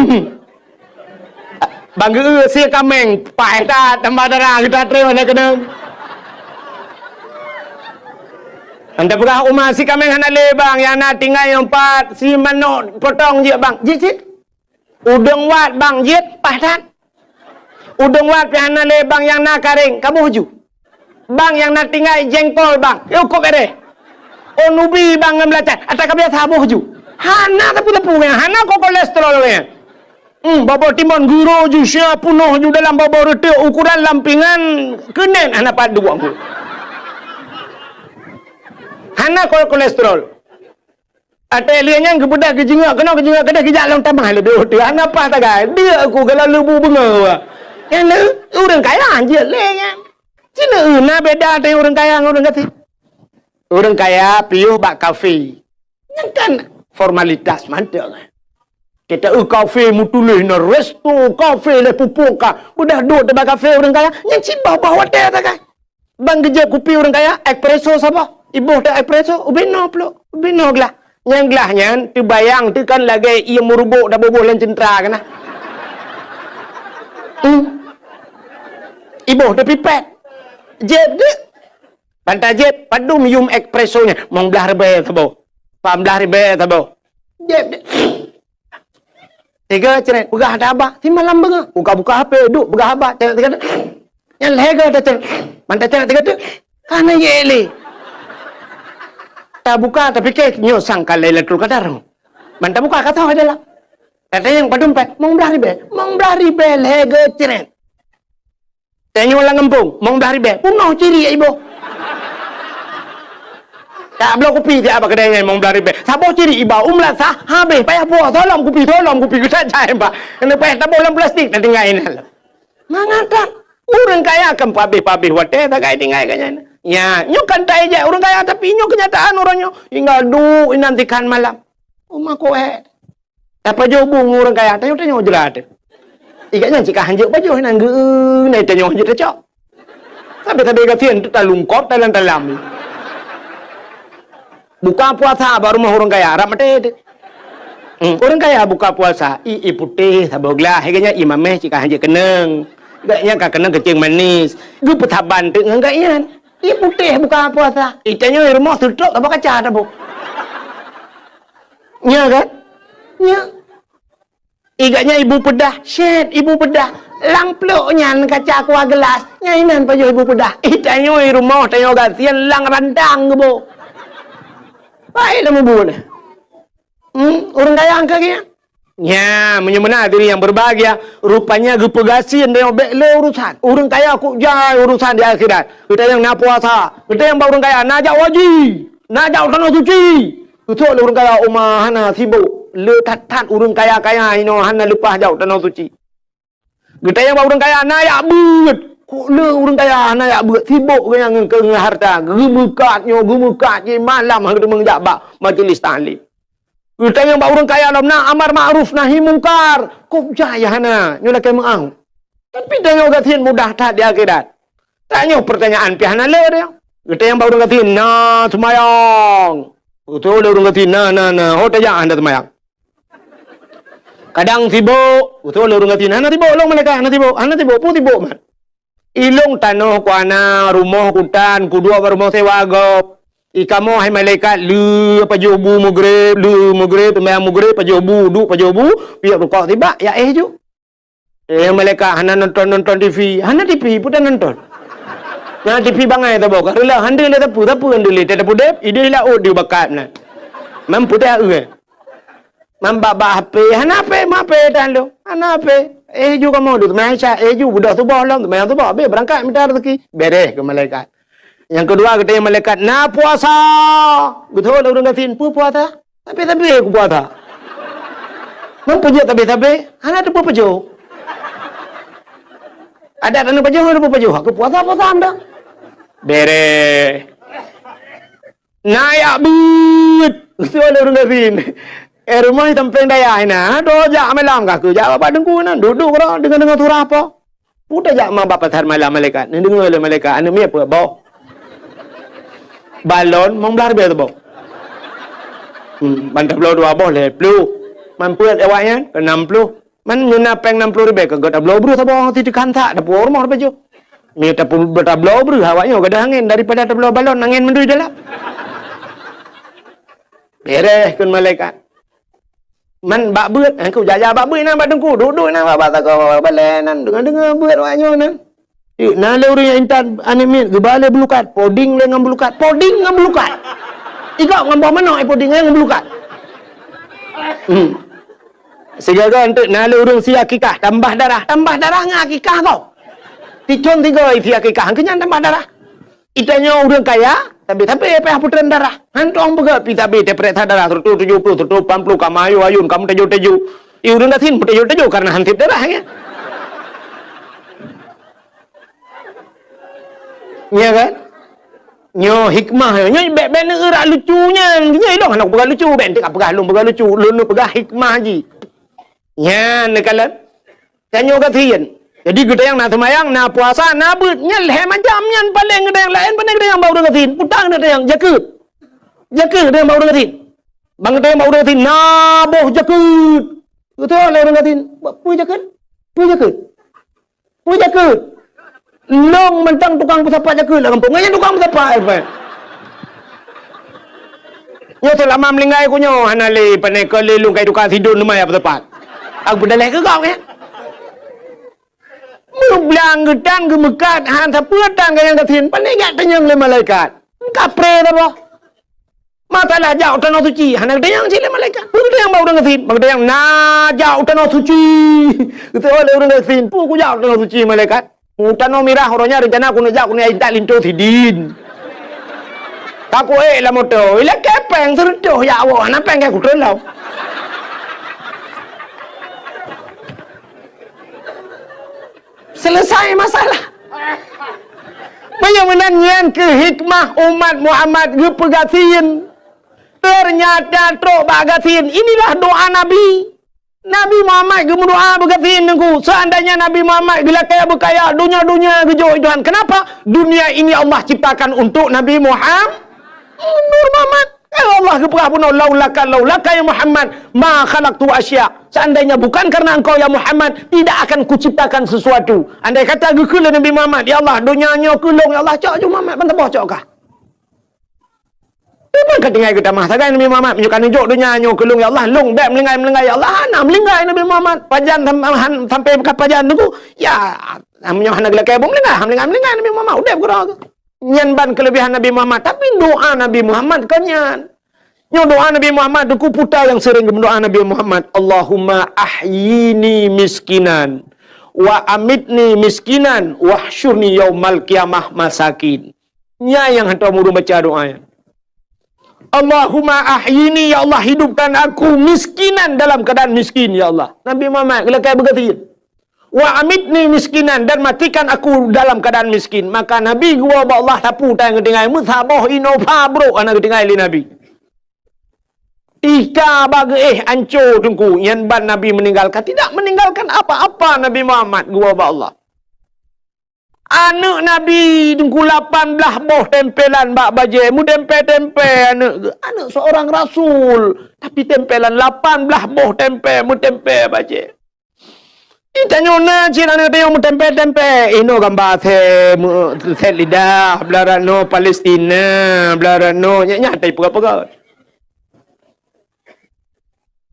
Bang geue sie kaméng, paih that, tambah dara geuta treun hana keunong. Anda peugah uma si kaméng hana lé bang, nyang na tinggai nyoe pat, si manok potong jeuet bang. Jeuet cit. Udeueng wat bang jeuet, paih that. Udeueng wat pih hana lé bang, nyang na karéng, kaboh ju. Bang nyang na tinggai jengkol bang, yôh kok kadeh. Oh nubi bang ngon beulacai, ata ka biasa boh ju. Hana tapi-tapi nyan, hana ko kolesterol nyan. Hmm, bobo timon guro ju sia punoh ju dalam bobo reuteuek ukuran lampingan keunen hana pat duek ku. Hana ko kolesterol. Até lé nyan geubeudôh geujeungok keunoe geujeungok keudeh geujak lom tamah leubeh uteue hana paih tagai. Diek ku gala leubu beungoh. Nyan lé ureueng kaya jeuet lé nyan. Cina na beda teuh ureueng kaya ngon ureueng gasien. Ureueng kaya piôh bak kafe. Nyan kan formalitas mantong. Kita eu kafe meutuléh na resto kafe lé pupuk ka. Beudah duek teuh bak kafe ureueng kaya. Nyan cit bah-bah watèe tagai. Bang geujép kupi ureueng kaya, espresso saboh. Iboh teuh espresso, ubé noe plôk, ubé noe glah. Nyang glah nyan teubayang teuh kan lagèe ié meuruboh taboh-boh lam ceuntra keunan. Hmm. Iboh teuh pipet. Jép deuh. Ban tajép, padum yum espresso nyan, mong blaih ribèe saboh. Pah blaih ribèe saboh. Jép deuh. Tiga cret, peugah ata haba, simalam beungoh. Buka-buka H P, duek peugah haba, cret tiga teuk. Nyan lhèe goe tacret. Ban tacret tiga teuk, ka na jeuet lé. Tabuka, tapike, nyoe sang ka Lailatul Qadar. Ban tabuka, ka toh dalam. Tatanyong padum pèng, mong blaih ribèe. Mong blaih ribèe lhèe goe cret. Tanyoe lam gampông, mong blaih ribèe, peunoh ciri iboh. Tak bloe kupi siat bak keudè nyan mong blaih ribèe. Saboh ciri iba, u meulasah, habéh, payah buah, solom kupi, solom kupi, geutat jai bak. Keuneuk payah taboh lam plastik, tatinggai inan. Mangat that, ureueng kaya kan pabéh-pabéh watèe, tagai tinggai ka nyan. Nya, nyoe kan taijak ureueng kaya, tapi nyoe keunyataan uroe nyoe. Tinggai duek inan tikhan malam. Uma koe. Tapajoh bu ngon ureueng kaya, tanyoe-tanyoe jrat. Ikat nyan cit ka hanjeuet pajoh inan geu-, na tanyoe hanjeuet tacok. Sabe-sabe gasien teuh talungkot talam-talam. Buka puasa bak rumoh ureueng kaya, rab maté teuh. Hmm, ureueng kaya buka puasa, i, i putéh saboh glah, ikat nyan i mamèh cit ka hanjeuet keunong. Ikat nyan ka keunong keucing manis. Geupeusaban teuk ngon gaki nyan. I putéh buka puasa. I tanyoe i rumoh seutrok saboh kaca taboh. Nya kan? Nya. Ikat nyan ibu peudah, syèt ibu peudah. Lam plôk nyan kaca kuah geulas, nyan inan pajoh ibu peudah. I tanyoe i rumoh tanyoe gasien lam rantang geuboh. Baik lam ibu nyan. Hmm, ureueng kaya angka geuh nyan. Nya, meunyoe meunan hadirin yang berbahagia, rupanya geupeugasien tanyoe bèk lé urusan. Ureueng kaya kok jai urusan di akhirat. Geutanyong na puasa, geutanyong bak ureueng kaya na jak haji, na jak tanoh suci. Geusok lé ureueng kaya uma hana sibok, le that-that ureueng kaya-kaya inoe hana leupah jak tanoh suci. Geutanyong bak ureueng kaya na jak beuet, kok le ureueng kaya hana jak beuet, sibok geuh nyan ngon, ngon hareuta, geumeukat nyoe geumeukat jih malam hana geuteumeung jak bak majlis taklim. Geutanyong bak ureueng kaya lom na amar ma'ruf nahi mungkar, kok jai hana nyoe lakèe meu'ah. Tapi tanyoe gasien mudah that di akhirat. Tanyoe peurtanyaan pih hana le tanyoe. Geutanyong bak ureuëng gasien, "Na seumayang?" Geutanyong lé ureuëng gasien, "Na, na, na." "Ho tajak hana seumayang?" "Kadang sibok." Geutanyong lé ureuëng gasien, "Hana sibok lôn malaikat, hana sibok, hana sibok, peue sibok mat?" "Ilôn tanoh ku hana, rumoh ku tan, kuduek bak rumoh sewa gob. I kamoe hai malaikat, lheueh pajoh bu meugreb, lheueh meugreb, seumayang meugreb, pajoh bu, duek pajoh bu, piep rukok sibak, jak éh ju." "Eh, malaikat hana nonton-nonton T V." "Hana T V, peue tanonton?" "Na T V bangai saboh, ka reuloh, hana lé sapeue, sapeue hana lé, teuh tapudeb, idéh laôt di bakat na. Mampu teuh, eh. Mambak-bak H P, hana H P, ma H P tan lôn. Hana H P. Eh, ju kamoe duek seumayang Isya, eh, ju beudôh suboh lom, seumayang suboh, habéh beurangkat mita raseuki." Beres keu malaikat. Nyang keudua, geutanyong malaikat, "Na puasa?" Geutanyong lé ureuëng gasien, "Peue puasa?" "Sabé-sabé ku puasa." "Meunyoe peujeuet sabé-sabé, hana teupeu pajoh." "Adak hana pajoh, hana teupeu pajoh. Aku puasa, puasa anda." Beres. "Na jak beuet?" Geutanyong lé ureuëng gasien. "Eh, rumoh di sampéng dayah na, dua jak malam kah keu jak bak teungku na, duek-duek keudroe deungon-deungon surah po." "Peue tajak ma bak pasar malam malaikat?" Neudeungoe lé malaikat, "Aneuëk miet peue boh? Balon limong blaih ribèe saboh. Hmm, ban tabloe dua boh lhèe ploh. Man peuet awaknyan keu nam ploh. Man nyoe na péng nam ploh ribèe keu tabloe breuh saboh, si teukan that, tapuwoe rumoh tapajoh. Mie tapu-, tabloe breuh awaknyoe gadôh angén daripada tabloe balon angén mandum dalam." Beres kheun malaikat. "Man bak beuet?" "Eh, ku jak-jak bak beuet na bak teungku, duek-duek na bak, bak sagoe balèe nan, deungoe-deungoe beuet awaknyoe nan." "Eh, na lé ureuëng nyang intat aneuëk miet geuba lé beulukat, poding lé ngon beulukat, poding ngon beulukat. Igob ngon boh manok, eh, poding lé ngon beulukat." Hmm. Sigoe-goe eunteuk na lé ureuëng sie akikah, tambah darah, tambah darah ngon akikah kah. Sithon sigoe sie akikah, keu nyan tambah darah. Geutanyoe ureuëng kaya, sabé-sabé payah putreun darah. Hantom peugah pih sabé tapeuriksa darah, seratus tujuh puluh, seratus lapan puluh, ka meuayôn-ayôn, ka meuteujô-teujô. I ureuëng gasien meuteujô-teujô karena han sép darah, ya. Ya kan? Nyoe hikmah, nyoe bèk, bèk neueurak lucu nyan. Nyoe ilôn hana kupeugah lucu, bèk eunteuk kapeugah lôn peugah lucu, lôn neupeugah hikmah jih. Nyan neukalon. Tanyoe gasien. Jadi geutanyoe na seumayang, na puasa, na beuet. Nyan lhèe macam nyan paleng geutanyoe laén, pane geutanyoe bak ureuëng gasien. Peue tan geutanyoe, jakeuet. Jakeuet geutanyoe bak ureuëng gasien. Ban geutanyoe bak ureuëng gasien, na boh jakeuet. Geutanyong lé ureuëng gasien, "Peue jakeuet? Peue jakeuet? Peue jakeuet?" "Lôn mantong tukang peusapat jakeuet lam gampông." "Nyan tukang peusapat, eh, Pak." "Nyoe seulama meuninggai ku nyoe hana lé, pane keu lé lôn kai tukang sidon teuma nyang peusapat." Aku peudaléh keu gob, ya. Meublang geutan geumeukat, han sapeue tan geutanyoe gasien, pane jak tanyong lé malaikat. Kapré saboh. Masalah jak u tanoh suci, hana geutanyong cit lé malaikat. Peue geutanyong bak ureuëng gasien? Bak geutanyong na jak u tanoh suci. Geutanyong lé ureuëng gasien, "Peue kujak u tanoh suci malaikat?" "U tanoh mirah uroe nyan reuncana keuneuk jak, keuneuk intat linto sidin. Ka kuék lam moto, ilakèe péng seureutôh jak woe, hana péng keu kutreun lom." Selesai masalah. Meunyoe meunan nyan keuh hikmah umat Muhammad geupeugasien. Teunyata trok bak gasien, inilah doa Nabi. Nabi Muhammad geumeudoa beugasien teungku. Seandainya Nabi Muhammad geulakèe beukaya, donya-donya geujok Tuhan. Kenapa? Dunia ini Allah ciptakan untuk Nabi Muhammad. Nur Muhammad. Ya Allah geupeugah bunoe, "Laulaka, laulaka ya Muhammad, ma khalaqtu asya." Seandainya bukan karena engkau ya Muhammad, tidak akan kuciptakan sesuatu. Andai kata geukheun lé Nabi Muhammad, "Ya Allah, donya nyoe keu lôn, ya Allah, cok ju Muhammad, ban saboh cok kah." Memang ka tinggai geutamah sagai Nabi Muhammad, "Meunyoe ka neujok donya nyoe keu lôn, ya Allah, lôn bèk meulinggai-meulinggai, ya Allah." Hana meulinggai Nabi Muhammad. Pajan sam-, han-, sampai ka pajan teungku, ya, meunyoe hana geulakèe buet meulinggai, han meulinggai-meulinggai Nabi Muhammad, udép keudroe. Nyan ban keuleubehan Nabi Muhammad, tapi doa Nabi Muhammad kon nyan. Nyoe doa Nabi Muhammad, teungku, peue nyang seuring geumeudoa Nabi Muhammad, "Allahumma ahyini miskinan, wa amitni miskinan, wahsyurni yaumal qiyamah masakin." Nyan nyang hantom ureuëng baca doa nyan. "Allahumma ahyini, ya Allah, hidupkan aku miskinan, dalam keadaan miskin, ya Allah." Nabi Muhammad geulakèe beugasien. "Wa amitni miskinan, dan matikan aku dalam keadaan miskin." Maka Nabi geuwoe bak Allah, sapeue tan geutinggai, meusaboh Innova brôk hana geutinggai lé Nabi. Tika bak geuéh ancô teungku, nyan ban Nabi meninggalkan, tidak meninggalkan apa-apa Nabi Muhammad geuwoe bak Allah. Aneuk Nabi Teungku lapan blaih boh tempelan bak bajée, meutempé-tempé aneuk geuh. Aneuk seorang rasul, tapi tempelan lapan blaih boh tempé, meutempé bajée. Di tanyoe na cit aneuk tanyoe meutempé-tempé. Inoe gamba asèe, meu-, sèt lidah, blah rot noe Palestina, blah rot noe, nyak-nyak tai peugah-peugah.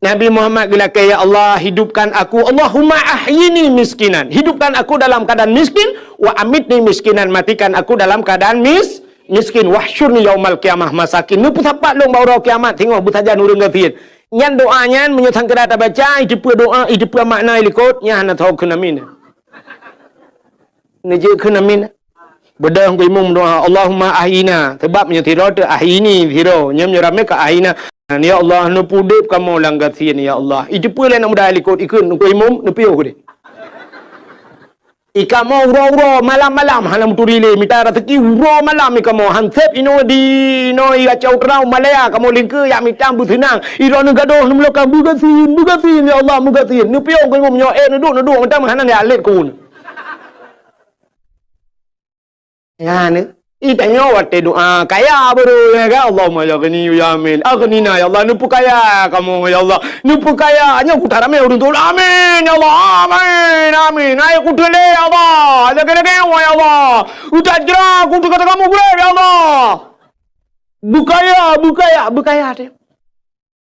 Nabi Muhammad geulakée, "Ya Allah, hidupkan aku, Allahumma ahyini miskinan." Hidupkan aku dalam keadaan miskin, "wa amitni miskinan," matikan aku dalam keadaan mis-, miskin, "wahsyurni yaumal qiyamah masakin." Neupeusapat lôn bak uroe kiamat singoh beusajan ureuëng gasien. Nyan doa nyan meunyoe sangkira tabaca, iteupeue doa, iteupeue makna ilikot, nyan hana tho keunamin. Neujeuet keunamin. Beudôh keu imum doa, "Allahumma ahyina." Sebab meunyoe sidroe teuh ahyini sidroe, nyan meunyoe ramé ka ahyina. "Ya Allah, neupeudeb kamoe lam gasien, ya Allah." Iteupeue lé aneuk muda likot ikheun keu imum, neupiôh deh. I kamoe uroe-uroe, malam-malam hana meuturi lé, mita raseuki uroe malam i kamoe, han sép inoe di, inoe i Aceh Utara, Malaya, kamoe lingkeue jak mita beuseunang. Droeneuh gadôh neumeulakang, "Beugasien, beugasien, ya Allah, beugasien." Neupiôh keu imum nyoe, eh, neuduek, neuduek, mantong hana jak lét keu. Nyan, i tanyoe watée doa kaya baru, ya kan? Allahumma ya ghani ya amin. Aghnina ya Allah, neupeukaya kamoe ya Allah. Neupeukaya, nyoe kuta ramé ureuëng tu. Amin ya Allah. Amin. Amin. Ayo kuteulé ya Allah. Lagée-lagée ya Allah. Utat jera kutu kata kamu gurée ya Allah. Beukaya, beukaya, beukaya teuh.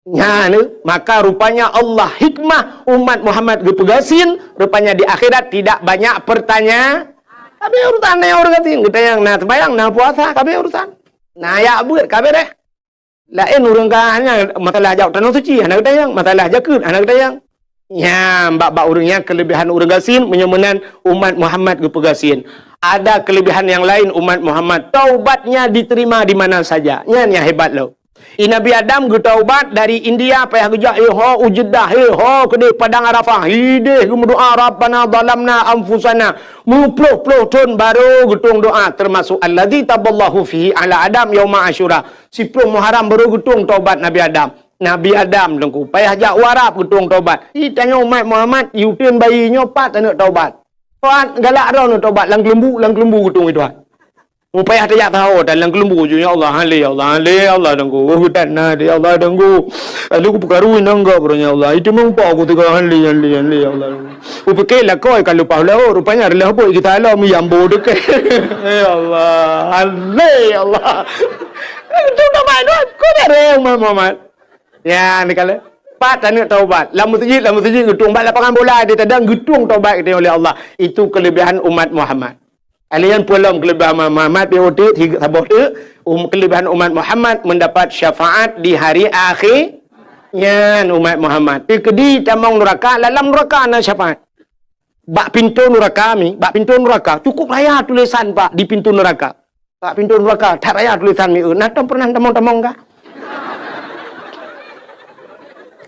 Nyan, maka rupanya Allah hikmah umat Muhammad geupeugasien, rupanya di akhirat tidak banyak pertanya-, kabe urusan na ureuëng gasien, geutanyong na seumayang, na puasa, kabe urusan. Na yak buet, kabe deh. Laén ureuëng ka hanya masalah jak tanoh suci, hana geutanyong, masalah jakeuet, hana geutanyong. Nyan, bak-bak ureuëng nyan kelebihan ureuëng gasien, meunyoe meunan umat Muhammad geupeugasien. Ada kelebihan yang lain umat Muhammad, taubatnya diterima di mana saja. Nyan nyang hebat lom. I Nabi Adam geutaubat dari India, payah geujak, eh, ho u Jeddah, eh, ho keudeh Padang Arafah, ideh geumeudoa, "Rabbana zalamna anfusana." Meuploh-ploh thon baru geutueng doa, termasuk allazi taballahu fihi ala Adam yauma Asyura. Siploh Muharram baru geutueng taubat Nabi Adam. Nabi Adam teungku payah jak u Arab geutueng taubat. Di tanyoe umat Muhammad, i uteuen bayi nyoe pat aneuk taubat. Pat galak droeneuh taubat lam keulumbu, lam keulumbu geutueng i Tuhan. Mupayah tajak taho dan lam keulumbu ju, "Ya Allah, hale, ya Allah, hale, ya Allah, danggu. Oh, dan na, ya Allah, danggu. Lalu ku peukaru inong gop, ya Allah. Itu meumpok ku teuka hale, hale, hale, ya Allah." Ku pikir lakoi ka leupah laut, rupanya adalah bot kita alam yang bodoh ke. Ya Allah, hale, ya Allah. Itu nama itu, aku dah reng, Muhammad. Ya, ni kala. Pat aneuk taubat. Lam masjid, lam masjid geutueng. Bak lapangan bola di tadang geutueng taubat kita oleh Allah. Itu kelebihan umat Muhammad. Alian pulang kelebihan Muhammad, pi utit, saboh teuk, um, kelebihan umat Muhammad mendapat syafaat di hari akhir. Nyan umat Muhammad. Teukeudi tamong neraka, lam neraka na syafaat. Bak pintu neraka mi, bak pintu neraka, cukup raya tulisan, Pak, di pintu neraka. Bak pintu neraka, that raya tulisan mi, eh, na tom pernah tamong-tamong ka?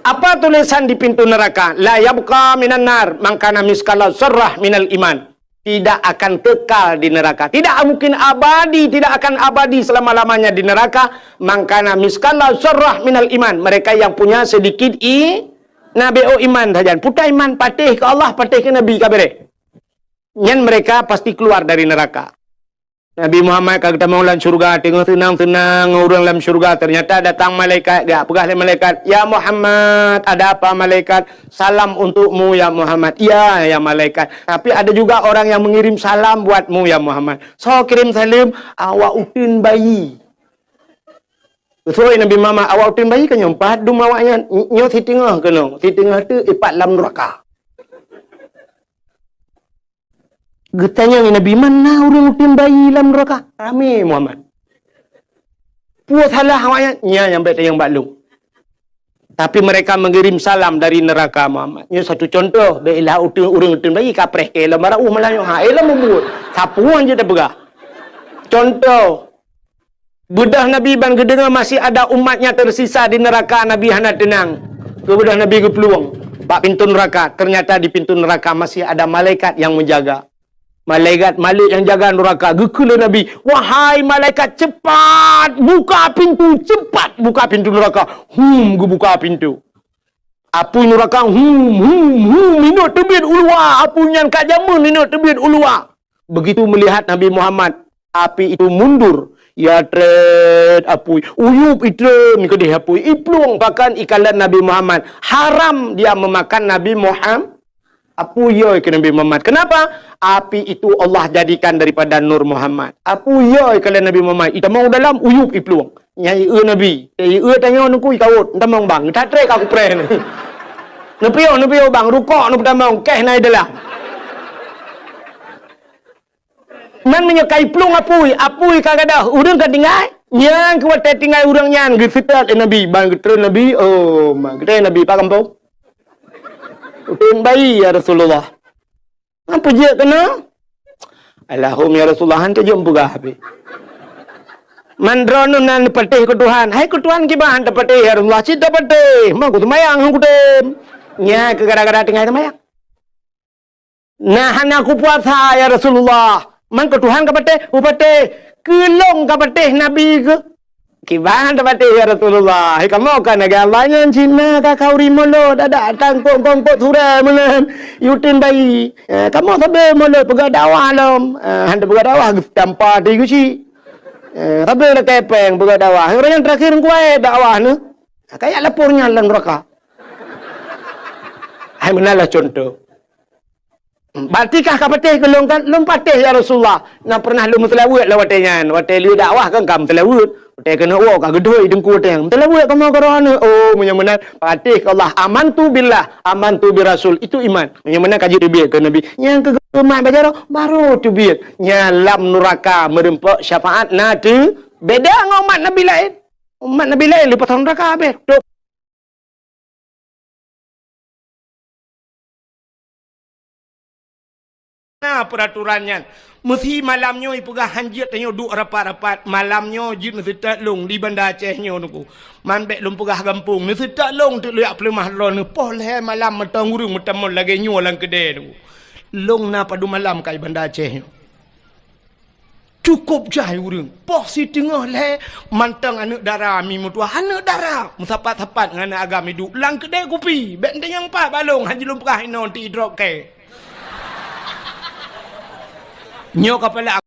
Apa tulisan di pintu neraka? "La yabqa minan nar man kana miskala zarrah minal iman." Tidak akan kekal di neraka. Tidak mungkin abadi, tidak akan abadi selama-lamanya di neraka. Man kana miskala zarrah minal iman. Mereka yang punya sedikit i-, nabi, oh, iman saja. Putai iman, patéh ke Allah, patéh ke Nabi, ka bereh. Nyan mereka pasti keluar dari neraka. Nabi Muhammad ka geutamong lam syurga, teungoh seunang-seunang ureuëng lam syurga, ternyata datang malaikat, geupeugah lé malaikat, "Ya Muhammad." "Ada apa, malaikat?" "Salam untukmu, ya Muhammad." "Iya, ya malaikat. Tapi ada juga orang yang mengirim salam buatmu, ya Muhammad." "Soe kirim saleuem?" "Awak uteuen bayi." Geuseuôt Nabi Muhammad, "Awak uteuen bayi ka nyoe pat dum awaknyan, nyoe siteungoh keunoe, siteungoh teuk ipat lam neraka." Geutanyong Nabi, "Man na ureuëng uteuen bayi lam neraka?" Ramé Muhammad. "Peue salah awaknyan?" "Nyan nyang bèk tanyong bak lôn. Tapi mereka mengirim salam dari neraka, Muhammad." Nyoe satu contoh, bèk ilah uteuen, ureuëng uteuen bayi kapreh keu lom barô uh malah nyoe. Ha, eh, lom mubuet. Sapeue jeuet tapeugah. Contoh, Beudôh Nabi ban geudeungoe masih ada umatnya tersisa di neraka, Nabi hana teunang. Keu beudôh Nabi geuplueng bak pintu neraka, ternyata di pintu neraka masih ada malaikat yang menjaga. Malaikat, malek nyang jaga neraka, geukheun lé Nabi, "Wahai malaikat, cepat buka pintu, cepat buka pintu neraka." Hum, geubuka pintu. Apui neraka, hum, hum, hum, inot teubiet u luwa. Apui nyan ka jameun inot teubiet u luwa. Begitu melihat Nabi Muhammad, api itu mundur. Ya tret apui, uyup itrem keudeh apui, iplueng pakan ikalon Nabi Muhammad. Haram dia memakan Nabi Muhammad. Apui yo keu Nabi Muhammad. Kenapa? Api itu Allah jadikan daripada nur Muhammad. Apui yo keu Nabi Muhammad. Itamong dalam uyup iplueng. Nyai eu Nabi. Nyai eu tanyoe nuku ikawot. Entamong bang. Tatrek aku preh ni. Nepiok, nepiok bang. Rukok nu tamong. Keh nai dalam. Man meunyoe ka iplueng apui, apui ka gadôh, ureueng ka tinggai. Nyang keu watée tinggai ureueng nyan geuseutôt lé Nabi, ban geutreun Nabi, oh, ma geutreun Nabi, "Pak gampông?" "Uteuen bayi, ya Rasulullah." "Nyan peue jeuet keunoe?" "Alahum, ya Rasulullah, han teujeuet peugah habéh." "Man droeneuh na neupatéh keu Tuhan." "Hai keu Tuhan kiban han tapatéh, ya Rasulullah?" "Cit tapatéh, ma ku seumayang han kutem." Nyan keu gara-gara tinggai seumayang. "Na hana kupuasa, ya Rasulullah." "Man keu Tuhan kapatéh?" "Kupatéh." "Keu lôn kapatéh Nabi keuh?" "Kiban tapatéh, ya Rasulullah." "Hai kamoe ka lagée Allah nyan cit na ka khauri mulod, adak tangkok-tangkok surée meunan, uteuen bayi. Eh, kamoe sabe mulod peugah dakwah lom." Eh, han tapeugah dakwah, geustampa di geuchik. Eh, sabe lakée péng peugah dakwah. Ureueng nyang teurakhir kuwai dakwah nyoe. Kayak lapor nyan lam neuraka. Hai meunan lah contoh. Berarti kah kapatéh keu lôn kan? Lôn patéh, ya Rasulullah. Na pernah lôn meuseulaweuet lah watée nyan. Watée lheueh dakwah kan ka meuseulaweuet. Watée keuneuk woe ka geudhôi teungku watée nyan. Meuseulaweuet kamoe keu droeneuh. Oh, meunyoe meunan patéh keu Allah. Amantu billah, amantu bir rasul. Itu iman. Meunyoe meunan ka jiteubiet keu Nabi. Nyang keu geumat bak jaroe, baru teubiet. Nyan lam neuraka meureumpok syafaat na teu. Beda ngon umat Nabi laén. Umat Nabi laén leupah neuraka habéh. Tok. Na peuraturan nyan. Meusi malam nyoe ipeugah han jeuet tanyoe duek rapat-rapat. Malam nyoe jeuet neuseutôt lôn di Banda Aceh nyoe nuku. Man bék lôn peugah gampông. Neuseutôt lôn teuk lôn jak peuleumah droeneuh. Poh lhée malam mantong ureueng meutamong lagée nyoe lam keudée nuku. Lôn na padum malam ka i Banda Aceh nyoe. Cukôp jai ureueng. Poh siteungoh lhée mantong aneuëk dara mi meutuah. Aneuëk dara meusapat-sapat ngon aneuëk agam iduek lam keudée kupi. Bék tanyong pat bak lôn, han jeuet lôn peugah inoe ti idrop kée. Nyoe kapala